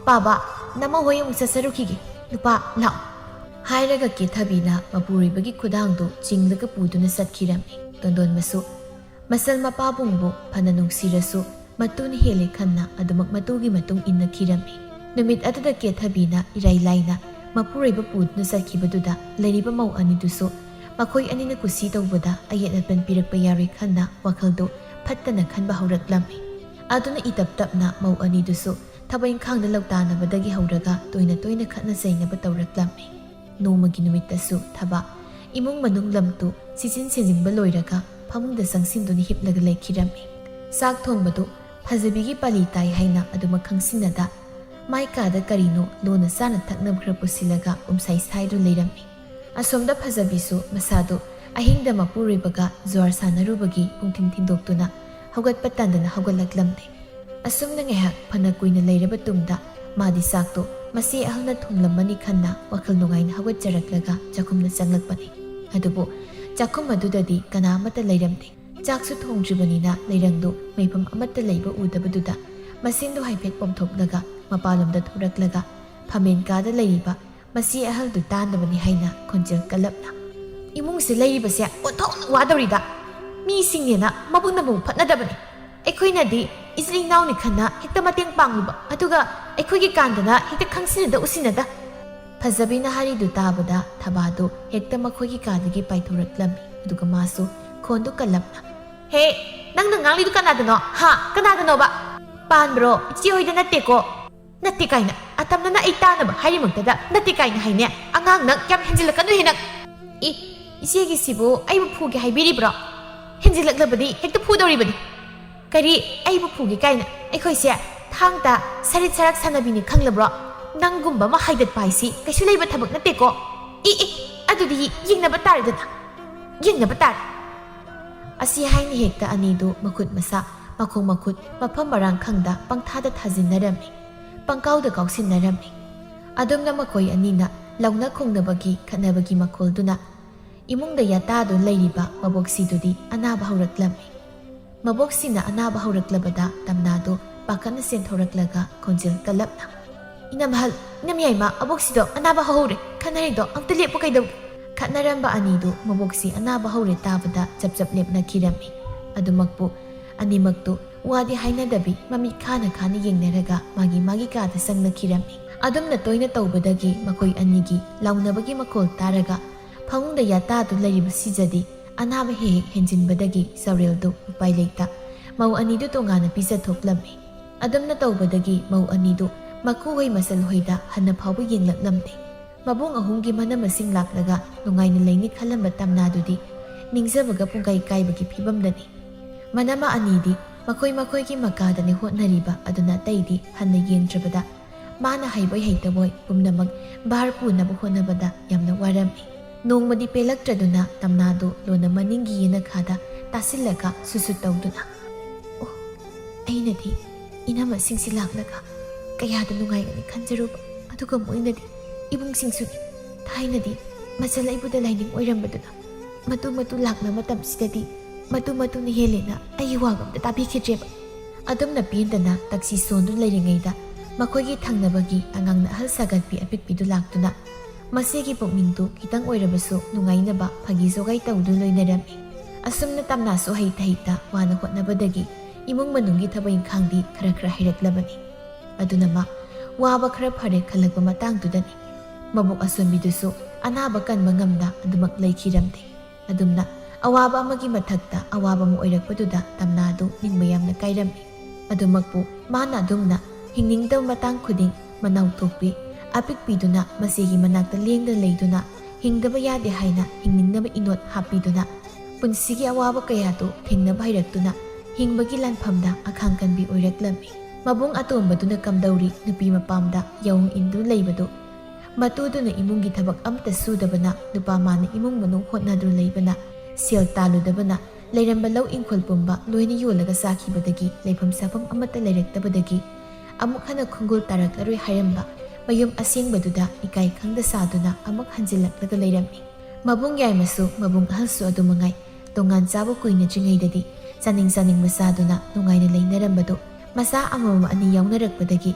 ꯄꯥꯕ, ꯅꯃꯧ ꯍꯣꯏ ꯑꯃꯨꯛ ꯆꯠꯆꯔꯨꯈꯤꯒꯦ꯫ ꯅꯨꯄꯥ, ꯂꯥꯛꯑꯣ꯫ ꯍꯥꯏꯔꯒ ꯀꯦꯊꯕꯤꯅ ꯃꯄꯨꯔꯣꯏꯕꯒꯤ ꯈꯨꯗꯥꯡꯗꯨ ꯆꯤꯡꯂꯒ ꯄꯨꯗꯨꯅ ꯆꯠꯈꯤꯔꯝꯃꯤ꯫ ꯇꯣꯟꯗꯣꯟꯕꯁꯨ ꯃꯆꯜ ꯃꯄꯥꯕꯨꯡꯕꯨ ꯐꯅ ꯅꯨꯡꯁꯤꯔꯁꯨ ꯃꯇꯨꯅ ꯍꯦꯜꯂꯦ ꯈꯟꯅ ꯑꯗꯨꯃꯛ ꯃꯇꯨꯒꯤ ꯃꯇꯨꯡ ꯏꯟꯅꯈꯤꯔꯝꯃꯤ꯫ ꯅꯨꯃꯤꯠ ꯑꯗꯨꯗ ꯀꯦꯊꯕꯤꯅ ꯏꯔꯥꯏ ꯂꯥꯏꯅ ꯃꯄꯨꯔꯣꯏꯕ ꯄꯨꯗꯨꯅ ꯆꯠꯈꯤꯕꯗꯨꯗ ꯂꯩꯔꯤꯕ ꯃꯧ ꯑꯅꯤꯗꯨꯁꯨ ꯃꯈꯣꯏ ꯑꯅꯤꯅ ꯀꯨꯁꯤ ꯇꯧꯕꯗ ꯑꯌꯦꯠ ꯑꯄꯟ ꯄꯤꯔꯛꯄ ꯌꯥꯔꯣꯏ ꯈꯟꯅ ꯋꯥꯈꯜꯗꯨ ꯐꯠꯇꯅ ꯈꯟꯕ ꯍꯧꯔꯛꯂꯝꯃꯤ꯫ ꯑꯗꯨꯅ ꯏꯇꯞ ꯇꯞꯅ ꯃꯧ ꯑꯅꯤꯗꯨꯁꯨ ꯊꯕꯛ ꯏꯪꯈꯥꯡꯗ ꯂꯧꯇꯥꯅꯕꯗꯒꯤ ꯍꯧꯔꯒ ꯇꯣꯏꯅ ꯇꯣꯏꯅ ꯈꯠꯅ ꯆꯩꯅꯕ ꯇꯧꯔꯛꯂꯝꯃꯤ꯫ ꯅꯣꯡꯃꯒꯤ ꯅꯨꯃꯤꯠꯇꯁꯨ ꯊꯕꯛ ꯏꯃꯨꯡ ꯃꯅꯨꯡ ꯂꯝꯇꯨ ꯁꯤꯖꯤꯟ ꯁꯤꯖꯤꯟꯕ ꯂꯣꯏꯔꯒ ꯐꯃꯨꯡꯗ ꯆꯪꯁꯤꯟꯗꯨꯅ ꯍꯤꯞꯂꯒ ꯂꯩꯈꯤꯔꯝꯃꯤ꯫ ꯆꯥꯛ ꯊꯣꯡꯕꯗꯨ ꯐꯖꯕꯤꯒꯤ ꯄꯥꯂꯤ ꯇꯥꯏ ꯍꯥꯏꯅ ꯑꯗꯨꯃꯛ ꯈꯪꯁꯤꯟꯅꯗ ꯃꯥꯏ ꯀꯥꯗ ꯀꯔꯤꯅꯣ ꯂꯣꯟꯅ ꯆꯥꯅ ꯊꯛꯅꯕ ꯈꯔ ꯄꯨꯁꯤꯜꯂꯒ ꯎꯝꯁꯥꯏ ꯁꯥꯏꯗꯨ ꯂꯩꯔꯝꯃꯤ꯫ ꯑꯁꯣꯝꯗ ꯐꯖꯕꯤꯁꯨ ꯃꯁꯥꯗꯨ ꯑꯍꯤꯡꯗ ꯃꯄꯨꯔꯣꯏꯕꯒ ꯖꯨꯋꯥꯔ ꯁꯥꯟꯅꯔꯨꯕꯒꯤ ꯄꯨꯡꯊꯤꯟ ꯊꯤꯟꯗꯣꯛꯇꯨꯅ ꯍꯧꯒꯠꯄ ꯇꯟꯗꯅ ꯍꯧꯒꯠꯂꯛꯂꯝꯗꯦ꯫ ꯑꯁꯨꯝꯅ ꯉꯥꯏꯍꯥꯛ ꯐꯅ ꯀꯨꯏꯅ ꯂꯩꯔꯕ ꯇꯨꯡꯗ ꯃꯥꯗꯤ ꯆꯥꯛꯇꯨ ꯃꯆꯦ ꯑꯍꯜꯅ ꯊꯣꯡꯂꯝꯃꯅꯤ ꯈꯟꯅ ꯋꯥꯈꯜ ꯅꯨꯡꯉꯥꯏꯅ ꯍꯧꯒꯠꯆꯔꯛꯂꯒ ꯆꯥꯛꯈꯨꯝꯗ ꯆꯪꯂꯛꯄꯅꯤ꯫ ꯑꯗꯨꯕꯨ ꯆꯥꯛꯈꯨꯝ ꯑꯗꯨꯗꯗꯤ ꯀꯅꯥ ꯑꯃꯠꯇ ꯂꯩꯔꯝꯗꯦ꯫ ꯆꯥꯛꯁꯨ ꯊꯣꯡꯗ꯭ꯔꯤꯕꯅꯤꯅ ꯂꯩꯔꯪꯗꯨ ꯃꯩꯐꯝ ꯑꯃꯠꯇ ꯂꯩꯕ ꯎꯗꯕꯗꯨꯗ ꯃꯆꯤꯟꯗꯨ ꯍꯥꯏꯐꯦꯠ ꯄꯣꯝꯊꯣꯛꯂꯒ ꯃꯄꯥꯟꯂꯣꯝꯗ ꯊꯣꯔꯛꯂꯒ ꯐꯝꯃꯦꯟ ꯀꯥꯗ ꯂꯩꯔꯤꯕ ꯃꯆꯦ ꯑꯍꯜꯗꯨ ꯇꯥꯅꯕꯅꯤ ꯍꯥꯏꯅ ꯈꯣꯟꯖꯦꯜ ꯀꯜꯂꯞꯅ, "ꯏꯃꯨꯡꯁꯤ ꯂꯩꯔꯤꯕꯁꯦ ꯑꯣꯟꯊꯣꯛꯅ ꯋꯥꯗꯧꯔꯤꯗ꯫ ꯃꯤꯁꯤꯡꯅꯦꯅ ꯃꯕꯨꯛꯅ ꯃꯕꯨꯛ ꯐꯠꯅꯗꯕꯅꯤ꯫ ꯑꯩꯈꯣꯏꯅꯗꯤ ꯏꯆꯤꯜ ꯏꯅꯥꯎꯅꯤ ꯈꯟꯅ ꯍꯦꯛꯇ ꯃꯇꯦꯡ ꯄꯥꯡꯂꯨꯕ, ꯑꯗꯨꯒ ꯑꯩꯈꯣꯏꯒꯤ ꯀꯥꯟꯗꯅ ꯍꯦꯛꯇ ꯈꯪꯁꯤꯟꯅꯗ ꯎꯁꯤꯟꯅꯗ꯫" ꯐꯖꯕꯤꯅ ꯍꯥꯏꯔꯤꯗꯨ ꯇꯥꯕꯗ ꯊꯕꯥꯗꯨ ꯍꯦꯛꯇ ꯃꯈꯣꯏꯒꯤ ꯀꯥꯗꯒꯤ ꯄꯥꯏꯊꯣꯔꯛꯂꯝꯃꯤ꯫ ꯑꯗꯨꯒ ꯃꯥꯁꯨ ꯈꯣꯟꯗꯨ ꯀꯜꯂꯞꯅ, "ꯍꯦ, ꯅꯪꯅ ꯉꯥꯡꯂꯤꯗꯨ ꯀꯅꯥꯗꯅꯣ? ꯍꯥ? ꯀꯅꯥꯗꯅꯣꯕ? ꯄꯥꯟꯕ꯭ꯔꯣ? ꯏꯆꯦ ꯍꯣꯏꯗ ꯅꯠꯇꯦꯀꯣ?" "ꯅꯠꯇꯦ ꯀꯥꯏꯅ ꯑꯇꯝꯅꯅ ꯑꯩ ꯇꯥꯅꯕ ꯍꯥꯏꯔꯤꯃꯛꯇꯗ ꯅꯠꯇꯦ ꯀꯥꯏꯅ ꯍꯥꯏꯅꯦ꯫ ꯑꯉꯥꯡ ꯅꯪ ꯌꯥꯝ ꯍꯦꯟꯖꯤꯜꯂꯛꯀꯅꯨꯍꯦ ꯅꯪ꯫ ꯏ, ꯏꯆꯦꯒꯤꯁꯤꯕꯨ ꯑꯩꯕꯨ ꯐꯨꯒꯦ ꯍꯥꯏꯕꯤꯔꯤꯕ꯭ꯔꯣ? ꯍꯦꯟꯖꯤꯜꯂꯛꯂꯕꯗꯤ ꯍꯦꯛꯇ ꯐꯨꯗꯧꯔꯤꯕꯅꯤ꯫ ꯀꯔꯤ, ꯑꯩꯕꯨ ꯐꯨꯒꯦ ꯀꯥꯏꯅ? ꯑꯩꯈꯣꯏꯁꯦ ꯊꯥꯡ ꯇꯥ ꯁꯔꯤꯠ ꯁꯔꯥꯛ ꯁꯥꯟꯅꯕꯤꯅꯤ ꯈꯪꯂꯕ꯭ꯔꯣ? ꯅꯪꯒꯨꯝꯕ ꯑꯃ ꯍꯥꯏꯗꯠꯄ ꯍꯥꯏꯁꯤ ꯀꯩꯁꯨ ꯂꯩꯕ ꯊꯕꯛ ꯅꯠꯇꯦꯀꯣ꯫ ꯏ, ꯏ, ꯑꯗꯨꯗꯤ ꯌꯦꯡꯅꯕ ꯇꯥꯔꯦꯗꯅ꯫ ꯌꯦꯡꯅꯕ ꯇꯥꯔꯦ꯫" ꯑꯁꯤ ꯍꯥꯏꯅ ꯍꯦꯛꯇ ꯑꯅꯤꯗꯨ ꯃꯈꯨꯠ ꯃꯁꯥ, ꯃꯈꯣꯡ ꯃꯈꯨꯠ, ꯃꯐꯝ ꯃꯔꯥꯡ ꯈꯪꯗ ꯄꯪꯊꯥꯗ ꯊꯥꯖꯤꯟꯅꯔꯝꯃꯤ꯫ ꯄꯪꯀꯥꯎꯗ ꯀꯥꯎꯁꯤꯟꯅꯔꯝꯃꯤ꯫ ꯑꯗꯨꯝꯅ ꯃꯈꯣꯏ ꯑꯅꯤꯅ ꯂꯧꯅ ꯈꯣꯡꯅꯕꯒꯤ ꯈꯠꯅꯕꯒꯤ ꯃꯈꯣꯜꯗꯨꯅ ꯏꯃꯨꯡꯗ ꯌꯥꯇꯥꯗꯨ ꯂꯩꯔꯤꯕ ꯃꯕꯣꯛꯁꯤꯗꯨꯗꯤ ꯑꯅꯥꯕ ꯍꯧꯔꯛꯂꯝꯃꯤ꯫ ꯃꯕꯣꯛꯁꯤꯅ ꯑꯅꯥꯕ ꯍꯧꯔꯛꯂꯕꯗ ꯇꯝꯅꯥꯗꯨ ꯄꯥꯈꯠꯅ ꯆꯦꯟꯊꯣꯔꯛꯂꯒ ꯈꯣꯟꯖꯦꯜ ꯀꯜꯂꯞꯅ, "ꯏꯅꯝꯍꯜ, ꯏꯅꯝꯌꯥꯏꯃ, ꯑꯕꯣꯛꯁꯤꯗꯣ ꯑꯅꯥꯕ ꯍꯧꯍꯧꯔꯦ, ꯈꯟꯅꯔꯤꯗꯣ ꯑꯝꯇ ꯂꯦꯞꯄꯨ ꯀꯩꯗꯧꯒꯦ?" ꯈꯠꯅꯔꯝꯕ ꯑꯅꯤꯗꯨ ꯃꯕꯣꯛꯁꯤ ꯑꯅꯥꯕ ꯍꯧꯔꯦ ꯇꯥꯕꯗ ꯆꯞ ꯆꯞ ꯂꯦꯞꯅꯈꯤꯔꯝꯃꯤ꯫ ꯑꯗꯨꯃꯛꯄꯨ ꯑꯅꯤꯃꯛꯇꯨ ꯋꯥꯗꯤ ꯍꯥꯏꯅꯗꯕꯤ ꯃꯃꯤꯠ ꯈꯥꯅ ꯈꯥꯅ ꯌꯦꯡꯅꯔꯒ ꯃꯥꯒꯤ ꯃꯥꯒꯤ ꯀꯥꯗ ꯆꯪꯅꯈꯤꯔꯝꯃꯤ꯫ ꯑꯗꯨꯝꯅ ꯇꯣꯏꯅ ꯇꯧꯕꯗꯒꯤ ꯃꯈꯣꯏ ꯑꯅꯤꯒꯤ ꯂꯥꯎꯅꯕꯒꯤ ꯃꯈꯣꯜ ꯇꯥꯔꯒ ꯐꯃꯨꯡꯗ ꯌꯥꯇꯥꯗꯨ ꯂꯩꯔꯤꯕ ꯁꯤꯖꯗꯤ ꯑꯅꯥꯕ ꯍꯦꯛ ꯍꯦꯛ ꯍꯦꯟꯖꯤꯟꯕꯗꯒꯤ ꯆꯧꯔꯦꯜꯗꯨ ꯎꯄꯥꯏ ꯂꯩꯇ ꯃꯧ ꯑꯅꯤꯗꯨ ꯇꯣꯉꯥꯟꯅ ꯄꯤꯖꯊꯣꯛꯂꯝꯃꯤ꯫ ꯑꯗꯨꯝꯅ ꯇꯧꯕꯗꯒꯤ ꯃꯧ ꯑꯅꯤꯗꯨ ꯃꯀꯨꯍꯣꯏ ꯃꯆꯜꯍꯣꯏꯗ ꯍꯟꯅ ꯐꯥꯎꯕ ꯌꯦꯡꯂꯛꯂꯝꯗꯦ꯫ ꯃꯕꯨꯡ ꯑꯍꯨꯝꯒꯤ ꯃꯅꯝ ꯃꯁꯤꯡ ꯂꯥꯛꯂꯒ ꯅꯨꯡꯉꯥꯏꯅ ꯂꯩꯅꯤ ꯈꯜꯂꯝꯕ ꯇꯝꯅꯥꯗꯨꯗꯤ ꯅꯤꯡꯖꯕꯒ ꯄꯨꯡꯀꯥꯏ ꯀꯥꯏꯕꯒꯤ ꯐꯤꯕꯝꯗꯅꯤ꯫ ꯃꯅꯝꯃ ꯑꯅꯤꯗꯤ ꯃꯈꯣꯏ ꯃꯈꯣꯏꯒꯤ ꯃꯀꯥꯗꯅꯤ ꯍꯣꯠꯅꯔꯤꯕ ꯑꯗꯨꯅ ꯑꯇꯩꯗꯤ ꯍꯟꯅ ꯌꯦꯡꯗ꯭ꯔꯕꯗ ꯃꯥꯅ ꯍꯩꯕꯣꯏ ꯍꯩꯇꯕꯣꯏ ꯄꯨꯝꯅꯃꯛ ꯚꯥꯔ ꯄꯨꯅꯕ ꯍꯣꯠꯅꯕꯗ ꯌꯥꯝꯅ ꯋꯥꯔꯝꯃꯤ꯫ ꯅꯣꯡꯃꯗꯤ ꯄꯦꯜꯂꯛꯇ꯭ꯔꯗꯨꯅ ꯇꯝꯅꯥꯗꯨ ꯂꯣꯟꯅ ꯃꯅꯤꯡꯒꯤ ꯌꯦꯅꯈꯥꯗ ꯇꯥꯁꯤꯜꯂꯒ ꯁꯨꯁꯨꯠ ꯇꯧꯗꯨꯅ, "ꯑꯣ, ꯑꯩꯅꯗꯤ ꯏꯅꯝꯃꯁꯤꯡꯁꯤ ꯂꯥꯛꯂꯒ ꯀꯌꯥꯗ ꯅꯨꯡꯉꯥꯏꯒꯅꯤ ꯈꯟꯖꯔꯨꯕ, ꯑꯗꯨꯒ ꯃꯣꯏꯅꯗꯤ ꯏꯕꯨꯡꯁꯤꯡꯁꯨꯅꯤ꯫ ꯊꯥꯏꯅꯗꯤ ꯃꯆꯜ ꯑꯩꯕꯨꯗ ꯂꯥꯏꯅꯤꯡ ꯑꯣꯏꯔꯝꯕꯗꯨꯅ ꯃꯇꯨ ꯃꯇꯨ ꯂꯥꯛꯂ ꯃꯇꯝꯁꯤꯗꯗꯤ ꯃꯇꯨ ꯃꯇꯨꯅ ꯍꯦꯜꯂꯦꯅ ꯑꯩꯒꯤ ꯋꯥꯒ ꯑꯝꯇ ꯇꯥꯕꯤꯈꯤꯗ꯭ꯔꯦꯕ꯫" ꯑꯗꯨꯝꯅ ꯄꯦꯟꯗꯅ ꯇꯛꯁꯤ ꯁꯣꯟꯗꯨꯅ ꯂꯩꯔꯤꯉꯩꯗ ꯃꯈꯣꯏꯒꯤ ꯊꯪꯅꯕꯒꯤ ꯑꯉꯥꯡꯅ ꯑꯍꯜ ꯁꯥꯒꯠꯄꯤ ꯑꯄꯤꯛꯄꯤꯗꯨ ꯂꯥꯛꯇꯨꯅ ꯃꯆꯦꯒꯤ ꯄꯨꯛꯅꯤꯡꯗꯨ ꯈꯤꯇꯪ ꯑꯣꯏꯔꯕꯁꯨ ꯅꯨꯡꯉꯥꯏꯅꯕ ꯐꯥꯒꯤ ꯖꯣꯒꯥꯏ ꯇꯧꯗꯨꯅ ꯂꯣꯏꯅꯔꯝꯃꯤ꯫ ꯑꯁꯨꯝꯅ ꯇꯝꯅꯥꯁꯨ ꯍꯩꯇ ꯍꯩꯇ ꯋꯥꯅ ꯍꯣꯠꯅꯕꯗꯒꯤ ꯏꯃꯨꯡ ꯃꯅꯨꯡꯒꯤ ꯊꯕꯛ ꯏꯪꯈꯥꯡꯗꯤ ꯈꯔ ꯈꯔ ꯍꯩꯔꯛꯂꯕꯅꯤ꯫ ꯑꯗꯨꯅ ꯃꯥ ꯋꯥꯕ ꯈꯔ ꯐꯔꯦ ꯈꯜꯂꯛꯄ ꯃꯇꯥꯡꯗꯨꯗꯅꯤ ꯃꯕꯣꯛ ꯑꯁꯣꯟꯕꯤꯗꯨꯁꯨ ꯑꯅꯥꯕ ꯀꯟꯕ ꯉꯝꯗ ꯑꯗꯨꯃꯛ ꯂꯩꯈꯤꯔꯝꯗꯦ꯫ ꯑꯗꯨꯝꯅ ꯑꯋꯥꯕ ꯑꯃꯒꯤ ꯃꯊꯛꯇ ꯑꯋꯥꯕ ꯑꯃ ꯑꯣꯏꯔꯛꯄꯗꯨꯗ ꯇꯝꯅꯥꯗꯨ ꯅꯤꯡꯕ ꯌꯥꯝꯅ ꯀꯥꯏꯔꯝꯃꯤ꯫ ꯑꯗꯨꯃꯛꯄꯨ ꯃꯥꯅ ꯑꯗꯨꯝꯅ ꯍꯤꯡꯅꯤꯡꯗꯕ ꯃꯇꯥꯡ ꯈꯨꯗꯤꯡ ꯃꯅꯥꯎ ꯊꯣꯛꯄꯤ ꯑꯄꯤꯛꯄꯤꯗꯨꯅ ꯃꯆꯦꯒꯤ ꯃꯅꯥꯛꯇ ꯂꯦꯡꯗꯅ ꯂꯩꯗꯨꯅ ꯍꯤꯡꯗꯕ ꯌꯥꯗꯦ ꯍꯥꯏꯅ ꯍꯤꯡꯅꯤꯡꯅꯕ ꯏꯅꯣꯠ ꯍꯥꯞꯄꯤꯗꯨꯅ ꯄꯨꯟꯁꯤꯒꯤ ꯑꯋꯥꯕ ꯀꯌꯥꯗꯨ ꯊꯦꯡꯅꯕ ꯍꯩꯔꯛꯇꯨꯅ ꯍꯤꯡꯕꯒꯤ ꯂꯥꯟꯐꯝꯗ ꯑꯈꯥꯡ ꯀꯟꯕꯤ ꯑꯣꯏꯔꯛꯂꯝꯃꯤ꯫ ꯃꯕꯨꯡ ꯑꯇꯣꯝꯕꯗꯨꯅ ꯀꯝꯗꯧꯔꯤ ꯅꯨꯄꯤ ꯃꯄꯥꯝꯗ ꯌꯥꯑꯣꯡ ꯏꯟꯗꯨꯅ ꯂꯩꯕꯗꯨ ꯃꯇꯨꯗꯨꯅ ꯏꯃꯨꯡꯒꯤ ꯊꯕꯛ ꯑꯃꯠꯇ ꯁꯨꯗꯕꯅ ꯅꯨꯄꯥ ꯃꯥꯅ ꯏꯃꯨꯡ ꯃꯅꯨꯡ ꯍꯣꯠꯅꯗꯨꯅ ꯂꯩꯕꯅ ꯁꯦꯜ ꯇꯥꯜꯂꯨꯗꯕꯅ ꯂꯩꯔꯝꯕ ꯂꯧ ꯏꯪꯈꯣꯜ ꯄꯨꯝꯕ ꯂꯣꯏꯅ ꯌꯣꯜꯂꯒ ꯆꯥꯈꯤꯕꯗꯒꯤ ꯂꯩꯐꯝ ꯆꯥꯐꯝ ꯑꯃꯠꯇ ꯂꯩꯔꯛꯇꯕꯗꯒꯤ ꯑꯃꯨꯛ ꯍꯟꯅ ꯈꯣꯡꯒꯨꯜ ꯇꯥꯔꯛꯂꯔꯣꯏ ꯍꯥꯏꯔꯝꯕ ꯃꯌꯨꯝ ꯑꯁꯦꯡꯕꯗꯨꯗ ꯏꯀꯥꯏ ꯈꯪꯗ ꯁꯥꯗꯨꯅ ꯑꯃꯨꯛ ꯍꯟꯖꯤꯜꯂꯛꯂꯒ ꯂꯩꯔꯝꯃꯤ꯫ ꯃꯕꯨꯡ ꯌꯥꯏꯃꯁꯨ ꯃꯕꯨꯡ ꯑꯍꯜꯁꯨ ꯑꯗꯨ ꯃꯉꯥꯏ꯫ ꯇꯣꯉꯥꯟ ꯆꯥꯕ ꯀꯨꯏꯅꯗ꯭ꯔꯤꯉꯩꯗꯗꯤ ꯆꯥꯅꯤꯡ ꯆꯥꯅꯤꯡꯕ ꯆꯥꯗꯨꯅ ꯅꯨꯡꯉꯥꯏꯅ ꯂꯩꯅꯔꯝꯕꯗꯨ ꯃꯆꯥ ꯑꯃꯃꯝ ꯑꯅꯤ ꯌꯥꯎꯅꯔꯛꯄꯗꯒꯤ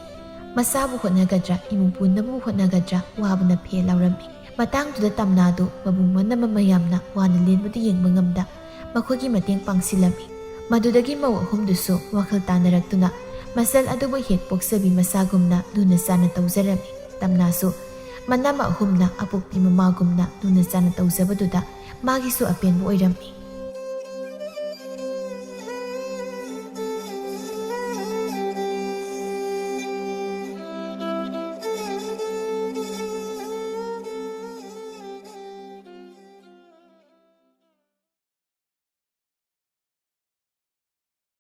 ꯃꯆꯥꯕꯨ ꯍꯣꯠꯅꯒꯗ꯭ꯔꯥ, ꯏꯃꯨꯡ ꯄꯨꯅꯕꯕꯨ ꯍꯣꯠꯅꯒꯗ꯭ꯔꯥ ꯋꯥꯕꯅ ꯐꯦ ꯂꯥꯎꯔꯝꯃꯤ꯫ ꯃꯇꯥꯡꯗꯨꯗ ꯇꯝꯅꯥꯗꯨ ꯃꯕꯨꯡ ꯃꯅꯝꯃ ꯃꯌꯥꯝꯅ ꯋꯥꯅ ꯂꯦꯟꯕꯗꯨ ꯌꯦꯡꯕ ꯉꯝꯗ ꯃꯈꯣꯏꯒꯤ ꯃꯇꯦꯡ ꯄꯥꯡꯁꯤꯜꯂꯝꯃꯤ꯫ ꯃꯗꯨꯗꯒꯤ ꯃꯧ ꯑꯍꯨꯝꯗꯨꯁꯨ ꯋꯥꯈꯜ ꯇꯥꯅꯔꯛꯇꯨꯅ ꯃꯆꯜ ꯑꯗꯨꯕꯨ ꯍꯦꯛ ꯄꯣꯛꯆꯕꯤ ꯃꯆꯥꯒꯨꯝꯅ ꯂꯨꯅ ꯆꯥꯅ ꯇꯧꯖꯔꯝꯃꯤ꯫ ꯇꯝꯅꯥꯁꯨ ꯃꯅꯝꯃ ꯑꯍꯨꯝꯅ ꯑꯄꯣꯛꯄꯤ ꯃꯃꯥꯒꯨꯝꯅ ꯂꯨꯅ ꯆꯥꯅ ꯇꯧꯖꯕꯗꯨꯗ ꯃꯥꯒꯤꯁꯨ ꯑꯄꯦꯟꯕ ꯑꯣꯏꯔꯝꯃꯤ꯫